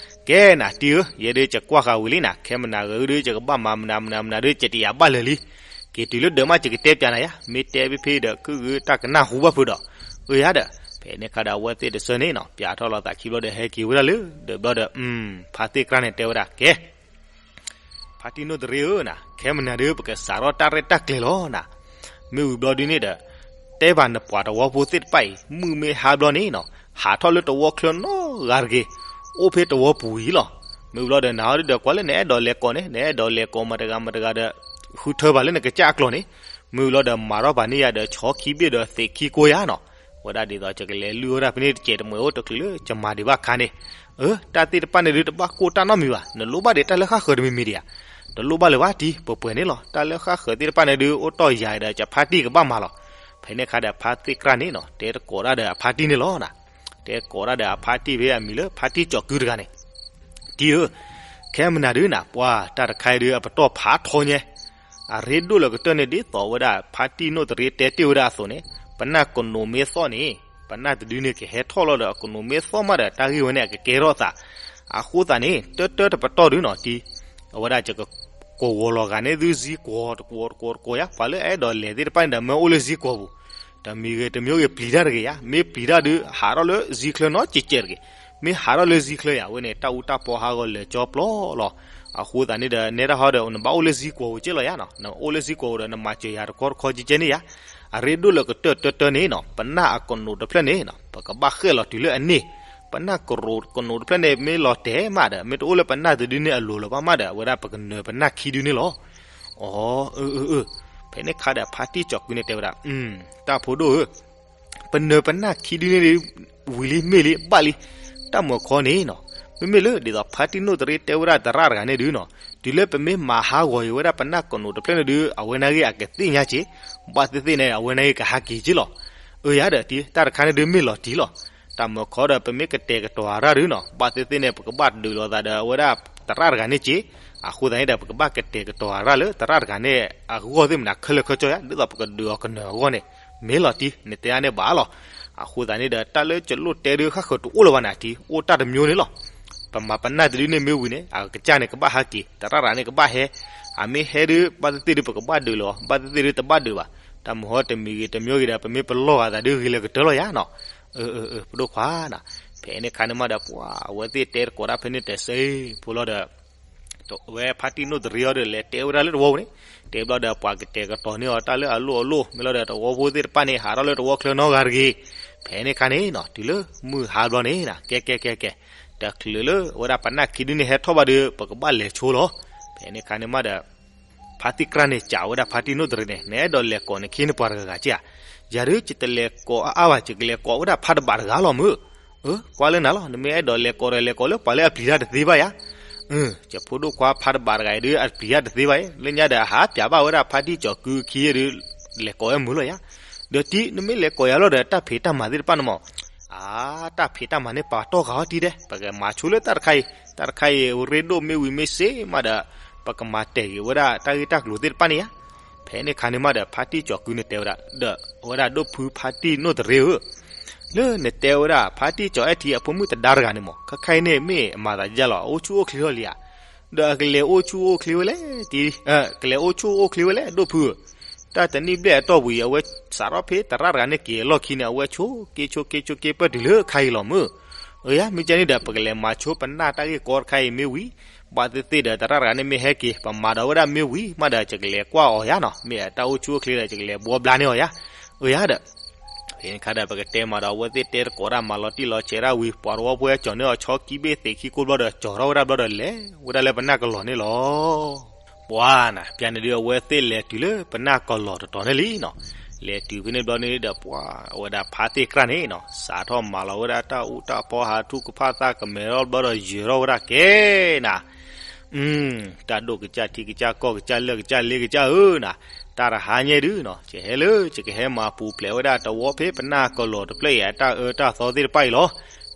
ကဲနၤတံၢ်ဧၢ ယဲဒုးယကွၢ်ဃာ်ဝံၤလံနၤ ခဲမနၤဂ့ၤဒုး ယကဘၣ်မၤမနုၤမနုၤမနုၤဒုး ယတယာ်ဘၣ်လၢာ်လံ. က့ၤတုၤလၢဒၢးမး ယကတဲပၠးနၤယါ မ့ၢ်တဲဖဲဖဲဒီး ကုၢ်ဂ့ၤတၢ်ကနၣ်ဟူဘၣ်ဖုးဒီး အၢယၤဒီး ဖဲန့ၣ်ခါဒီးအဝဲသ့ၣ်တဆၢန့ၣ်နီၤ ပၠးထီၣ်လီၤသးခံဘျီဒီး ဟဲက့ၤဝဲဒၣ်လၢဒၢးဘျီဒီး ဖါသ့ၣ်တြၢ်န့ၣ်တဲဝဲဒၣ် ကဲ ဖါတံၢ်နိၣ်တရ့ဧၢနၤ ခဲမနၤဒုး ပကစးထီၣ်တၢ်ရဲၣ်တၢ်ကျဲၤလီၤနၤ. မ့ၢ်ဝံၤဘျီဒုန့ၣ်ဒီး တဲဘၣ်နပှၤတဝီဖိသ့ၣ်တဖၣ်အံၤ မုၢ်မ့ၢ်ဟါဘျီန့ၣ်နီၤ ဟးထီၣ်လၢတဝီချၢနီတဂၤတဂ့ၤ, အိၣ်ဖဲတဝီပူၤအံၤလီၤ. မ့ၢ်ဝံၤဘျီဒီး နၤဟီဒုးဒီး ကွၢ်လၢနအဲၣ်ဒိးလဲၤကိးန့ၣ် နအဲၣ်ဒိးလဲၤကိးမတၤတဂၤမတၤတဂၤဒီး ဃုထၢဘၣ်လၢနကစၢ်အကျိာ်န့ၣ်, မ့ၢ်ဝံၤဘျီဒီး မၤထီၣ်ဘၣ်န့ၢ်ယၤဒီး ဆီခံဘ့ၣ်ဒီးသံးခံကိးယၤနီၤ. ဝဲဒၣ်ဒ်သိး ယကလဲၤလုၢ်ဝဲဒၣ်ဖဲန့ၣ်တစဲးတမှဲးအိၣ်တချုးလၢယမၤဒံးဘၣ်ခါန့ၣ်, အၢ တၢ်သ့ၣ်တဖၣ်န့ၣ်ဒုး တဘၣ်ကိၢ်တၢ်နီတမံၤဘၣ်, နလိၣ်ဘၣ်ဒံးတၢ်လၢဃၣ်ဃၢၤတမံၤမံၤဒံးဧါ, တလိၣ်ဘၣ်လၢၤဘၣ်တံၢ်, ပှဲၤပှဲၤန့ၣ်လီၤ. တၢ်လၢဃၣ်ဃၢၤသ့ၣ်တဖၣ်န့ၣ်ဒုး အိၣ်တီၢ်ယၤဒီး ယဖါတံၢ်ကဘၣ်မၤလီၤ. ဖဲန့ၣ်အခါဒီး ဖါသ့ၣ်ကြၢ်န့ၣ်နီၤ တဲသကိးတၢ်ဒီးအဖါတံၢ်န့ၣ်လီၤ. တဲသကိးတၢ်ဒီးအဖါတံၢ်ဖဲအမံၤလၢ ဖါတံၢ်ကၠီၤကုတဂၤန့ၣ်, တံၢ်ဧၢ, ခဲမနၤဒုးနၤ ပှၤတၢ်တခါအံၤဒုး အပတီၢ်ဖးထီညါ, အရ့ဒိၣ်လၢကတၢၢ်န့ၣ် ဒ်သိးဝဲဒၣ် ဖါတံၢ်နိၣ်တရ့တဲတ့ၢ်ဝဲဒၣ်အသိးန့ၣ်, ပနၢ်ကနိးမ့ၢ်သီၣ်န့ၣ်, ပနၢ်တဒုန့ၣ် ကဟဲထီၣ်လီၤဒီး အကနိးမ့ၢ်သီၣ်မးဒီး တၢ်ဂ့ၢ်ဝဲန့ၣ် အကကဲထီၣ်အသး. အဃိသတးန့ၣ် တၢတၢတပတီၢ်ဒုးနီၤ တံၢ်, အဝဲဒၣ်ယကကိးဂီၤလီၤဂာ်န့ၢ်သုစ့ၢ်ကီး တကိးတကိးတကိးယါ, ပှၤလၢအအဲၣ်ဒိးလဲၤသ့ၣ်တဖၣ်န့ၣ်ဒီး မၢအိၣ်လၢစ့ၢ်ကီးပူၤ တမံၤဂ့ၤတမံၤဂ့ၤပျံၤတၢ်တဂ့ၤယါ, မ့ၢ်ပျံၤတၢ်ဒုး ဟးထီၣ်လၢဇံချၢနီတစဲးတဂ့ၤ. မ့ၢ်ဟးထီၣ်လၢဇံချၢယါ အဝဲန့ၣ် တၢ်အူတၢ်ပီဟးဂီၤလၢာ်ကၠီပျီလီၤ. အဃိသတးန့ၣ်ဒီး နဲဒၣ်ဟီဒီး နဘၣ်အိၣ်လၢဇံကွီၤဧိၤကဲလီၤယါနီၤ, နအိၣ်လၢဇံကွီၤဧိၤဒီး နမၤစၢၤယၤတကီတခီကဲကဲန့ၣ်ယါ. အရ့ဒိၣ်လၢကတၢၢ်တၢၢ်တၢၢ်န့ၣ်နီၤ, ပနၢ်အကနိးတဖျၢၣ်န့ၣ်နီၤ ပကဘၣ်ဃဲၣ်လီၤတုၤလၢအန့ၣ်, ပနၢ်ကရိးကနိးတဖျၢၣ်န့ၣ် မ့ၢ်လီၤတဲာ်မးဒီး မ့ၢ်တအိၣ်လၢပနၢ်တဒုန့ၣ်အလိၤလၢၤဘၣ်မးဒီး အဝဲဒၣ်ပကနၢၤပနၢ်ခံဒုန့ၣ်လီၤ. အၢ အၢ အၢ, ဖဲန့ၣ်ခါဒီး ဖါတံၢ်ကၠီၤကုန့ၣ်တဲဝဲဒၣ်, တၢ်ဖိဒိၣ်ဧၢ, ပနၢၤပနၢ်ခံဒုန့ၣ် ဝံၤလံမ့ၢ်လံဘၣ်လံ, တၢ်မုၢ်ခီန့ၣ်နီၤ, မ့မ့ၢ်လၢဒ်သိးဖါတံၢ်နိၣ်တရံတဲဝဲဒၣ်သရၣ်တဂၤန့ၣ်ဒုနီၤ, တုၤလၢပမ့ၢ်မၤဟးဂီၤအံၤဝဲဒၣ်ပနၢ်ကနိးတဖျၢၣ်န့ၣ်ဒု အဝဲန့ၣ်ဂ့ၤအကသ့ၣ်ညါက့ၤ, ဘၣ်သ့ၣ်သ့ၣ်န့ၣ် အဝဲန့ၣ်ဂ့ၤကဟးက့ၤက့ၤလီၤ. အၢ ယါဒီးတံၢ် တၢ်တခါန့ၣ်ဒုမ့ၢ်လီၤတံၢ်လီၤ. တၢ်မုၢ်ခီဒီးပမ့ၢ်ကတဲာ်ကတီၤအရၣ်ဒုနီၤ, ဘၣ်သ့ၣ်သ့ၣ်န့ၣ် ပကဘၣ်ဒုးလိာ်သးဒီးအဝဲဒၣ်သရၣ်တဂၤန့ၣ်က့ၤ, အဃိသတးန့ၣ်ဒီး ပကဘၣ်ကတဲာ်ကတီၤအရၣ်လၢသရၣ်တဂၤန့ၣ်အဂီၢ်သ့ၣ်မနၤခဲလၢာ်ခဲဆ့ယါ, ဒ်သိးပကဒုးအီၤကနၢၤအဂီၢ်န့ၣ် မ့ၢ်လီၤတံၢ် နတဲဒၣ်န့ၣ်ဘၣ်လီၤ. အဃိသတးန့ၣ်ဒီး တၢ်လၢကလိၣ်တဲဒုဃၣ်ဃၢၤတအိၣ်လၢၤဘၣ်န့ၣ်တံၢ်, အိၣ်တၢ်တမျိုးန့ၣ်လီၤ. ပမၤပနၢ်တဒုန့ၣ်မ့ၢ်ဝံၤန့ၣ် အကစၢ်န့ၣ်ကဘၣ်ဟဲက့ၤ, သရၣ်တဂၤန့ၣ်ကဘၣ်ဟဲ, အမ့ၢ်ဟဲဒု ဘၣ်သ့ၣ်သ့ၣ်ဒု ပကဘၣ်ဒုးလီၤ, ဘၣ်သ့ၣ်သ့ၣ်ဒုတဘၣ်ဒုးဘၣ်. တၢ်မုၢ်ဟီတမံၤဂ့ၤတမံၤဂ့ၤဒီး ပမ့ၢ်ပလီၢ်ဂာ်သးဒုဂ့ၤလၢကတၢၢ်လီၤယါနီၤ. အၢ အၢ အၢ ပဒိၣ်ခွါနီၤ, ဖဲန့ၣ်ခါန့ၣ်မးဒီး ပှၤအဝဲသ့ၣ်တဲတကိးတၢ်ဖဲန့ၣ်တစဲးဖိလီၤဒီး ဝဲဖါတံၢ်နိၣ်တရံအီၤဒီး လဲၤတဲဝဲဒၣ်လၢတဝီပူၤန့ၣ်, တဲဘျီဒီးပှၤကတဲာ်ကတီၤန့ၢ်အီၤတၢ်လၢအလိၣ်အလိၣ်, မ့ၢ်လီၤဒီးတဝီဖိသ့ၣ်တဖၣ်န့ၣ် ဟးထီၣ်လၢတဝီချၢနီတဂၤတဂ့ၤ. ဖဲန့ၣ်ခါန့ၣ်နီၤ, တုၤလၢမုၢ်ဟါဘျီန့ၣ် ကဲကဲကဲကဲ, တချုးလၢဝဲဒၣ်ပနၢ်ခံဒုန့ၣ်ဟဲထီၣ်ဘၣ်ဒီး ပကဘၣ်လဲၤဆိလီၤ. ဖဲန့ၣ်ခါန့ၣ်မးဒီး ဖါတံၢ်ကြၢ်န့ၣ် စံးဝဲဒၣ်ဖါတံၢ်နိၣ်တရံန့ၣ်, နအဲၣ်ဒိးလဲၤကိးနခ့နပှၤတဂၤဂၤက့ဧါ. ယၤဒုး ယတလဲၤကိးအါအါဘၣ်, ယကလဲၤကိးဝဲဒၣ်ဖါတဘးတဂၤလီၤမုၢ်. အၢ ကွၢ်လၢနၤလီၤ, နမ့ၢ်အဲၣ်ဒိးလဲၤကိးဒီး လဲၤကိးလၢပှၤလၢအပျံၤတၢ်တသ့ဘၣ်ယါ. အၢ ယဖိဒိၣ်ခွါဖါတဘးတဂၤအံၤဒုး အပျံၤတၢ်တသ့ဘၣ်အံၤ, လၢညါဒီးအဟးပျးဘၣ်ဝဲဒၣ်ဖါတံၢ်ကၠီၤကုခံယဲၢ်ဒုး လဲၤကိးဝဲမုၢ်လီၤယါ. ဒီးတံၢ် နမ့ၢ်လဲၤကိးယၤလီၤဒီး တၢ်ဖံးတၢ်မၤသ့ၣ်တဖၣ်န့ၣ်မး, အၢ တၢ်ဖံးတၢ်မၤန့ၣ် ပာ်တီၢ်ဃာ်အီၤတံၢ်ဒဲး, ပကမၤဆိလၢတၢ်တခါအံၤ, တၢ်တခါအံၤ ရ့ဒိၣ်မ့ၢ်ဝံၤမ့ၢ်စ့မးဒီး ပကမၤတဲာ်က့ၤဝဲဒၣ်တၢ်ဂ့ၢ်တၢ်ကျိၤသ့ၣ်တဖၣ်န့ၣ်ယါ. ဖဲန့ၣ်ခါန့ၣ်မးဒီး ဖါတံၢ်ကၠီၤကုန့ၣ်တဲဝဲဒၣ်, ဒီးအဝဲဒၣ်ဒိၣ်ဖုဖါတံၢ်နိၣ်တရံဧၢ, လၢနတဲဝဲဒၣ် ဖါတံၢ်ကၠီၤအဲၣ်ထံအဖိမုၣ်တဒါတဂၤန့ၣ်မး, ခဲခါအံၤန့ၣ် မ့ၢ်အမၤသးဒ်လဲၣ်လီၤ, အအိၣ်ဆူၣ်အိၣ်ချ့လီၤလံဧါ. ဒီးအကလဲၤအိၣ်ဆူၣ်အိၣ်ချ့ဝဲလဲၣ်တံၢ်, ကလဲၤအိၣ်ဆူၣ်အိၣ်ချ့ဝဲလဲၣ်ဒိၣ်ဖုဧၢ. တၢ်တနံၣ်ဘျဲၣ်အတီၢ်ပူၤအံၤ အဝဲစးထီၣ်ဖဲသရၣ်တဂၤန့ၣ်က့ၤအလီၢ်ခံန့ၣ် အဝဲဆိးက့ဆိးက့ဆိးက့ပၢၢ်တုၤလၢခါအံၤလီၤမုၢ်. အၢ ယါ မ့ၢ်ကဲန့ၣ်ဒီး ပကလဲၤမၤဆိပနၢ်တၢ်ဂ့ၢ်ကီတခါအံၤမ့ၢ်ဝံၤ, ဘၣ်သ့ၣ်သ့ၣ်ဒီးသရၣ်တဂၤန့ၣ်မ့ၢ်ဟဲက့ၤ ပမၤဒီးဝဲဒၣ်မ့ၢ်ဝံၤမးဒီး ယကလဲၤကွၢ်အီၤယါနီၤ, မ့ၢ်အတၢ်အိၣ်ဆူၣ်အိၣ်ချ့ဒီး ယကလဲၤဘှီဘျါန့ၢ်အီၤယါ. အၢ ယါဒီး ဖဲန့ၣ်ခါဒီး ပကတဲမၤဒီးအဝဲသ့ၣ်တဲတကိးတၢ်မၤလီၤတံၢ်လီၤဆဲးတၢ်ဝံၤ ပှၤတဝီဖိဟဲကၠီၤန့ၢ်အီၤဆီခံဘ့ၣ်သံးခံကိးဘျီဒီး ကၠီၤထီၣ်ဝဲဒၣ်ဘျီဒီး လဲၤဝဲဒၣ်လၢပနၢ်ကလီၤန့ၣ်လီၤ. ပှၤနၤ ပျၢၤန့ၣ်ဒုး အဝဲသ့ၣ်လဲၤတုၤလၢပနၢ်ကလီၤတတီၤန့ၣ်လံနီၤ. လဲၤတုၤဖဲန့ၣ်ဘျီန့ၣ်ဒီး ပှၤအဝဲဒၣ်ဖါသ့ၣ်ကြၢ်န့ၣ်နီၤ စးထီၣ်မၤလီၤဝဲဒၣ်တၢ်အူတၢ်ပီ ဟးထူၣ်ကဖၣ်သၣ်ကမဲာ်ထီၣ်ဘျီဒီး ယၢၤထီၣ်ဝဲဒၣ်ကဲနၤ တၢ်ဒိၣ်ကစၢ်ထံကစၢ်ကီၢ်ကစၢ်လၢၢ်ကစၢ်လ့ကစၢ်ဧၢနၤ, တၢ်တဟါညါဒုနီၤ ယဟဲလၢယကဟဲမၤပူၤဖျဲးဝဲဒၣ်တဝီဖဲပနၢ်ကလီၤတဖျၢၣ်အံၤ အတၢ်အၢတၢ်သီသ့ၣ်တဖၣ်အံၤလီၤ.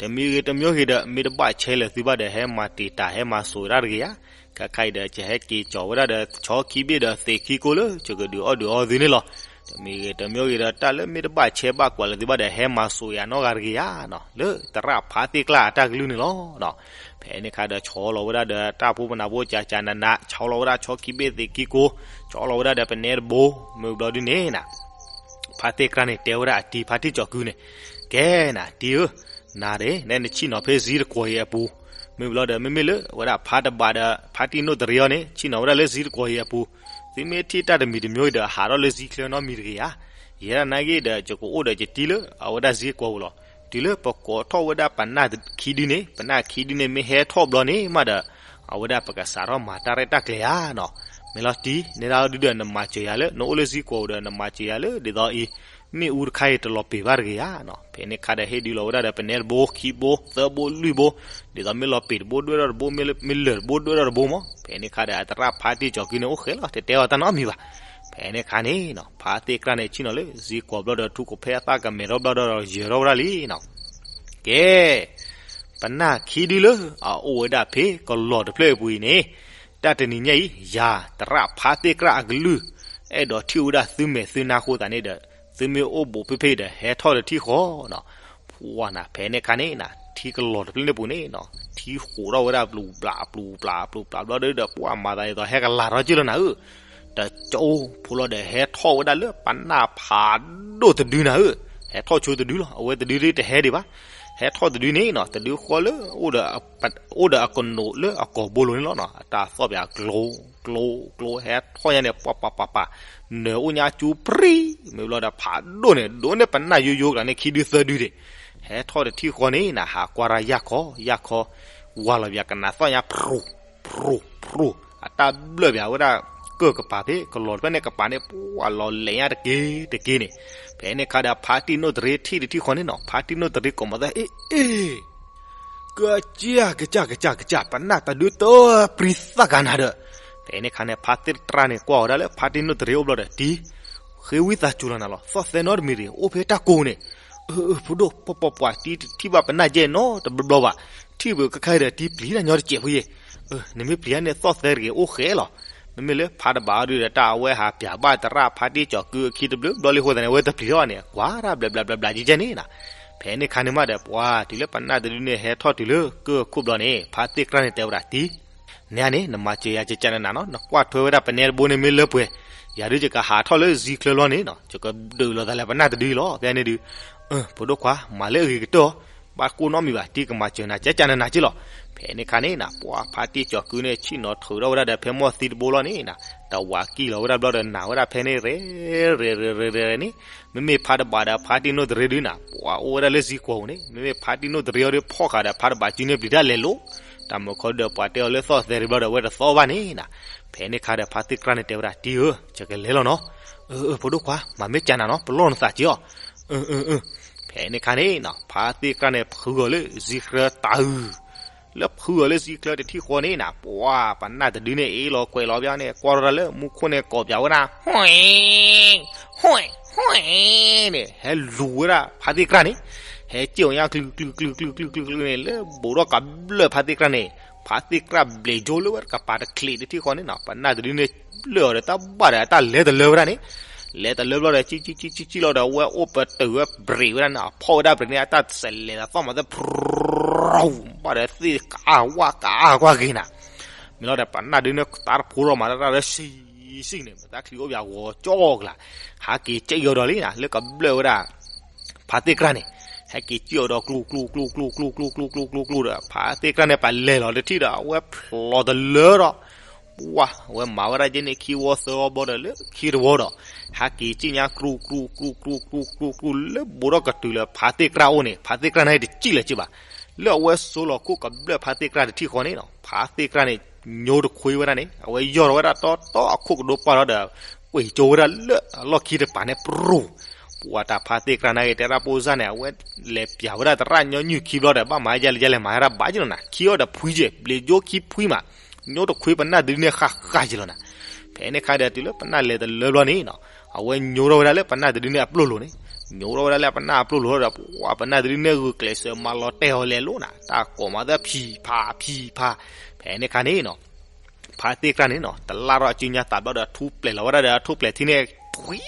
တမံၤဂ့ၤတမံၤဂ့ၤဒီး မ့ၢ်တဘၣ်ဆဲးလၢာ်သုဘၣ်ဒီး ဟဲမၤတံာ်တာ်ဟဲမၤစိာ်တၢ်တဂ့ၤဧါ. ခဲခါအံၤဒီး ယဟဲက့ၤကၠီၤဝဲဒၣ်ဒီး ဆီခံဘ့ၣ်ဒီးသံးခံကိးလၢ ယကဒုးအီၣ်ဒုးအီသုန့ၣ်လီၤ. တမံၤဂ့ၤတမံၤဂ့ၤဒီး တၢ်လၢမ့ၢ်တဘၣ်ဆဲးဘၣ်ကွၢ်လၢာ်သုဘၣ်ဒီး ဟဲမၤစိာ်ယၤနီတဂၤတဂ့ၤဧါနီၤ လၢသရၣ်ဖါသ့ၣ်ကြၢ်အတၢ်ကလုၢ်န့ၣ်လီၤ. ဖဲန့ၣ်ခါဒီး ဆီလီၤဝဲဒၣ်ဒီးတၢ်ဖိပနၢ်ဖိ ကၠးကၠးနးနး ဆီလီၤဝဲဒၣ်ဆီခံဘ့ၣ်သံးခံကိး ဆီလီၤဝဲဒၣ်ဒီးပနဲတဘိ မ့ၢ်ဘျီဒုန့ၣ်နၤ ဖါသ့ၣ်ကြၢ်န့ၣ် တဲဝဲဒၣ်အတံၤဖါတံၢ်ကၠီၤကုန့ၣ်, ကဲနၤတံၤဧၢ, နၤဒၣ် နဲနဆ့ၣ်နီၤဖဲဇံတကွီၤအံၤအပူၤ, မ့ၢ်ဘျီဒီး မ့မ့ၢ်လၢဝဲဒၣ်ဖါတဘးဒီး ဖါတံၢ်နိၣ်တရံအီၤန့ၣ် ဆ့ၣ်နီၤဝဲဒၣ်လၢဇံတကွီၤအံၤအပူၤ, သုမ့ၢ်ထံၣ်တၢ်တမံၤတမံၤဒီး ဟးထီၣ်လၢဇံချၢနီတမံၤတဂ့ၤဧါ. ယဲဒၣ်နာ်က့ဒီး ယကအိၣ်ဒီးယတံၤလၢအဝဲဒၣ်ဇံကွီၤပူၤလီၤ. တုၤလၢပကိးထီၣ်ဝဲဒၣ်ပနၢ်ခံဒုန့ၣ် ပနၢ်ခံဒုန့ၣ် မ့ၢ်ဟဲထီၣ်ဘျီန့ၣ်မးဒီး အဝဲဒၣ်ပကစးထီၣ်မၤတၢ်ရဲၣ်တၢ်ကျဲၤဧါနီၤ. မ့ၢ်လီၤတံၤ နဲဒၣ်ဒုဒီး နမၤစၢၤယၤလၢ နအိၣ်လၢဇံကွီၤပူၤဒီး နမၤစၢၤယၤလၢ ဒ်သိးအံၤ မ့ၣ်အူတခါအံၤတလီၤပံာ်ဘၣ်တဂ့ၤဧါနီၤ. ဖဲန့ၣ်ခါဒီး ဟ့ၣ်ဒုးလီၤဝဲဒၣ်ဒီး ပနဲတဘိ ခံဘိ သၢဘိ လွံၢ်ဘိ, ဒ်သိးမ့ၢ်လီၤပံာ်တဘိဒွဲၣ်ထီၣ်တဘိ မ့ၢ်လၢာ်တဘိဒွဲၣ်ထီၣ်တဘိမး. ဖဲန့ၣ်ခါဒီး အသရၣ်ဖါတံၢ်ကၠီၤကုန့ၣ် အိၣ်ဃဲလီၤ တတဲအီၤတၢ်နီတမံၤဘၣ်. ဖဲန့ၣ်ခါန့ၣ်နီၤ ဖါသ့ၣ်ကြၢ်န့ၣ် ဆ့ၣ်နီၤလၢ ဇံကွီၤဘျီဒီး ထူၣ်ကဖၣ်သၣ်ကမဲာ်ထီၣ်ဘျီဒီး ယၢၤထီၣ်ဝဲဒၣ်လံနီၤ. ကဲ ပနၢ်ခံဒုလၢအအိၣ်ဝဲဒၣ်ဖဲကလီၤတဖျၢၣ်အပူၤအံၤန့ၣ်, တၢ်တနံၤညါအံၤ ယၤသရၣ်ဖါသ့ၣ်ကြၢ်အကလုၢ် အဲၣ်ဒိးထံၣ်ဝဲဒၣ်သုမဲာ်သုနါအဃိသတးန့ၣ်ဒီး သုမ့ၢ်အိၣ်ဘူးဖ့ဖ့ဒီး ဟဲထီၣ်လၢထံဃီနီၤ. ပှၤနၤ ဖဲန့ၣ်ခါန့ၣ်နၤ ထံကလီၤတဖျၢၣ်န့ၣ်ပူၤန့ၣ်နီၤ ထံဃိးထီၣ်ဝဲဒၣ်ပျူၤပျၢ်ပျူၤပျၢ်ပျူၤပျၢ်ဘျီဒီး ပှၤမၤသးဒ်သိးဟဲကလၤထီၣ်က့ၢ်လီၤနၤဧၢ. တကၠိဖိလီၤဒီး ဟဲထီၣ်ဝဲဒၣ်လၢပနၢ်ဖးဒိၣ်တဒုနၤဧၢ, ဟဲထီၣ်ဆိတဒုလီၤ, အဝဲတဒုဒ်တဟဲဒံးဘၣ်, ဟဲထီၣ်တဒုန့ၣ်နီၤ, တဒုဃီလၢ အိၣ်ဒီးအကနိးလၢအကိာ်ဘိလိၤန့ၣ်လီၤနီၤ, အတၢ်သီၣ်ပၠးကျိ ကျိ ကျိ ဟဲထီၣ်ညါန့ၣ် ပှၤပှၤပှၤပှၤ, နၢၤအိၣ်ညါကၠူပြံ, မ့ၢ်ဘျီဒီးဖးဒိၣ်န့ၣ် ဒိးန့ၢ်ပနၢ်ယိယိကျါန့ၣ် ခံဒုသၢဒုဒံး, ဟဲထီၣ်တထံၣ်ဃီန့ၣ်နၤ ဟးကွၢ်ရၢယၢ်ခီ ယၢ်ခီ, ဝါလီၤပၠးကနၤသီၣ်ညါ ဖြူ ဖြူ ဖြူ, အတၢ်ဘျၢၣ်ပၠးဝဲဒၣ် ကၢၢ်ကပၤဖဲ ကလီၤတဖျၢၣ်န့ၣ်ကပၤန့ၣ် ပှၤလီၤလဲၤညါတက့ၢ်တက့ၢ်န့ၣ်, ဖဲန့ၣ်ခါဒီးဖါတံၢ်နိၣ်တရံးထံၣ်တထံၣ်ဃီန့ၣ်နီၤ, ဖါတံၢ်နိၣ်တရံးကိးမၤသး အ့ အ့ ကစၢ် ကစၢ် ကစၢ် ကစၢ် ပနၢ်တဒုတပြံသၣ်ကနၤဒီး, ဖဲန့ၣ်ခါန့ၣ် ဖါသ့ၣ်တြၢ်န့ၣ် ကွၢ်ဝဲဒၣ်လၢဖါတံၢ်နိၣ်တရံးအိၣ်ဘျီဒီး တံၢ် ဃ့ဝံသးစူၤလီၤနၤလီၤ, သီၣ်သဲနီတမံၤတဂ့ၤ, အိၣ်ဖဲတၢ်ကိးန့ၣ်, အၢ အၢ ဖိဒိၣ် ပှၤပှၤပှၤ တံၢ်တထံၣ်ဘၣ်ပနၢ်ယဲၢ်နီတဘျီဘျီဘၣ်, ထံၣ်ပကခါဒီးတံၢ်ပျံၤတၢ်ညီတစဲးဖိယဲၢ်, နမ့ၢ်ပျံၤတၢ်န့ၣ်သီၣ်သဲတဂ့ၤ အိၣ်ဃဲလီၤ, မ့မ့ၢ်လၢဖါတဘးအီၤဒုဒီး တၢ်အဝဲဟးပၠးဘၣ်သရၣ်ဖါတံၢ်ကၠီၤကုအခံတဘျုးဘျီလံအဃိသတးန့ၣ် အဝဲတပျံၤထီၣ်န့ၣ် ကွၢ်တၢ်ဘျဲးဘျးဘျးဘျးကဲကဲန့ၣ်နီၤ, ဖဲန့ၣ်ခါန့ၣ်မးဒီး ပှၤတုၤလၢပနၢ်တဒုန့ၣ် ဟဲထီၣ်တုၤလၢကၢၢ်ခိၣ်ဘျီန့ၣ် ဖါသ့ၣ်တြၢ်န့ၣ်တဲဝဲဒၣ် တံၢ် နဲန့ၣ် နမၤစၢၤယၤကကနနၤနီၤ, နကွၢ်ထွဲဝဲဒၣ်ပနဲတဘိန့ၣ်မ့ၢ်လၢပှဲၤ, ယၤဒုးယကဟးထီၣ်လၢစံချၢလီၤန့ၣ်နီၤ, ယကဒုးလိာ်သးလၢပနၢ်တဒုလီၤ, ဖဲန့ၣ်ဒုး, အၢ ဖိဒိၣ်ခွါ မၤလၢအဂ့ၤကတၢၢ်အီၤ, ဘၣ်ကိၢ်နီတမံၤဘၣ်, တံၢ်ကမၤစၢၤနၤကကနနၤက့လီၤ, ဖဲန့ၣ်ခါန့ၣ်နၤ ပှၤဖါတံၢ်ကၠီၤကုန့ၣ် ဆ့ၣ်နီၤထုးထီၣ်ဝဲဒၣ်ဒီးဖဲမီၢ်သံတဘိလီၤန့ၣ်နၤ, တဝးကံၢ်လီၤဝဲဒၣ်ဘျီဒီး နၤဝဲဒၣ်ဖဲန့ၣ် ရဲ ရဲ ရဲ ရဲ ရဲန့ၣ်, မ့မ့ၢ်ဖါတဘးဒီးဖါတံၢ်နိၣ်တရံးဒုးနၤ ပှၤအိၣ်ဝဲဒၣ်လၢစံကွီၤပူၤန့ၣ်, မ့မ့ၢ်ဖါတံၢ်နိၣ်တရံးအီၤဒုး ဖီၣ်ဃာ်ဒီးဖါတဘးစုန့ၣ်ပျံၤတၢ်လဲၤလိၤ, တၢ်မုၢ်ခီဒီးပှၤတဲအီၤလၢသီၣ်သဲတဘျီဒီး အဝဲတသီၣ်ဘၣ်န့ၣ်နၤ, ဖဲန့ၣ်ခါဒီးဖါသ့ၣ်တြၢ်န့ၣ်တဲဝဲဒၣ် တံၢ်ဧၢ ယကလဲၤလီၤနီၤ, အၢ အၢ ဖိဒိၣ်ခွါ မၤမ့ၢ်ကနၤနီၤ ပလီၢ်နသးက့အီၤ, အၢ အၢ အၢ, ဖဲန့ၣ်ခါန့ၣ်နီၤ ဖါသ့ၣ်တြၢ်န့ၣ် ဖုအီၤလၢစံချၢတၢ်အုး လၢဖုအီၤလၢစံချၢတထံၣ်ဃီန့ၣ်နၤ ပှၤပနၢ်တဒုန့ၣ် အ့ၣ်လီၤကွဲးလီၤဘၣ်န့ၣ် ကွၢ်ထီၣ်တၢ်လၢမူခိၣ်န့ၣ် ကိးပၠးဝဲဒၣ် ဟဲ ဟဲ ဟဲန့ၣ် ဟဲလူၤဝဲဒၣ်ဖါသ့ၣ်တြၢ်န့ၣ်, ဟဲစံၣ်အီၤညါ ကျုၤ ကျုၤ ကျုၤ ကျုၤ ကျုၤ ကျုၤ ကျုၤန့ၣ် လၢဘူးထီၣ်ကဘျၢၣ်ဖါသ့ၣ်တြၢ်န့ၣ်, ဖါသ့ၣ်တြၢ်ဘျဲးကၠိလၢဝဲကပၤတချံးတထံၣ်ဃီန့ၣ်နီၤ ပနၢ်တဒုန့ၣ် ဘျၢၣ်အီၤဒီးတၢ်ဘၣ်ဒီးတၢ်လဲၤတလၢဝဲဒၣ်န့ၣ်, လဲၤတလၢဘျီဒီး စံၣ် စံၣ် စံၣ် စံၣ် စံၣ်လီၤဒီး အဝဲအိၣ်ပတုာ်ဝဲဘြ့းဝဲဒၣ်န့ၣ် အဖီၣ်ဝဲဒၣ်ဘြ့းန့ၣ် အတၢ်စဲးလဲၤသးသီၣ်မၤသၢ ဖြူ ဘၣ်ဒီးသ့ၣ်ကအါဝါကအါကွၢ်က့ၤနၤ, မ့ၢ်လီၤဒီးပနၢ်ဒုန့ၣ် တၢ်တဖိထီၣ်မၤတၢ်လၢ စံၣ်စံၣ်န့ၣ် မ့ၢ်တၢ်ချံအိၣ်ပၠးဂီၤကၠီကလာ်, ဟးက့ၤစံၣ်အီၤဒီးလံနၤ လၢကဘျၢၣ်ဝဲဒၣ် ဖါသ့ၣ်တြၢ်န့ၣ်, ဟဲက့ၤစံၣ်အီၤဒီး ကျူ ကျူ ကျူ ကျူ ကျူ ကျူ ကျူ ကျူ ကျူ ကျူ ကျူဒီး ဖါသ့ၣ်တြၢ်န့ၣ် ပလဲၤလီၤတထံၣ်ဒီး အဝဲဖျိးတလၢဒီး ပှၢ် အဝဲမၤဝဲဒၣ်က့န့ၣ် ခံဝီသၢဝီဘျီဒီး လၢခံတဝီဒီး ဟဲက့ၤစံၣ်ညါ ကျူ ကျူ ကျူ ကျူ ကျူ ကျူ ကျူ လၢဘူးထီၣ်ကတုၤလၢဖါသ့ၣ်တြၢ်အိၣ်န့ၣ် ဖါသ့ၣ်တြၢ်န့ၣ်တစံၣ်လၢၤက့ဘၣ်. လၢအဝဲစိလီၤခိၣ်ကဘျၢၣ်ဖါသ့ၣ်တြၢ်တထံၣ်ဃီန့ၣ်နီၤ ဖါသ့ၣ်တြၢ်န့ၣ် ညိတခွ့ဝဲဒၣ်န့ၣ် အဝဲယီၢ်ထီၣ်ဝဲဒၣ်တီတီအခိၣ်ကဒိပှၢ်လီၤဒီး ကွံာ်ကၠိဝဲဒၣ်လၢအလီၢ်ခံတပၤန့ၣ် ပြူၤ ပှၢ်တၢ်ဖါသ့ၣ်တြၢ်န့ၣ်ဂ့ၤ တဲဒၣ်ပိၢ်စၢ်န့ၣ် အဝဲလဲၤပၠးဝဲဒၣ်သရၣ်ညီနုၢ်ခံဘျီဒီး ဘၣ်မၤယလဲၣ်ယလဲၣ်မၤဝဲဒၣ်ဘၣ်က့နီၤနၤ ခံအီၤဒီးဖှံက့ ဘျ့ကၠိခံဖှံမး ညိတခွ့ပနၢ်တဒုန့ၣ်ဃၣ်ဃၣ်က့လီၤနၤ. ဖဲန့ၣ်ခါဒီးတုၤလၢပနၢ်လဲၤတလၢဘျီန့ၣ်နီၤ အဝဲညိထီၣ်ဝဲဒၣ်လၢပနၢ်တဒုန့ၣ်အပျိၢ်လိၤန့ၣ် ညိထီၣ်ဝဲဒၣ်လၢပနၢ်အပျိၢ်လိၤဒီး ပှၢ်ပနၢ်တဒုန့ၣ်ဂုာ်ကျဲးစၢးမၤလီၤတဲာ်အီၤလဲၤလိၤနၤ တၢ်ကိးမၤသၢဖံးဖးဖံးဖး. ဖဲန့ၣ်ခါန့ၣ်နီၤ ဖါသ့ၣ်တြၢ်န့ၣ်နီၤ တလၢ်ထီၣ်အစုညါသးဘျီဒီး ထူၣ်ပျဲၤလီၤဝဲဒၣ်ဒီး ထူၣ်ပျဲၤထံန့ၣ် ထွံ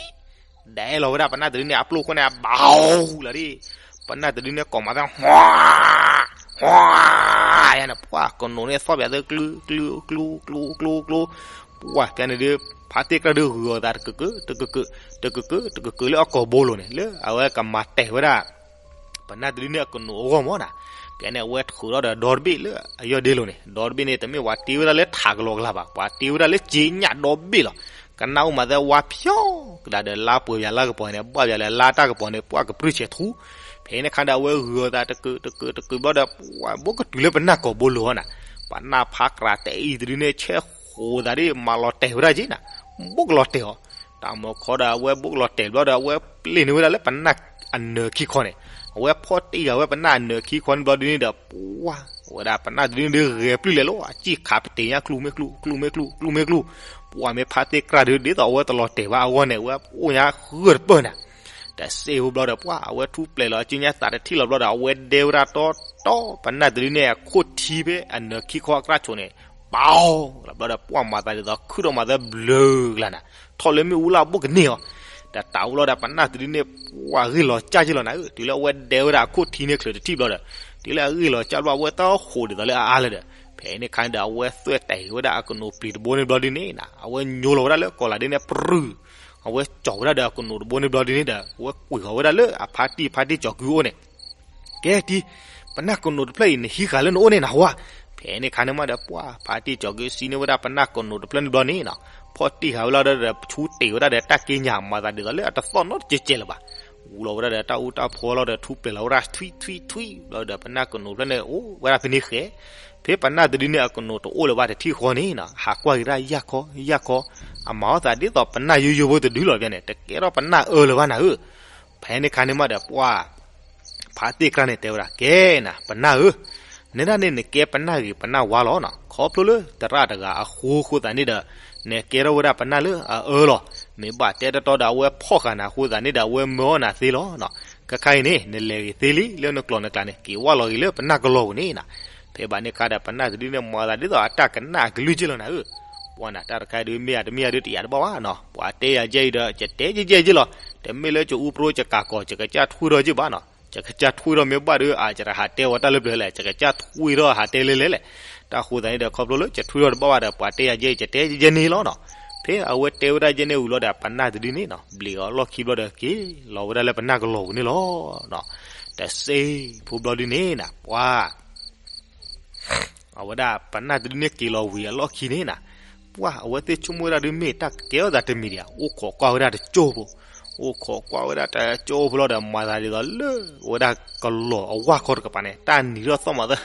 ဒဲလီၤဝဲဒၣ်ပနၢ်တဒုန့ၣ်အပျိၢ်ခိၣ်န့ၣ် အဘၣ်လီၤဒၣ် ပနၢ်တဒုန့ၣ်ကိးမၤသၢ ဟွါ ဟွါ ယၤန့ၣ် ပှၢ်ကနိးန့ၣ်သီၣ်ပၠးသၢ ကျူ ကျူ ကျူ ကျူ ကျူ ကျူ ကျူ ပှၢ်ဖဲန့ၣ်ဒုး ဖါသ့ၣ်တြၢ်ဒုးဂုာ်အီၤသးတကကၢ တကကၢ တကကၢ တကကၢလၢအကိာ်ဘိလိၤန့ၣ် လၢအဝဲကမၤတဲာ်ဝဲဒၣ် ပနၢ်တဒုန့ၣ်အကနိးအဂီၢ်မးနၤ. ဖဲန့ၣ် အဝဲထုးထီၣ်ဒီးဒီတဘ့ၣ်လၢအယီၢ်ဒ့လိၤန့ၣ် ဒီတဘ့ၣ်န့ၣ် တမ့ၢ်ပှၤတ့ဝဲဒၣ်လၢထးကလီကလၤဘၣ် ပှၤတ့ဝဲဒၣ်လၢစ့ညၣ်ဒီဘ့ၣ်လီၤ. ကနၣ်အိၣ်မၤသၢဝါဖျီကဒါဒီး လါပှဲၤပၠးလါကပီၤန့ၣ် ဘၣ်ပၠးလၢလါတၢ်ကပီၤန့ၣ် ပှၢ်ကပြုၢ်ဆဲးထူ. ဖဲန့ၣ်ခါဒီး အဝဲဂုာ်အီၤသးတကကၢ တကကၢ တကကၢဘျီဒီး ပှၢ်ဘိကတုၤလၢပနၢ်ကိာ်ဘိလိၤအီၤနၤ. ပနၢ်ဖါကြးတဲအံၤတဒုန့ၣ် ဆဲဃိးသးဒ်မၤလီၤတဲာ်ဝဲဒၣ်က့နၤ ဘိကလီၤတဲာ်အီၤ တၢ်မၤခီဒီး အဝဲဘိကလီၤတဲာ်ဘျီဒီး အဝဲပျဲန့ၢ်ဝဲဒၣ်လၢပနၢ်အနၢၤခံခီန့ၣ် အဝဲဖီၣ်တ့ၢ်ဃာ်ဝဲပနၢ်အနၢၤခံခီန့ၣ်ဘျီဒုန့ၣ်ဒီး ပှၢ်ဝဲဒၣ်ပနၢ်တဒုန့ၣ်ဒုးဂဲၤပျုၢ်လဲၤလိၤ အစံၣ်ခးပတ့ၢ်ညါ ကျူမ့ၢ်ကျူ ကျူမ့ၢ်ကျူ ကျူမ့ၢ်ကျူ ပှၢ်မ့ၢ်ဖါသ့ၣ်တြၢ်ဒုး ဒ်သိးအဝဲတလီၤတဲာ်ဘၣ်အဂီၢ်န့ၣ် အဝဲအိၣ်ညါဂၢၢ်တပၢၢ်နၤ တစ့ဖိဘျီဒီး ပှၢ်အဝဲထူၣ်ပျဲၤလီၤအစုညါသးတထံၣ်လီၤဘျီဒီး အဝဲဒဲဝဲဒၣ်တီတီ ပနၢ်တဒုန့ၣ် အခိၣ်ထံဖဲအနၢၤခံခီအကြၢ်ဆိးန့ၣ် ပီၤလီၤဘျီဒီး ပှၢ်မၤသးဒ်သိးခုၣ်ထီၣ်မၤသၢဘျုးကလၤနၤ ထီၣ်လၢမ့ၣ်အူလၢအဘိၣ်ကန့ၢ်အီၤ တၢ်တၢ်အိၣ်လီၤဒီး ပနၢ်တဒုန့ၣ် ပှၢ်ဂ့ၢ်လီၤကၢ်က့လီၤနၤဧၢ တုၤလၢအဝဲဒဲဝဲဒၣ်အခိၣ်ထံန့ၣ်ချုးတထံၣ်ဘျီဒီး တုၤလၢအဂ့ၢ်လီၤကၢ်ဘျီ အဝဲတၢ်ဃိးဒ်သိးလၢအအါလၢၤဒီး ဖဲန့ၣ်ခါန့ၣ်ဒီး အဝဲသွဲၣ်တဲာ်ဝဲဒၣ်အကနိးပျံၤတဘိန့ၣ်ဘျီဒုန့ၣ်နီၤ, အဝဲညိလီၤဝဲဒၣ်လၢကီးလးဒ်န့ၣ်ပြူၤ, အဝဲကၠီၤဝဲဒၣ်ဒီးအကနိးတဘိန့ၣ်ဘျီဒုန့ၣ်ဒီး အဝဲကွံာ်ဃီၤဝဲဒၣ်လၢအဖါတံၢ်ဖါတံၢ်ကၠီၤကုအအိၣ်န့ၣ်, ကဲတံၢ်, ပနၢ်ကနိးတဖျၢၣ်အံၤ နဟံးဃာ်လၢနအိၣ်န့ၣ်နဟးဝါ. ဖဲန့ၣ်ခါန့ၣ်မးဒီး ပှၤဖါတံၢ်ကၠီၤကုစံးန့ၢ်ဝဲဒၣ်ပနၢ်ကနိးတဖျၢၣ်န့ၣ်ဘျီန့ၣ်နီၤ, ဖီၣ်တံၢ်ဃာ်ဝဲလီၤဒီး ဆူတ့ၢ်ဝဲဒၣ်ဒီးတၢ်က့ညါ မၤသးဒ်သိးလၢအတသီၣ်နီတကဲးကဲးလၢၤဘၣ်. ဝူလီၤဝဲဒၣ်ဒီးတၢ်အူတၢ်ဖီလီၤဒီး ထူပျဲၤလီၤဝဲဒၣ်ထွံထွံထွံ ဘျီဒီးပနၢ်ကနိးတဖျၢၣ်န့ၣ် အိၣ်ဝဲဒၣ်ဖဲန့ၣ်ဃဲ, ဖဲပနၢ်တဒုန့ၣ်အကနိးတအိၣ်လၢၤဘၣ်တထံၣ်ဃီန့ၣ်နီၤ, ဟးကွၢ်က့ၤဒၣ်ယၢ်ခီယၢ်ခီ, အမၤအီၣ်သးဒ်သိးပနၢ်ယိယိဖိတဒုလီၤန့ၣ်, တကဲထီၣ်ပနၢ်အၢလၢၤဘၣ်နၤဧၢ. ဖဲန့ၣ်ခါန့ၣ်မးဒီး ပှၤ ဖါသ့ၣ်ကြၢ်န့ၣ်တဲဝဲဒၣ်, ကဲနၤ ပနၢ်ဧၢ, နဲဒၣ်န့ၣ်နကဲပနၢ်ဂ့ၤပနၢ်ဝါလီၤနီၤ, ခီဖျိလၢသရၣ်တဂၤအဃိအဃိသတးန့ၣ်ဒီး နကဲထီၣ်ဝဲဒၣ်ပနၢ်လၢအအၢလီၤ. မ့ၢ်ဘၣ်တဲတတီဒီး အဝဲဖီၣ်ဃာ်နၤအဃိသတးန့ၣ်ဒီး အဝဲမၢအီၣ်နၤသ့လီၤနီၤ. ခဲခါအံၤန့ၣ် နလဲၤဂ့ၤသ့လံ လၢနကျိာ်နကျဲန့ၣ် က့ၤဝၢ်လီၤဂ့ၤလၢပနၢ်ကလီၤပူၤန့ၣ်နီၤ. ဖဲဘၣ်န့ၣ်ခါဒီး ပနၢ်တဒုန့ၣ် မၤသးဒ်သိးအတၢ်ကနၣ်အကလုၢ်က့လီၤနၤဧၢ. ပှၤနၤ တၢ်တခါဒုး မ့ၢ်ဧါတမ့ၢ်ဧါဒုး တယာ်တဘၣ်ဘၣ်နီၤ, ပှၤတဲယၤယဲအံၤဒီး ယတဲယဲယဲက့လီၤ. တမ့ၢ်လၢယအူပြိယကးကီၤ ယကစၢ်ထွံထီၣ်က့ဘၣ်နီၤ, ယကစၢ်ထွံထီၣ်မ့ၢ်ဘၣ်ဒီး အကဟးတဲဝဲတၢ်လၢပျၢၤလဲၣ်, ယကစၢ်ထွံထီၣ်ဟးတဲလဲလဲလဲၣ်. တၢ်ဃိသတးန့ၣ်ဒီး ခီဖျိလၢယထွံထီၣ်တဘၣ်ဘၣ်ဒီး ပှၤတဲယၤယဲအံၤ ယတဲယဲန့ၣ်လီၤနီၤ. ဖဲအဝဲတဲဝဲဒၣ်ယဲန့ၣ်ဝံၤလီၤဒီး ပနၢ်တဒုန့ၣ်နီၤ ဘျံးအီၤအလီၢ်ခံဘျီဒီး က့ၤလီၤဝဲဒၣ်လၢပနၢ်ကလီၤပူၤန့ၣ်လီၤ. တစဲးဖိဘျီဒုန့ၣ်နီၤ ပှၤ အဝဲဒၣ်ပနၢ်တဒုန့ၣ်က့ၤလီၤဝံၤအလီၢ်ခံန့ၣ်နီၤ, ပှၤအဝဲသ့ၣ်ဆိကမိၣ်ဝဲဒၣ်ဒုး မ့ၢ်တၢ်ကဲထီၣ်သးတမံၤဒံးဧါ, အိၣ်ခိးကွၢ်ဝဲဒၣ်တကၠိဖိ, အိၣ်ခိးကွၢ်ဝဲဒၣ်တကၠိဖိလီၤဒီး မၤသးဒ်သိးလၢအဝဲဒၣ်ကလီၤအဝၢ်ခီတကပၤန့ၣ် တၢ်နံၤထီၣ်သီၣ်မၤသး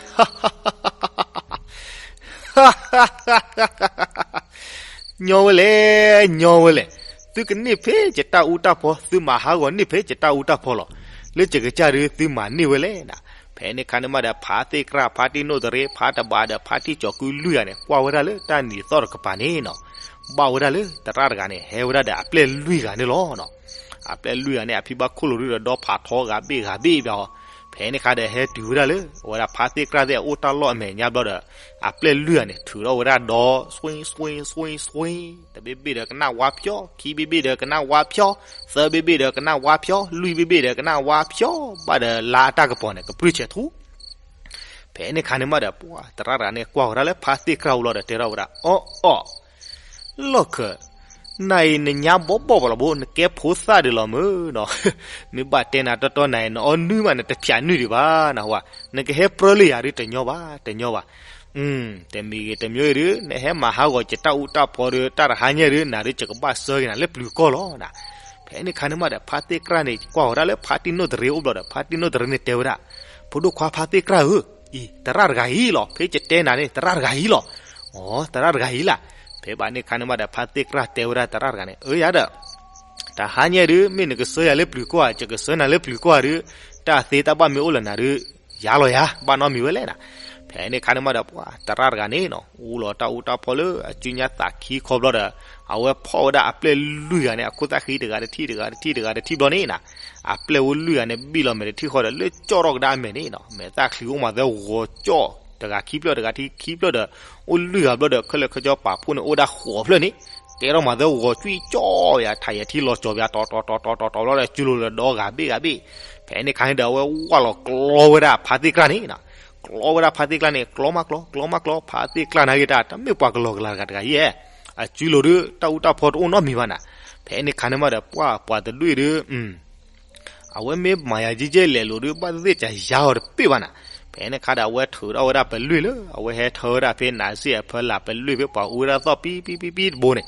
ညီဝဲလဲၣ်, ညီဝဲလဲၣ်, သုကန့ၢ်ဖဲယတၢ်အူတၢ်ဖီ, သုမၤဟးဂီၤန့ၢ်ဖဲယတၢ်အူတၢ်ဖီလီၤ. လၢယကစၢ်ဒုး သုမၤန့ၢ်ဝဲလဲၣ်နီၤ. ဖဲန့ၣ်ခါန့ၣ်မးဒီး ဖါသ့ၣ်ကြၢ် ဖါတံၢ်နိၣ်တရံး ဖါတဘးဒီးဖါတံၢ်ကၠီၤကုလွံၢ်ဂၤန့ၣ် ကွၢ်ဝဲဒၣ်လၢတၢ်နံၤသီၣ်တကပၤန့ၣ်နီၤ, ဘၣ်ဝဲဒၣ်လၢသရၣ်တဂၤန့ၣ် ဟဲဝဲဒၣ်ဒီးအပျဲၢ်လွံၢ်ဂၤန့ၣ်လီၤနီၤ. အပျဲၢ်လွံၢ်ဂၤန့ၣ် အဖံဘၣ်ခိၣ်လိာ်ဒုးဒီး ဒီဖးထီဂၤဘ့ၣ်ဂၤဘ့ၣ်ဘၣ်အီၤ, ဖဲန့ၣ်ခါဒီး ဟဲတုၤဝဲဒၣ်လၢ အဝဲဒၣ်ဖါသ့ၣ်ကြၢ်သ့ၣ်အအိၣ်တၢ်လီၢ်အမဲာ်ညါဘျီဒီး အပျဲၢ်လွံၢ်ဂၤန့ၣ် ထုးထီၣ်ဝဲဒၣ်ဒီ စွ့စွ့စွ့စွ့, တဘ့ၣ်ဘ့ၣ်ဒီးကနၣ်ဝါဖျီ, ခံဘ့ၣ်ဘ့ၣ်ဒီးကနၣ်ဝါဖျီ, သၢဘ့ၣ်ဘ့ၣ်ဒီးကနၣ်ဝါဖျီ, လွံၢ်ဘ့ၣ်ဘ့ၣ်ဒီးကနၣ်ဝါဖျီ, ဘၣ်ဒီးလါအတၢ်ကပီၤန့ၣ် ကပြုၢ်ဆဲးထူ ဖဲန့ၣ်ခါန့ၣ်မးဒီး ပှၤသရၣ်တဂၤန့ၣ် ကွၢ်ဝဲဒၣ်လၢဖါသ့ၣ်ကြၢ်အအိၣ်လီၤဒီး တဲထီၣ်ဝဲဒၣ်, အီၣ်အီၣ်, လီၢ်ခၢၣ်, နၤအံၤနညါဘီဘီၣ်ပလီၤဘိ, နကဲဖိသၣ်ဒံးလီၤမုၢ်နီၤ, မ့ၢ်ဘၣ်တဲနၤတီတီ နၤအံၤနအီနွံမး နတဖျးနွံဒံးဘၣ်နဟါ, နကဟဲပြၢလၢယၤဒုး တညီဘၣ် တညီဘၣ်. တမံၤဂ့ၤတမံၤဂ့ၤဒုး နဟဲမၤဟးဂီၤယတၢ်အူတၢ်ဖီဒုး တၢ်တဟါညါဒုး နၤဒုး ယကဘၣ်ဆှၢက့ၤနၤလၢပျုၤကီၢ်လီၤနၤ. ဖဲန့ၣ်ခါန့ၣ်မးဒီး ဖါသ့ၣ်ကြၢ်န့ၣ် ကွၢ်ဝဲဒၣ်လၢဖါတံၢ်နိၣ်တရံးအိၣ်ဘျီဒီး ဖါတံၢ်နိၣ်တရံးန့ၣ်တဲဝဲဒၣ်, ဖိဒိၣ်ခွါဖါသ့ၣ်ကြၢ်ဧၢ, အံၤ သရၣ်တဂၤအံၤလီၤ, ဖဲယတဲနၤန့ၣ် သရၣ်တဂၤအံၤလီၤ. အီ သရၣ်တဂၤအံၤလီၤ. ဖဲဘၣ်န့ၣ်ခါန့ၣ်မးဒီး ဖါသ့ၣ်ကြၢ်တဲဝဲဒၣ်သရၣ်တဂၤန့ၣ်, အၢ ယၤဒီး တဟါညါဒုး မ့ၢ်နကဆှၢယၤလၢပျုၤကီၢ်ဧါ, ယကဆှၢနၤလၢပျုၤကီၢ်ဧါဒုး တၢ်သ့တၢ်ဘၣ်မ့ၢ်အိၣ်လၢနၤဒုး ယၤလီၤယၤ ဘၣ်နီတမံၤဝဲလဲၣ်နၤ. ဖဲန့ၣ်ခါန့ၣ်မးဒီး ပှၤသရၣ်တဂၤန့ၣ်နီၤ အူလီၤတၢ်အူတၢ်ဖီလၢအစုညါသးခံခီဘျီဒီး အဝဲဖီၣ်ဝဲဒၣ်အပျဲၢ်လွံၢ်ဂၤန့ၣ် အခိၣ်သၣ်ဃံတဂၤတထံၣ် တဂၤတထံၣ် တဂၤတထံၣ်ဘျီန့ၣ်နီၤ, အပျဲၢ်ဝဲလွံၢ်ဂၤန့ၣ် ဘံၣ်လီၤမဲာ်တထံၣ်ဃီဒီး လၢကၠီၣ်ထီၣ်ကဒါအမဲာ်န့ၣ်နီၤ, မဲာ်သၣ်ချံအိၣ်မးသဲဂီၤကၠီၣ်, တဂၤခံဖျၢၣ် တဂၤခံဖျၢၣ်ဒီး အိၣ်လွံၢ်ဂၤဘျီဒီး ခဲလၢာ်ခဲဆ့ပာ်ဖှိၣ်န့ၣ် အိၣ်ဒၣ်ဃိးဖျၢၣ်န့ၣ် ကဲထီၣ်မးသဲဂီၤကွံာ်ကၠီၣ်ယၤ ထးယဲၢ်ထံလီၤကၠီၤဘၣ် တီၤတီၤတီၤတီၤတီၤတီၤဘျီဒီး စုလိၤလၢဒီဂၤဘ့ၣ်ဂၤဘ့ၣ်. ဖဲန့ၣ်ခါန့ၣ်ဒီး အဝဲဝၢ်လီၤကျီဝဲဒၣ်ဖါသ့ၣ်ကြၢ်န့ၣ်နီၤ, ကျီဝဲဒၣ်ဖါသ့ၣ်ကြၢ်န့ၣ် ကျီမးကျီ ကျီမးကျီ, ဖါသ့ၣ်ကြၢ်န့ၣ်ဂ့ၤတၢ် တမ့ၢ်ပှၤကလီၤကလၤတဂၤတဂၤအံၤဧါ, အစုလိၤဒုး တၢ်အူတၢ်ဖီတအိၣ်နီတမံၤဘၣ်နၤ. ဖဲန့ၣ်ခါန့ၣ်မးဒီး ပှၤပှၤတဒူၣ်အံၤဒုး အဝဲမ့ၢ်မၤယၤယဲၢ်ယဲၢ်လဲၤလိာ်ဒုး ဘၣ်သ့ၣ်သ့ၣ်ကယၤအီၤတပ့ၢ်ဘၣ်နၤ. ဖဲန့ၣ်ခါဒီး အဝဲထုးထီၣ်ဝဲဒၣ်ပလွံၢ်လၢ အဝဲဟဲထၢဝဲဒၣ်ဖဲနၤစ့ၢ်အဖၢလၢ်ပလွံၢ်ဖဲပှၤအူဝဲဒၣ်သီၣ်ပံပံပံပံတဘိန့ၣ်,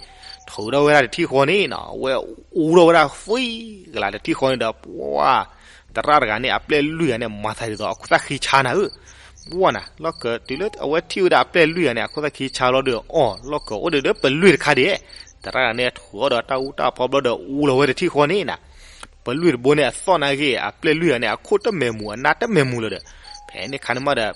ထုးထီၣ်ဝဲဒၣ်တထံၣ်ဃီန့ၣ်နီၤ အဝဲအူထီၣ်ဝဲဒၣ်သံကလၤတထံၣ်ဃီန့ၣ်ဒီး ပှၤ သရၣ်တဂၤန့ၣ် အပျဲၢ်လွံၢ်ဂၤန့ၣ် မၤသးဒ်သိးအခိၣ်သၣ်ဃံဆါနၤဧၢ, ပှၤနၤ လီၢ်ခၢၣ်တုၤလၢအဝဲထံၣ်ဝဲဒၣ်အပျဲၢ်လွံၢ်ဂၤန့ၣ် အခိၣ်သၣ်ဃံဆါလီၤဒီး အီၣ် လီၢ်ခၢၣ်အိၣ်ဒီးဒီးပလွံၢ်တခါဒံး, သရၣ်တဂၤန့ၣ် ထုးအီၣ်ဒီးတၢ်အူတၢ်ဖီဘျီဒီး အူလီၤဝဲတထံၣ်ဃီန့ၣ်နီၤ, ပလွံၢ်တဘိန့ၣ် အသီၣ်နာ်က့ၤ အပျဲၢ်လွံၢ်ဂၤန့ၣ် အခိၣ်တမဲာ်မူ အနၢ်တမဲာ်မူလၢၤဒီး, ဖဲန့ၣ်ခါန့ၣ်မးဒီး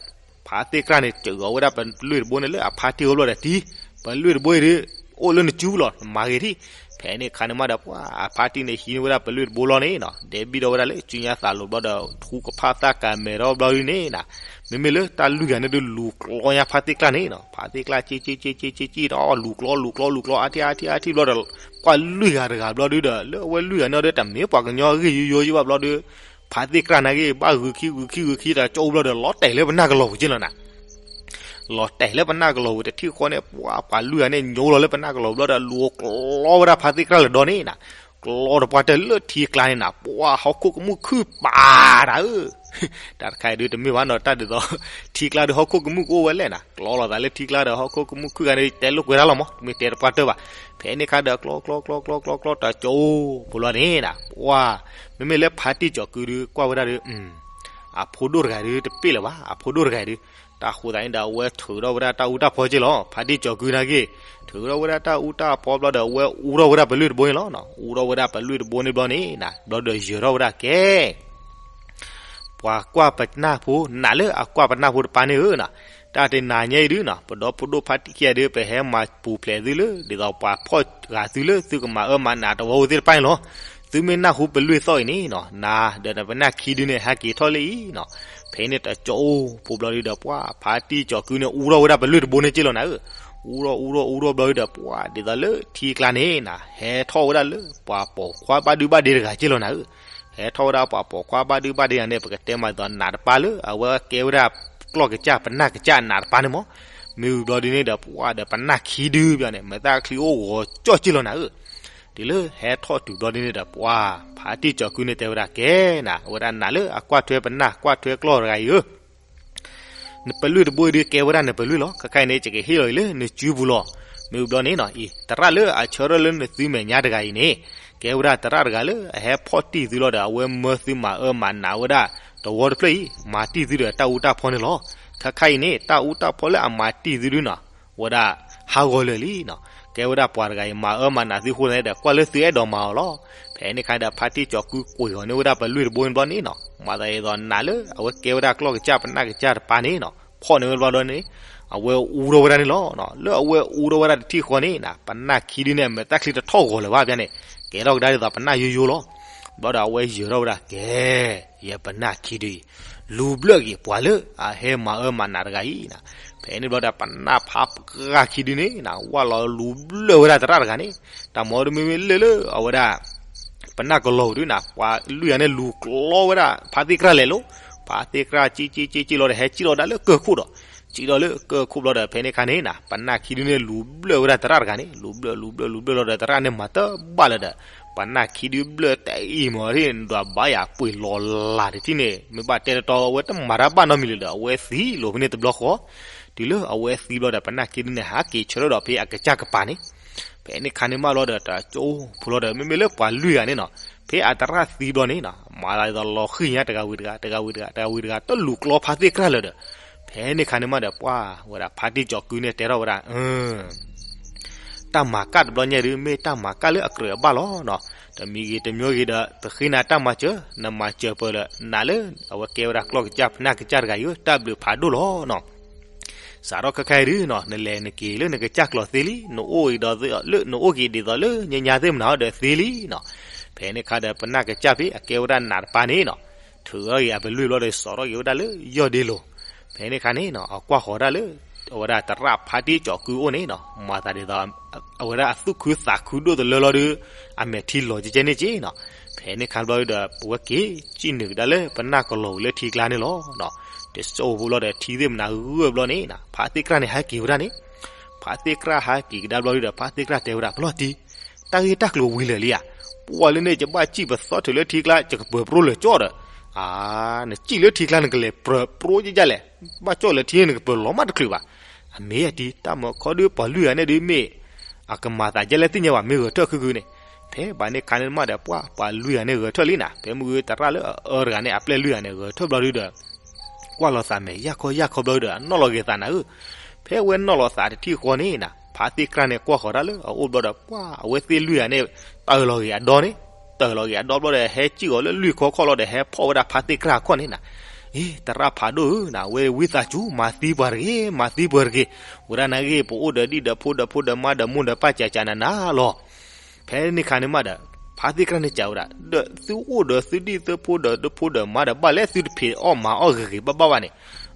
ဖါသ့ၣ်ကြၢ်န့ၣ် စၢၤအီၤဝဲဒၣ်ပလွံၢ်တဘိန့ၣ်လၢအဖါတံၢ်အအိၣ်ဘျီဒီးတံၢ်, ပလွံၢ်တဘိအံၤဒုး အိၣ်လၢနစုပူၤလီၤ နမၤဂ့ၤထံၣ်. ဖဲန့ၣ်ခါန့ၣ်မးဒီး ပှၤအဖါတံၢ်န့ၣ် ဟံးန့ၢ်ဝဲဒၣ်ပလွံၢ်တဘိလီၤန့ၣ်နီၤ ဒဲးဘံၣ်ထီၣ်ဝဲဒၣ်လၢစုညါသးလိၤဘျီဒီး ထူကဖၣ်သၣ်ကမဲာ်ထီၣ်ဘျီဒုန့ၣ်နီၤ, မ့မ့ၢ်လၢတၢ်လွံၢ်ဂၤန့ၣ်ဒုး လူၤကျီညါဖါသ့ၣ်ကြၢ်န့ၣ်နီၤ, ဖါသ့ၣ်ကြၢ်က့ၤက့ၤက့ၤက့ၤက့ၤက့ၤဒီး လူၤကျီလူၤကျီလူၤကျီ အါထံၣ်အါထံၣ်အါထံၣ်ဘျီဒီး ပှၤလွံၢ်ဂၤတဂၤဘျီဒုဒီး လၢအဝဲလွံၢ်ဂၤန့ၣ်ဒီး တမ့ၢ်ပှၤကညီအဂ့ၢ်ယိယိယဘၣ်ဘျီဒီး ဖါသ့ၣ်ကြၢ်နာ်က့ၤ ဘၣ်ဂုာ်ခံဂုာ်ခံဂုာ်ခံဒီး ကၠီအူဘျီဒီး လီၤတဲာ်လၢပနၢ်ကလီၤပူၤက့လီၤနၤ. လီၤတဲာ်လၢပနၢ်ကလီၤပူၤတထံၣ်ဃီန့ၣ် ပှၤပှၤလွံၢ်ဂၤန့ၣ် ညိလီၤလၢပနၢ်ကလီၤပူၤဘျီဒီး လူၤကျီဝဲဒၣ်ဖါတံၢ်ကြၢ်လၢာ်ဒီးန့ၣ်နီၤ, ကျီတပှၢ်တၢၢ်လၢထံကျါန့ၣ်နီၤ, ပှၤဟီၣ်ခိၣ်ကမူၣ်ခုၣ်ပာ်တၢ်ဧၢ, တၢ်တခါအံၤဒုးတမ့ၢ်ဘၣ်နီၤ, တၢ်ဒ်သိး ထံကျါဒီးဟီၣ်ခိၣ်ကမူၣ်ကအိၣ်ဝဲလဲၣ်နီၤ, ကျီလိာ်သးလၢထံကျါဒီးဟီၣ်ခိၣ်ကမူၣ်ခုၣ်ဂၤန့ၣ် တဲလိာ်ကွဲတၢ်လီၤမး, တမ့ၢ်တဲတပှၢ်တၢၢ်ဘၣ်. ဖဲန့ၣ်ခါဒီး ကျီကျီကျီကျီကျီကျီ တကၠိဖိလီၤန့ၣ်နီၤ, ပှၤ မ့မ့ၢ်လၢဖါတံၢ်ကၠီၤကုဒုးကွၢ်ဝဲဒၣ်ဒီး အဖိဒိၣ်တဂၤဒုးတပ့ၢ်လၢၤဘၣ်, အဖိဒိၣ်တဂၤဒုး, တၢ်ဃိသးန့ၣ်ဒီး အဝဲထုးထီၣ်ဝဲဒၣ်တၢ်အူတၢ်ဖီက့ၢ်လီၤ, ဖါတံၢ်ကၠီၤကုနာ်က့, ထုးထီၣ်ဝဲဒၣ်တၢ်အူတၢ်ဖီဘျီဒီး အဝဲအူထီၣ်ဝဲဒၣ်ပလွံၢ်တဘိန့ၣ်လီၤ, အူထီၣ်ဝဲဒၣ်ပလွံၢ်တဘိန့ၣ်ဘျီန့ၣ်နီၤ, ဘျီဒီးယၢၤထီၣ်ဝဲဒၣ်ကဲ ပှၤကွၢ်ပနၢ်ဖိ နာ်လၢအကွၢ်ပနၢ်ဖိတပၤန့ၣ်ဧၢနီၤ, တၢ်တနၤညါအံၤဒုးနီၤ, ပဒီပုၢ်ဒိၣ်ဖါတံၢ်ခံဂၤဒုး ပဟဲမၤပူၤဖျဲးသုလၢ ဒ်သိးပှၤဖီၣ်ဂာ်သုလၢ သုကမၤအၢမၤနးတဝီဧိၤသ့ၣ်တဖၣ်န့ၣ်လီၤ. သုမ့ၢ်နၢ်ဟူပလွံၢ်သီၣ်အံၤန့ၣ်နီၤ, နၤဒီးနပနၢ်ခံဒုန့ၣ် ဟဲက့ၤထီၣ်လၢအံၤနီၤ. ဖဲန့ၣ်တကၠိဖိဘျီဒုးဒီး ပှၤဖါတံၢ်ကၠီၤကုန့ၣ် အူထီၣ်ဝဲဒၣ်ပလွံၢ်တဘိန့ၣ်က့ၢ်လီၤနၤဧၢ, အူထီၣ်အူထီၣ်အူထီၣ်ဘျီဒုးဒီး ပှၤဒ်သိးလၢထံကျါန့ၣ်နီၤ, ဟဲထီၣ်ဝဲဒၣ်လၢပှၤပိာ်ခွါဘၣ်ဒုဘၣ်ဒ့တဂၤက့ၢ်လီၤနၤဧၢ. ဟဲထီၣ်ဝဲဒၣ်ပှၤပိာ်ခွါဘၣ်ဒုဘၣ်ဒ့ဂၤန့ၣ် ပကတဲမးဒ်သိးနးတပၤလၢ အဝဲကဲဝဲဒၣ်ကျီၢ်ကစၢ်ပနၢ်ကစၢ်အနးတပၤန့ၣ်မး, မ့ၢ်ဝံၤဘျီဒုန့ၣ်ဒီး ပှၤဒီးပနၢ်ခံဒုဘၣ်န့ၣ် မဲာ်သၣ်ချံအိၣ်ဂီၤကၠီၣ်က့ၢ်လီၤနၤဧၢ. တုၤလၢဟဲထီၣ်တုၤဘျီဒုန့ၣ်ဒီး ပှၤဖါတံၢ်ကၠီၤကုန့ၣ်တဲဝဲဒၣ်ကဲနီၤ, အဝဲဒၣ်နာ်လၢအကွၢ်ထွဲပနၢ်ကွၢ်ထွဲကျီၢ်တဂၤအံၤဧၢ နပလွံၢ်တဘိအံၤဒုးကဲဝဲဒၣ်နပလွံၢ်လီၤ, ခဲခါအံၤန့ၣ် ယကဟ့ၣ်လီၤအံၤလၢနစုပူၤလီၤ. မ့ၢ်ဝံၤဘျီန့ၣ်နီၤ, အံၤ သရၣ်လၢအဆၢထၢၣ်လၢနသုမဲာ်ညါတဂၤအံၤန့ၣ် ကဲဝဲဒၣ်သရၣ်တဂၤလၢအဟဲဖီၣ်တံၢ်သုလီၤဒီး အဝဲမၢသုမၤအၢမၤနးဝဲဒၣ်တဝီတဖျၢၣ်အံၤ မၤတံၢ်သုဒီးတၢ်အူတၢ်ဖီန့ၣ်လီၤ. ခဲခါအံၤန့ၣ် တၢ်အူတၢ်ဖီလၢအမၤတံၢ်သုဒုနီၤ ဝဲဒၣ်ဟးဂီၤလၢာ်လံနီၤ. ကဲဝဲဒၣ်ပှၤတဂၤအံၤ မၤအၢမၤနးသုအဃိသတးန့ၣ်ဒီး ကွၢ်လၢသုအဲၣ်ဒိးမၤအီၤလီၤ. ဖဲန့ၣ်ခါဒီး ဖါတံၢ်ကၠီၤကုကွံာ်အီၤန့ၢ်ဝဲဒၣ်ပလွံၢ်တဘိန့ၣ်ဘျီန့ၣ်နီၤ, မၤသးဒ်သိးနာ်လၢအဝဲကဲဝဲဒၣ်ကျီၢ်ကစၢ်ပနၢ်ကစၢ်တပၤန့ၣ်နီၤ, ဖီၣ်န့ၢ်ဝဲဘျီဒီးန့ၣ် အဝဲအူထီၣ်ဝဲဒၣ်န့ၣ်လီၤ. လၢအဝဲအူထီၣ်ဝဲဒၣ်တထံၣ်ဃီန့ၣ်နီၤ, ပနၢ်ခံဒုန့ၣ် မဲာ်သၣ်ချံတထီၣ်ဂီၤလၢၤဘၣ်ဖဲန့ၣ်, ကဲထီၣ်ကဒါဒ်သိးပနၢ်ယိယိလီၤ. ဘျီဒီးအဝဲယၢၤထီၣ်ဝဲဒၣ်ကဲ ယပနၢ်ခံဒုအံၤ လူၤဘျၢၣ်က့ၤပှၤလၢအဟဲမၤအၢမၤနးတဂၤအံၤနီၤ. ဖဲန့ၣ်ဘျီဒီး ပနၢ်ဖးပှၢ်ခံဒုန့ၣ်နီၤ ဝၢ်လီၤလူၤဘျၢၣ်ဝဲဒၣ်သရၣ်တဂၤန့ၣ်, တၢ်မၤတမ့ၢ်မ့ၢ်လၢလၢအဝဲဒၣ် ပနၢ်ကလီၤဒုနီၤ, ပှၤလွံၢ်ဂၤန့ၣ် လူၤကျီဝဲဒၣ်ဖါသ့ၣ်ကြၢ်လဲာ်လီၤ. ဖါသ့ၣ်ကြၢ်က့က့က့က့လီၤဒီး ဟဲစံၣ်လီၤဒၣ်လၢကၢၢ်ခိၣ်ဒီး, စံၣ်လီၤလၢကၢၢ်ခိၣ်ဘျီဒီး ဖဲန့ၣ်ခါန့ၣ်နီၤ ပနၢ်ခံဒုန့ၣ် လူၤဘျၢၣ်ဝဲဒၣ်သရၣ်တဂၤန့ၣ်, လူၤဘျၢၣ်လူၤဘျၢၣ်လူၤဘျၢၣ်လီၤဒီး သရၣ်န့ၣ်မၤတဘၣ်လၢၤဒီး ပနၢ်ခံဒုဘျၢၣ်တအံၤမးန့ၣ် ဒွးဘၣ်ယၤပှ့ၤလီၤလၢ်တထံၣ်န့ၣ် မ့ၢ်ဘၣ်တဲတတီ အဝဲတမၤတၢ်ဘၣ်နီတမံၤလၢၤဒီး အဝဲသံလီၤဖဲန့ၣ်တဘျီဃီ. တုၤလၢအဝဲသံဘျီဒီး ပနၢ်ခံဒုန့ၣ် ဟးက့ၤဆၢထၢၣ်ဒီးဖဲအကစၢ်ကပၤန့ၣ်, ဖဲန့ၣ်ခါန့ၣ်မးလီၤဒီး တကၠိဖိလီၤဒီး မ့မ့ၢ်လၢပှၤလွံၢ်ဂၤန့ၣ်နီၤ, ဖဲအသရၣ်သံဘျီန့ၣ်နီၤ မၤသးဒ်သိးလီၤဃံၤညါ တဂၤဝံၤတဂၤ တဂၤဝံၤတဂၤ တဂၤဝံၤတဂၤ တလူၤကျီဖါသ့ၣ်ကြၢ်လၢၤဒီး ဖဲန့ၣ်ခါန့ၣ်မးဒီး ပှၤဝဲဒၣ်ဖါတံၢ်ကၠီၤကုန့ၣ်တဲထီၣ်ဝဲဒၣ် တၢ်မၤကၢ်တဘျီညါဒုး မ့ၢ်တၢ်မၤကၢ်လၢအကြၢးအဘၣ်လီၤနီၤ. တမံၤဂ့ၤတမံၤဂ့ၤဒီး ပဃ့နၤတၢ်မၤစၢၤ, နမၤစၢၤပၢၢ်လၢ နၤလၢ အဝဲကဲဝဲဒၣ်ကျီၢ်ကစၢ်ပနၢ်ကစၢ်တဂၤအံၤဧၢ, တၢ်ဘျုးဖးဒိၣ်လီၤနီၤ. စးထီၣ်ခဲခါအံၤဒုးနီၤ နလဲၤနက့ၤလၢနကစၢ်ကျိၤသ့လံ, နအိၣ်ဂ့ၤဒီးလၢ နအိၣ်က့ၤဒ်သိးလၢညါညါသ့ၣ်မနုၤဒီးသ့လံနီၤ. ဖဲန့ၣ်ခါဒီး ပနၢ်ကစၢ်ဖဲအကဲဝဲဒၣ်နးတပၤန့ၣ်နီၤ ထုးထီၣ်က့ၤအပလွံၢ်ဘျီဒီး စိာ်ထီၣ်က့ၤဝဲဒၣ်လၢယီၢ်ဒ့လိၤ. ဖဲန့ၣ်ခါန့ၣ်နီၤ အကွၢ်ဃီၤဒၣ်လၢ အဝဲဒၣ်သရၣ်ဖါတံၢ်ကၠီၤကုအိၣ်န့ၣ်နီၤ မၤသးဒ်သိး အဝဲဒၣ်အသူၣ်ခုသးခုဒိၣ်တလၢလီၤဒီး အမဲာ်ထံလီၤကဲကဲန့ၣ်က့နီၤ. ဖဲန့ၣ်ခါဘျီဒီး ပဝဲက့ၤစံၣ်နုာ်ကဒါလၢပနၢ်ကလီၤဝံၤလၢထံကျါန့ၣ်လီၤ. တစိၢ်ဖိဘျီဒီး ထံသ့ၣ်မနုၤဂုၢ်ဘျီန့ၣ်နီၤ ဖါသ့ၣ်ကြၢ်န့ၣ် ဟဲက့ၤဝဲဒၣ်န့ၣ် ဖါသ့ၣ်ကြၢ်ဟဲက့ၤကဒါဘျီဒီး ဖါသ့ၣ်ကြၢ်တဲဝဲဒၣ် ပလီၢ်တံၢ် တၢ်ဂ့ၢ်တၢ်ကျိၤဝံၤလၢာ်လံဧါ. ပှၤလၢန့ၣ် ယဘၣ်စံၣ်ပသီထုးလၢထံကျါ ယကပၢၤပြိလၢာ်ကၠီဒီး အါ နစံၣ်လၢထံကျါနကလဲၤပၢၤပြိကဲကဲလဲၣ်. ဘၣ်ကၠီလၢထံန့ၣ် နကပၢၤလီၤမးတချုးဘၣ်. အမ့ၢ်အတံၢ် တၢ်မၤခီဒုးပှၤလွံၢ်ဂၤန့ၣ်ဒုးမ့ၢ် အကမၤသးဒ်လဲၣ်သ့ၣ်ညါဘၣ် မ့ၢ်ဂဲၤထၢၣ်ခုခုန့ၣ်. ဖဲဘၣ်န့ၣ်ခါန့ၣ်မးဒီး ပှၤပှၤလွံၢ်ဂၤန့ၣ်ဂဲၤထၢၣ်လံနီၤ. ဖဲမုၢ်ဂ့ၤသရၣ်လၢအအၢတဂၤန့ၣ် အပျဲၢ်လွံၢ်ဂၤန့ၣ် ဂဲၤထၢၣ်ဘျီဒုးဒီး ကွၢ်လီၤသးမဲာ်ယၢ်ခီယၢ်ခီဘျီဒီး အနီၣ်လီၤက့ၤသးနၤဧၢ. ဖဲဝဲနီၣ်လီၤသးတထံၣ်ဃီန့ၣ်နီၤ ဖါသ့ၣ်ကြၢ်န့ၣ် ကွၢ်ဃီၤတၢ်လၢအအိၣ်ဘျီဒီး ပှၤအဝဲသ့ၣ်လွံၢ်ဂၤန့ၣ် တၢၢ်လီၤက့ၤအဒီန့ၣ်, တၢၢ်လီၤက့ၤအဒီဘျီဒီး ဟဲစံၣ်အီၤလၢလွံၢ်ခီခီလီၤဒီး ဟဲဖီၣ်ဝဲဒၣ်ဖါသ့ၣ်ကြၢ်အခိၣ်န့ၣ်နီၤ. အ့ သရၣ်ဖးဒိၣ်ဧၢနီၤ, ဝဲဝံသးစူၤ မၤသံပှၤတဂ့ၤ, မၤသံပှၤတဂ့ၤ. ဝဲဒၣ်နဂ့ၢ် ပအိၣ်ဒီးဒံၣ်ဒီးဖိဒီးဖိဒီးမါဒီးမိၢ်ဒီးပၢ် ကကနၤနၤလီၤ. ဖဲန့ၣ်ခါန့ၣ်မးဒီး ဖါသ့ၣ်ကြၢ်န့ၣ်စံးဝဲဒၣ် ဒီးသုအိၣ်ဒီးသုဒံၣ်သုဖိဒီးသုဖိဒီးမါဒီး ဘၣ်လဲၣ်သုတဖံးအီၣ်မၤအီၣ်ဂ့ၤဂ့ၤဘၣ်ဘၣ်ဘၣ်န့ၣ်.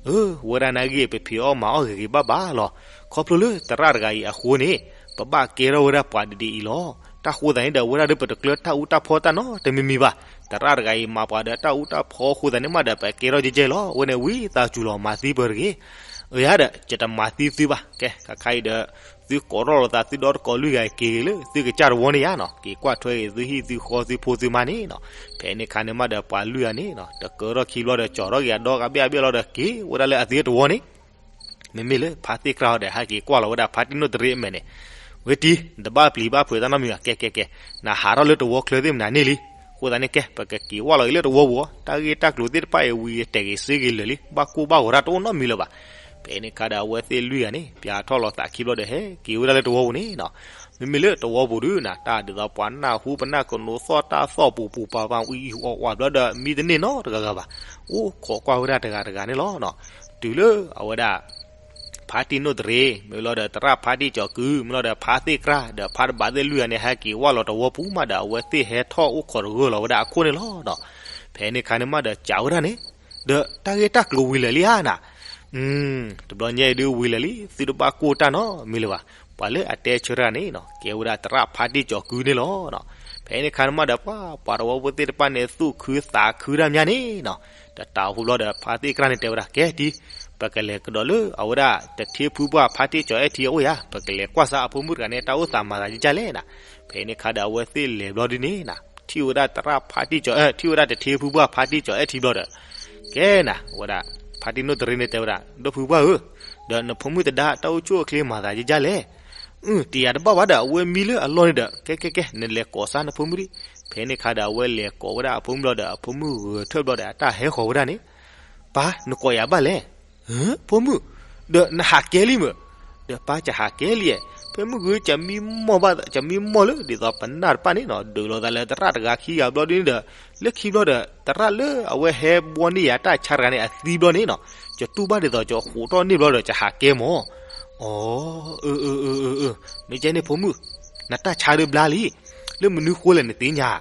အၢ ဝဲဒၣ်နဂ့ၢ် ပဖံးအီၣ်မၤအီၣ်ဂ့ၤဂ့ၤဘၣ်ဘၣ်လီၤ. ခီဖျိလၢသရၣ်တဂၤအံၤအဃိန့ၣ် ပဘၣ်ကဲထီၣ်ဝဲဒၣ်ပှၤဒ်အံၤလီၤ. တၢ်ဃိသးန့ၣ်ဒီး ဝဲဒၣ်ဒီးပတကျၢၤတၢ်အူတၢ်ဖီတၢ်နီတမံၤမံၤဘၣ်. သရၣ်တဂၤအံၤမၤပှၤဒီးတၢ်အူတၢ်ဖီအဃိသးန့ၣ်မးဒီး ပကဲထီၣ်ကဲကဲလီၤ. ဝဲန့ၣ်ဝံသးစူၤလီၤ မၤသံပှၤတဂ့ၤ. အၢ ယၤဒီး ယတမၤသံသုဘၣ်. ကဲ ခါခါအံၤဒီး သုကိးထီၣ်လိာ်သးသုဒီတကိးလွံၢ်ဂၤ က့ၤဂ့ၤလၢသုကစၢ်တဝီန့ၣ်ယါနီၤ, က့ၤကွၢ်ထွဲဂ့ၤသုဟံၣ်သုဃီသုဖိသုမါန့ၣ်နီၤ. ဖဲန့ၣ်ခါန့ၣ်မးဒီး ပှၤလွံၢ်ဂၤန့ၣ်နီၤ တကၢထီၣ်ခံဘျီဒီး ကၠီၤထီၣ်က့ၤအဒီကဘ့ၣ်အဘ့ၣ်လီၤဒီး က့ၤဝဲဒၣ်လၢအသုတဝီန့ၣ် မ့မ့ၢ်လၢဖါသ့ၣ်ကြၢ်အီၤဒီး ဟဲက့ၤကွၢ်လီၤဝဲဒၣ်ဖါတံၢ်နိၣ်တရံးအမဲာ်န့ၣ်, ဝဲတံၤ နတဘၣ်ပျံၤဘၣ်ဖုးတၢ်နီတမံၤဘၣ်. ကဲ ကဲ ကဲ, နဟးထီၣ်လၢတဝီချၢသ့ၣ်မနုၤန့ၣ်လံ. အဃိသတးန့ၣ် ကဲ ပကက့ၤဝဲလီၤအံၤလၢတဝီပူၤအီၤ, တၢ်ဂ့ၢ်တၢ်ကျိၤသ့ၣ်တဖၣ်အံၤ ဝံၤအတဲာ်ဂ့ၤစ့ဂ့ၤလၢာ်လံ, ဘၣ်ကိၢ်ဘၣ်ဂီၤတၢ်တအိၣ်နီတမံၤလၢၤဘၣ်. ဖဲန့ၣ်ခါဒီး အဝဲသ့ၣ်လွံၢ်ဂၤန့ၣ် ပျးထီၣ်လီၤသးခံဘျီဒီး ဟဲက့ၤဝဲဒၣ်လၢတဝီပူၤန့ၣ်နီၤ. မ့မ့ၢ်လၢတဝီပူၤဒုးနၤ တၢ်ဒ်သိးပှၤနၢ်ဟူပနၢ်ကနိးသီၣ်တၢ်သီၣ်ပူၤပူၤပၤပၤ အံၤအီၣ်အီၣ်ဘျီဒီး မံတန့ၢ်နီတဂၤဂၤဘၣ်. အိၣ်ခိးကွၢ်ဝဲဒၣ်တဂၤတဂၤန့ၣ်လီၤနီၤ. တုၤလၢအဝဲဒၣ် ဖါတံၢ်နိၣ်တရံး မ့ၢ်လီၤဒီး သရၣ်ဖါတံၢ်ကၠီၤကု မ့ၢ်လီၤဒီး ဖါသ့ၣ်ကြၢ် ဒီးဖါတဘးသ့ၣ်လွံၢ်ဂၤန့ၣ် ဟဲက့ၤဝဲလီၤတဝီပူၤမးဒီး အဝဲသ့ၣ်ဟဲထီၣ်အိၣ်ခိးတဂၢၢ်လီၤဝဲဒၣ်အခိၣ်န့ၣ်လီၤနီၤ. ဖဲန့ၣ်ခါန့ၣ်မးဒီး ကးဝဲဒၣ်န့ၣ် ဒီးတၢ်ဂ့ၢ်တၢ်ကျိၤဝံၤလၢာ်လံဧါနၤ. တဘျီညါအံၤဒုးဝံၤလၢာ်လံ, သုတဘၣ်ကိၢ်တၢ်နီတမံၤလၢၤဘၣ်. ပှၤလၢအတဲဆၢတၢ်န့ၣ်နီၤ ကဲဝဲဒၣ်သရၣ်ဖါတံၢ်ကၠီၤကုန့ၣ်လီၤနီၤ. ဖဲန့ၣ်ခါန့ၣ်မးဒီး ပှၤ ပှၤတဝီဖိသ့ၣ်တဖၣ်န့ၣ် သူၣ်ခုသးခုတၢ်မးန့ၣ်နီၤ. တတးဟူဘျီဒီး ဖါသ့ၣ်ကြၢ်န့ၣ်တဲဝဲဒၣ် ကဲတံၤ, ပကလဲၤကဒီးလၢအဝဲဒၣ်တထ့ဖုပှၢ်ဖါတံၢ်ကၠီၤအဲၣ်ထံအအိၣ်ယါ, ပကလဲၤကွၢ်စၢ်အဖိမုၣ်တဂၤန့ၣ် တၢ်အိၣ်သးမၤသးကကၢ်လဲၣ်နၤ. ဖဲန့ၣ်ခါဒီး အဝဲသ့ၣ်လဲၤဘျီဒ်န့ၣ်နၤ ထံၣ်ဝဲဒၣ်သရၣ်ဖါတံၢ်ကၠီၤအဲၣ်, ထံၣ်ဝဲဒၣ်တထ့ဖုပှၢ်ဖါတံၢ်ကၠီၤအဲၣ်ထံဘျီဒီး ကဲနၤ ဝဲဒၣ် ဖါတံၢ်နိၣ်တရံးန့ၣ်တဲဝဲဒၣ် ဒီပုၢ်ဖုပှၢ်ဧၢ, ဒီးနဖိမုၣ်တဒါတၢ်အိၣ်ဆူၣ်အိၣ်ချ့မၤသးကကၢ်လဲၣ်. အၢ တယၤတဘၣ်ဘၣ်ဒီး အဝဲမံလၢအလီၢ်န့ၣ်ဒီး ကဲ ကဲ ကဲ နလဲၤကိးစၢ်နဖိမုၣ်ဒံး. ဖဲန့ၣ်ခါဒီး အဝဲလဲၤကိးဝဲဒၣ်အဖိမုၣ်ဘျီဒီး အဖိမုၣ်ဂဲၤထၢၣ်ဘျီဒီး အတၢ်ဟဲဃီၤဝဲဒၣ်န့ၣ်, ပၢ် နကိးယၤဘၣ်လဲၣ်. ဟၢ ဖိမုၣ်, ဒီးနဟးကဲလံမ့ၢ်. ဒီးပၢ် ကဟးကဲလံဧါ, ဖဲမုၢ်ဂုၤကမံမီၢ်ဘၣ်, ကမံမီၢ်လၢဒ်သိးပနၢ်တဖၣ်န့ၣ်နီၤ ဒုးလိာ်သးလၢသရၣ်တဂၤခံဂၤဘျီဒ်န့ၣ်ဒီး လၢခံဘျီဒီး သရၣ်လၢအဝဲဟဲဘှီန့ၢ်ယၤတၢ်ဆါတဂၤန့ၣ် အသံဘျီန့ၣ်နီၤ ကတူၢ်ဘၣ်ဒ်သိးကဟိးထီၣ်န့ၢ်ဘျီဒီး ကဟးကဲမ့ၢ်. အၢ အၢ အၢ အၢ မ့ၢ်ကဲန့ၣ်ဖိမုၣ်, နတၢ်ဆါဒုးဘျါလံ, လၢမနုၤဃိလဲၣ်နသ့ၣ်ညါ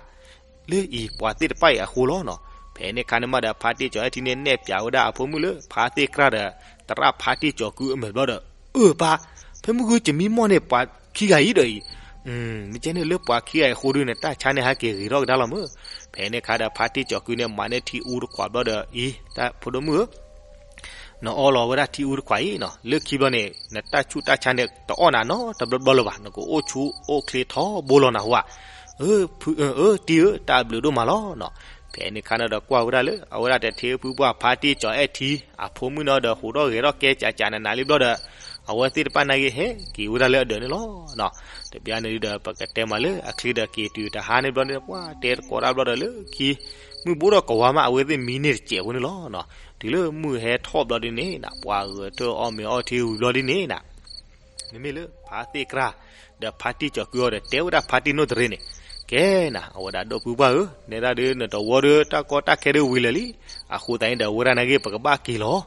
လၢအံၤပှၤသ့ၣ်တဖၣ်အံၤအဃိလီၤနီၤ. ဖဲန့ၣ်ခါန့ၣ်မးဒီး ဖါတံၢ်ကၠီၤအဲၣ်ထံန့ၣ် နဲၣ်ပၠးဝဲဒၣ်အဖိမုၣ်လၢ ဖါသ့ၣ်ကြၢ်ဒီး သရၣ်ဖါတံၢ်ကၠီၤကုအမဲာ်ဘျီဒီး အၢ ပၢ်, ဖဲမုၢ်ဂုၤကမံမီၢ်န့ၣ် ပှၤခံဂၤအံၤဒီးအံၤ, မ့ၢ်ကဲန့ၣ်လၢပှၤခံဂၤအံၤအဃိဒီး နတၢ်ဆါန့ၣ်ဟဲက့ၤဂ့ၤထီၣ်ကဒါလီၤမ့ၢ်. ဖဲန့ၣ်ခါဒီး ဖါတံၢ်ကၠီၤကုန့ၣ် မၤန့ၢ်ထံအူတခွးဘျီဒီး အံၤ တၢ်ဖိဒိၣ်မုၣ်ဧၢ နအီလီၤဝဲဒၣ်ထံအူတခွးအံၤနီၤ လၢခံဘျီန့ၣ် နတၢ်ဆူးတၢ်ဆါန့ၣ် တအီၣ်နၤနီတဘျီဘျီလၢၤဘၣ်, နကအိၣ်ဆူၣ်အိၣ်ချ့ထီဘိလီၤနၢ်ဟူဧါ. အၢ ဖု အၢ တံၤဧၢ တၢ်ဘျုးဒိၣ်မးလီၤနီၤ. ဖဲန့ၣ်ခါန့ၣ်ဒီးကွၢ်ဝဲဒၣ်လၢ အဝဲဒၣ်တထ့ဖုပှၢ်ဖါတံၢ်ကၠီၤအဲၣ်ထံ အဖိမုၣ်န့ၣ်ဒီး ဟူးထီၣ်ဂဲၤထီၣ်ကဲကးကးနးနးလံဘျီဒီး အဝဲသ့ၣ်တဖၣ်နာ်က့ဟဲက့ၤဝဲဒၣ်လၢအဒၢးန့ၣ်လီၤနီၤ. တဘျီန့ၣ်ဒီး ပကတဲမးလၢအချ့ဒီး က့ၤတုၤတဟါန့ၣ်ဘျီန့ၣ် ပှၤတဲတကိးတၢ်ဘျီဒီး လၢခံ မုၢ်ဘိဒီးကဝါမး အဝဲသ့ၣ်မံန့ၢ်တစဲးဖိန့ၣ်လီၤနီၤ. တုၤလၢမုၢ်ဟဲထီၣ်ဘျီဒ်န့ၣ်နီၤ ပှၤဂဲၤထၢၣ်အီၣ်မ့ၤအီထံဝံၤဘျီဒ်န့ၣ်နီၤ မ့မ့ၢ်လၢဖါသ့ၣ်ကြၢ် ဒီးဖါတံၢ်ကၠီၤကုအီၤဒီး တဲဝဲဒၣ်ဖါတံၢ်နိၣ်တရံးန့ၣ်, ကဲနၤ အဝဲဒၣ်ဒီပုၢ်ပှၢ်ဧၢ, နဲဒၣ်ဒုးနတဝီဒီး တၢ်ကီတၢ်ခဲဒုးဝံၤလၢာ်လံ, အဃိသတးန့ၣ်ဒီး အဝဲဒၣ်နာ်က့ ပကဘၣ်က့ၤလီၤ.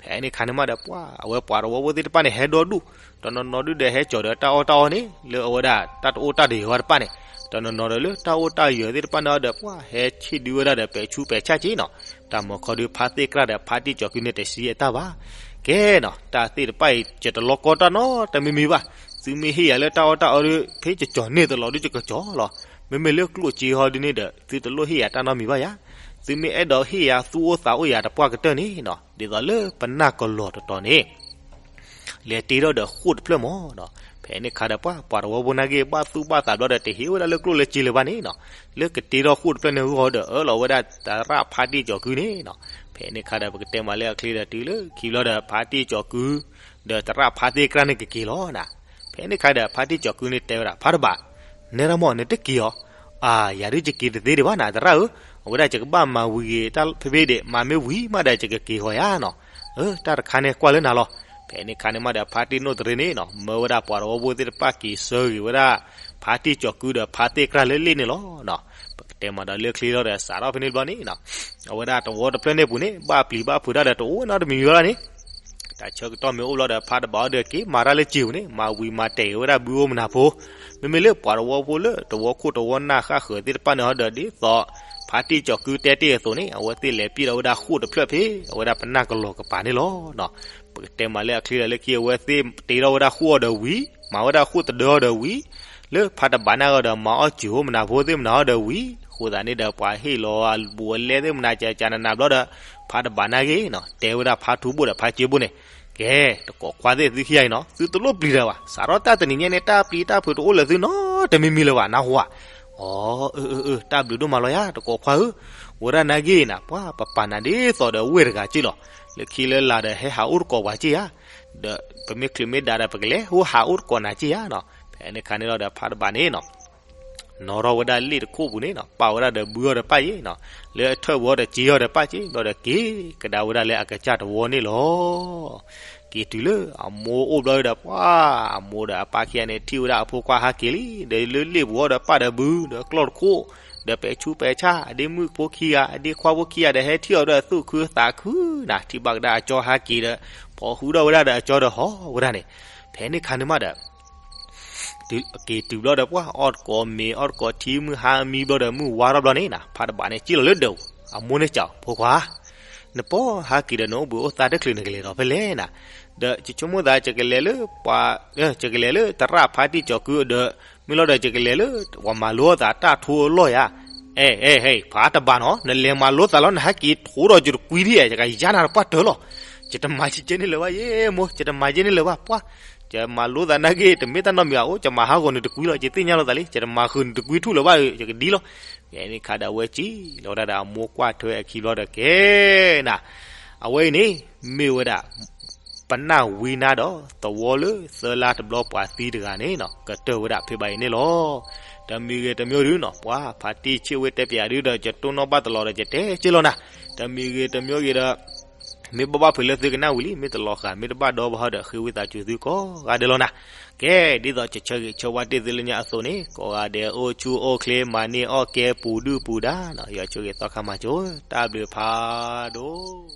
ဖဲန့ၣ်ခါန့ၣ်မးဒီး ပှၤ အဝဲပှၤတဝီဖိသ့ၣ်တဖၣ်န့ၣ် ဟဲဒီဒူၣ်, တနီၤနီၤဒုးဒီး ဟဲကၠီၤဒီးတၢ်အီၣ်တၢ်အီန့ၣ် လၢအဝဲဒၣ်တၢ်တအိၣ်တၢ်တယၢၤဝဲတဖၣ်န့ၣ်, တနီၤနီၤဒီးလၢတၢ်အိၣ်တၢ်ယၢၤသ့ၣ်တဖၣ်န့ၣ်ဒီး ပှၤဟဲဆံၣ်ဒုးဝဲဒၣ်ဒီး ပဲာ်ဆူးပဲာ်ဆၣ်က့နီၤ. တၢ်မီၤခီဒုး ဖါသ့ၣ်ကြၢ်ဒီးဖါတံၢ်ကၠီၤကုန့ၣ် တဆံးအတၢ်ဘၣ်. ကဲနီၤ တၢ်သ့ၣ်တဖၣ်အံၤ ယတလီၤကီတၢ်နီတမံၤမံၤဘၣ်. သုမ့ၢ်ဟ့ၣ်ယၤလၢတၢ်အီၣ်တၢ်အီဒီး ဖဲယကၠီၤန့ၢ်တလီၤဒုး ယကကၠီၤလီၤ. မ့မ့ၢ်လၢကျိၣ်စ့ဟီဒ်န့ၣ်ဒီး သုတလိၣ်ဟ့ၣ်ယၤတၢ်နီတမံၤဘၣ်ယါ. သုမ့ၢ်အဲၣ်ဒိးဟ့ၣ်ယၤသူၣ်အိၣ်သးအိၣ်ယၤတပှၢ်ကတၢၢ်န့ၣ်နီၤ ဒ်သိးလၢပနၢ်ကလီၤတတီၤန့ၣ် လဲၤတ့ထီၣ်ဒီးဃိၣ်တဖျၢၣ်မးနီၤ. ဖဲန့ၣ်ခါဒီး ပှၤ ပှၤတဝီဖိနာ်က့ ဘၣ်သူၣ်ဘၣ်သးဘျီဒီး တဟ့ၣ်ဝဲဒၣ်လၢကျိၣ်လၢစ့လၢၤဘၣ်န့ၣ်နီၤ. လၢကတ့ထီၣ်ဃိၣ်တဖျၢၣ်န့ၣ်အဂီၢ်ဒီး အၢၣ်လီၤဝဲဒၣ်သရၣ်ဖါတံၢ်ကၠီၤကုန့ၣ်နီၤ. ဖဲန့ၣ်ခါဒီး ပကတဲမးလၢအချ့ဒီး တုၤလၢခံဘျီဒီး ဖါတံၢ်ကၠီၤကု ဒီးသရၣ်ဖါသ့ၣ်ကြၢ်န့ၣ်ကက့ၤလီၤနၤ. ဖဲန့ၣ်ခါဒီး ဖါတံၢ်ကၠီၤကုန့ၣ်တဲဝဲဒၣ် ဖါတဘး, နဲဒၣ်မး နတက့ၤအီၤ. အၢ ယၤဒုးယက့ၤတသ့ဒံးဘၣ်နၤ သရၣ်ဧၢ, အဝဲဒၣ်ယကဘၣ်မၤဝံၤဂ့ၤတၢ်ဖဲဖဲဒံး မၤမ့ၢ်ဝံၤမးဒီး ယကက့ၤဃီၤယါနီၤ. အၢ တၢ်တခါန့ၣ်ကွၢ်လၢနၤလီၤ. ဖဲန့ၣ်ခါန့ၣ်မးဒီး ဖါတံၢ်နိၣ်တရံးန့ၣ်နီၤ မၢဝဲဒၣ်ပှၤတဝီဖိသ့ၣ်တဖၣ်က့ၤဆၢဂ့ၤဝဲဒၣ် ဖါတံၢ်ကၠီၤကုဒီးဖါသ့ၣ်ကြၢ်လၢလ့ၣ်န့ၣ်လီၤနီၤ. ပကတဲမးဒီးလၢချ့လီၤဒီး စးထီၣ်ဖဲန့ၣ်ဘျီန့ၣ်နီၤ အဝဲဒၣ်တဝီတဖျၢၣ်န့ၣ်ပူၤန့ၣ် ဘၣ်ပျံၤဘၣ်ဖုးတၢ်ဒီးတအိၣ်နီတမံၤမံၤဘၣ်န့ၣ် တၢ်ဆၢကတီၢ်မ့ၢ်အိၣ်ဘျီဒီး ဖါတဘးအီၤဒီးက့ၤမၤတၢ်လၢစ့ပူၤန့ၣ် မၤဝံၤမၤတဲာ်ဂ့ၤဝဲဒၣ်ဘုအိၣ်မနၤဖိ, မ့မ့ၢ်လၢပှၤတဝီဖိလၢတဝီခိၣ်တဝီနၢ်ဃၣ်ဃၢၤသ့ၣ်တဖၣ်န့ၣ်ဟီဒီး ဒ်သိးဖါတံၢ်ကၠီၤကုတဲတ့ၢ်အသိးန့ၣ် အဝဲသ့ၣ်လဲၤပျဲဒီးဝဲဒၣ်ဃိၣ်တဖျၢၣ်ဖဲ အဝဲဒၣ်ပနၢ်ကလီၤကပၤန့ၣ်လီၤနီၤ. ပကတဲမးလၢအချ့ဒီးလၢခံ အဝဲသ့ၣ်တ့ထီၣ်ဝဲဒၣ်ဃိၣ်အီၤဒီးဝံၤ မၤဝဲဒၣ်ဃိၣ်တဒၢအီၤဒီးဝံၤ လၢဖါတဘးနာ်ဂ့ၤဒီး မၤအီၣ်စ့အိၣ်မနၤဖိသ့ၣ်မနၤအီၤဒီးဝံၤ အဃိသတးန့ၣ်ဒီး ပှၤဟ့ၣ်လီၤအဘူးအလဲသ့ၣ်မနၤကကနနၤဘျီဒီး ဖါတဘးနာ်ဂ့ၤနီၤ တဲဝဲဒၣ်ဖါထူဘိၣ်ဒီးဖါစ့ဘိၣ်န့ၣ်, ကဲ, တကိးခွါသ့ၣ်သုခံဂၤအံၤနီၤ, သုတလိၣ်ပျံၤတၢ်ဘၣ်, စးထီၣ်တၢ်တနံၤညါန့ၣ် တၢ်ပျံၤတၢ်ဖုးတအိၣ်လၢသုနီတမံၤမံၤလၢၤဘၣ်, နၢ်ဟူဧါ. အၢ အၢ အၢ အၢ တၢ်ဘျုးဒိၣ်မးလီၤယၤ တကိးခွါဧၢ, ဝဲဒၣ်နာ်က့ၤနၤ ပှၤပပာ်နၤဒ်သိးဒီးဝ့ၢ်တဂၤက့ၢ်လီၤ, လၢခံလၢလာ်ဒီးဟဲဟးအိၣ်တကိးပှၤက့ၢ်ဧါ, ဒီးပမ့ၢ်ချုးမ့ၢ်ဒါဒီး ပကလဲၤဟိဟးအိၣ်တကိးနၤက့ၢ်ဧါနီၤ. ဖဲန့ၣ်အခါန့ၣ်လီၤဒီး ဖးတဘးန့ၣ်နီၤ နီၣ်ထီၣ်ဝဲဒၣ်လ့ၣ်တခိၣ်ပူၤန့ၣ်နီၤ, ပာ်ဝဲဒၣ်ဒီးဘုအီၤဒီးပၢ်က့ၢ်နီၤ, လၢအထၢၣ်ပူၤအီၤဒီးက့ၤအီၤဒီးပၢ်က့ၢ်, ဘျီဒီးက့ၤကဒါဝဲဒၣ်လၢအကစၢ်တဝီန့ၣ်လီၤ. က့ၤတုၤလၢအမိၢ်အိၣ်ဘျီဒီး ပှၤအမိၢ်ဒီးအပၢ်ခံဂၤန့ၣ် ထံၣ်ဝဲဒၣ်အဖိခွါဟးက့ၤလံ, ဒီးလၢလ့ၣ်ပူၤအီၤဒီးပၢ်ဒီးဘု ဒီးကျီၢ်တခိၣ်, ဒီးပဲာ်ဆူးပဲာ်ဆါ အဒ့မုၣ်ဖိခံဂၤ အဒ့ခွါဖိခံဂၤဒီး ဟဲထံၣ်အီၤဒီးသူၣ်ခုသးခုနၤ, ထံၣ်ဘၣ်ကဒါအကၠီဟးက့ၤဒီး ဖီၣ်ဃုာ်ဒီးဝဲဒၣ်ဒီးအကၠီဒီးဟီၣ်ဝဲဒၣ်န့ၣ်. ဖဲန့ၣ်အခါန့ၣ်မးဒီး က့ၤတုၤဘျီဒီး ပှၤအီၣ်တကိးမ့ၤ အီၣ်တကိးထံ မုၢ်ဟါမံဘျီဒီး မုၢ်ဝါထီၣ်ဘျီန့ၣ်နၤ, ဖးတဘးန့ၣ် က့ၢ်လီၤလၢဒၢးပူၤ, အမိၢ်န့ၣ်စံး ဖိခွါ, နပီၢ်ဟးက့ၤဒီး နအိၣ်ဘှံးအိၣ်သါတချုး နကလဲၤဒီးဖဲလဲၣ်နၤ, ဒီးယဆိကမိၣ်သး ယကလဲၤလၢပှၤ, ယကလဲၤလၢသရၣ်ဖါတံၢ်ကၠီၤကုအဒၢး, မ့ၢ်လီၤဒီး ယကလဲၤလၢပှၤမၤလိအသးတၢ်ထိအလီၢ်ယၤ. အဲ အဲ ဟဲ ဖးတဘးနီၤ, နလဲၤမၤလိသးလီၤ နဟဲက့ၤထိဒီးယတကွံဒံးဧါ, ယကယါနၤတပှၢ်တၢၢ်လီၤ. ယတမၤက့န့ၣ်လၢၤဘၣ် ယဲမိၢ်, ယတမၤက့န့ၣ်လၢၤဘၣ် ပှၤ, ယမၤလိသးနာ်က့ တမ့ၢ်တၢ်နီတမံၤဘၣ်, အိၣ် ယမၤဟးဂီၤနတကွံလီၤ, ယသ့ၣ်ညါလီၤသးလံ, ယတမၤဃုာ်နတကွံထူၣ်လၢၤဘၣ်, ယကဒ်လီၤ. ဖဲန့ၣ်အခါဒီး အဝဲက့ၤလီၤဝဲဒၣ်ဒီး အမိၢ်ကွၢ်ထွဲအခံဘျီဒီး ကဲနၤ, အဝဲအံၤန့ၣ် မ့ၢ်ဝဲဒၣ် ပနၢ်ဝံနါဒီး သဝီလၢသၢလါတဘျီပှၤသံတဂၤန့ၣ်နီၤ, ကတၢၢ်ဝဲဒၣ်ဖဲဘၣ်အံၤန့ၣ်လီၤ. တမံၤဂ့ၤတမံၤဒုနီၤ, ပှၤဖးတံၢ်ဆ့ၣ်ဝဲတဲပၠးဒုဒီး ယတိၢ်နီၣ်ဘၣ်တလီၤဒီး ယတဲက့ၢ်လီၤနၤ. တမံၤဂ့ၤတမံၤဂ့ၤဒီး မ့ၢ်ဘၣ်ဘၣ်ဖုးလၢသုကနၣ်ဝံၤလံ, မ့ၢ်တလီၤဃာ် မ့ၢ်တဘၣ်ဒီဘၣ်ဟီဒီး ဃ့ဝံသးစူၤသုကိးဂၤဒဲးလီၤနၤ. ကဲ, ဒ်သိးယဆၢဂ့ၤဆၢဝါတ့ၢ်သုလၢညါအသိးန့ၣ်, ကိးဂၤဒဲးအိၣ်ဆူၣ်အိၣ်ချ့ မၤန့ၢ်အီၣ်ကဲပူၤဒုၣ်ပူၤဒါနီၤ, ယွၤဆိၣ်ဂ့ၤသီခါမၤကၠိ, တၢ်ဘျုးဖးဒိၣ်.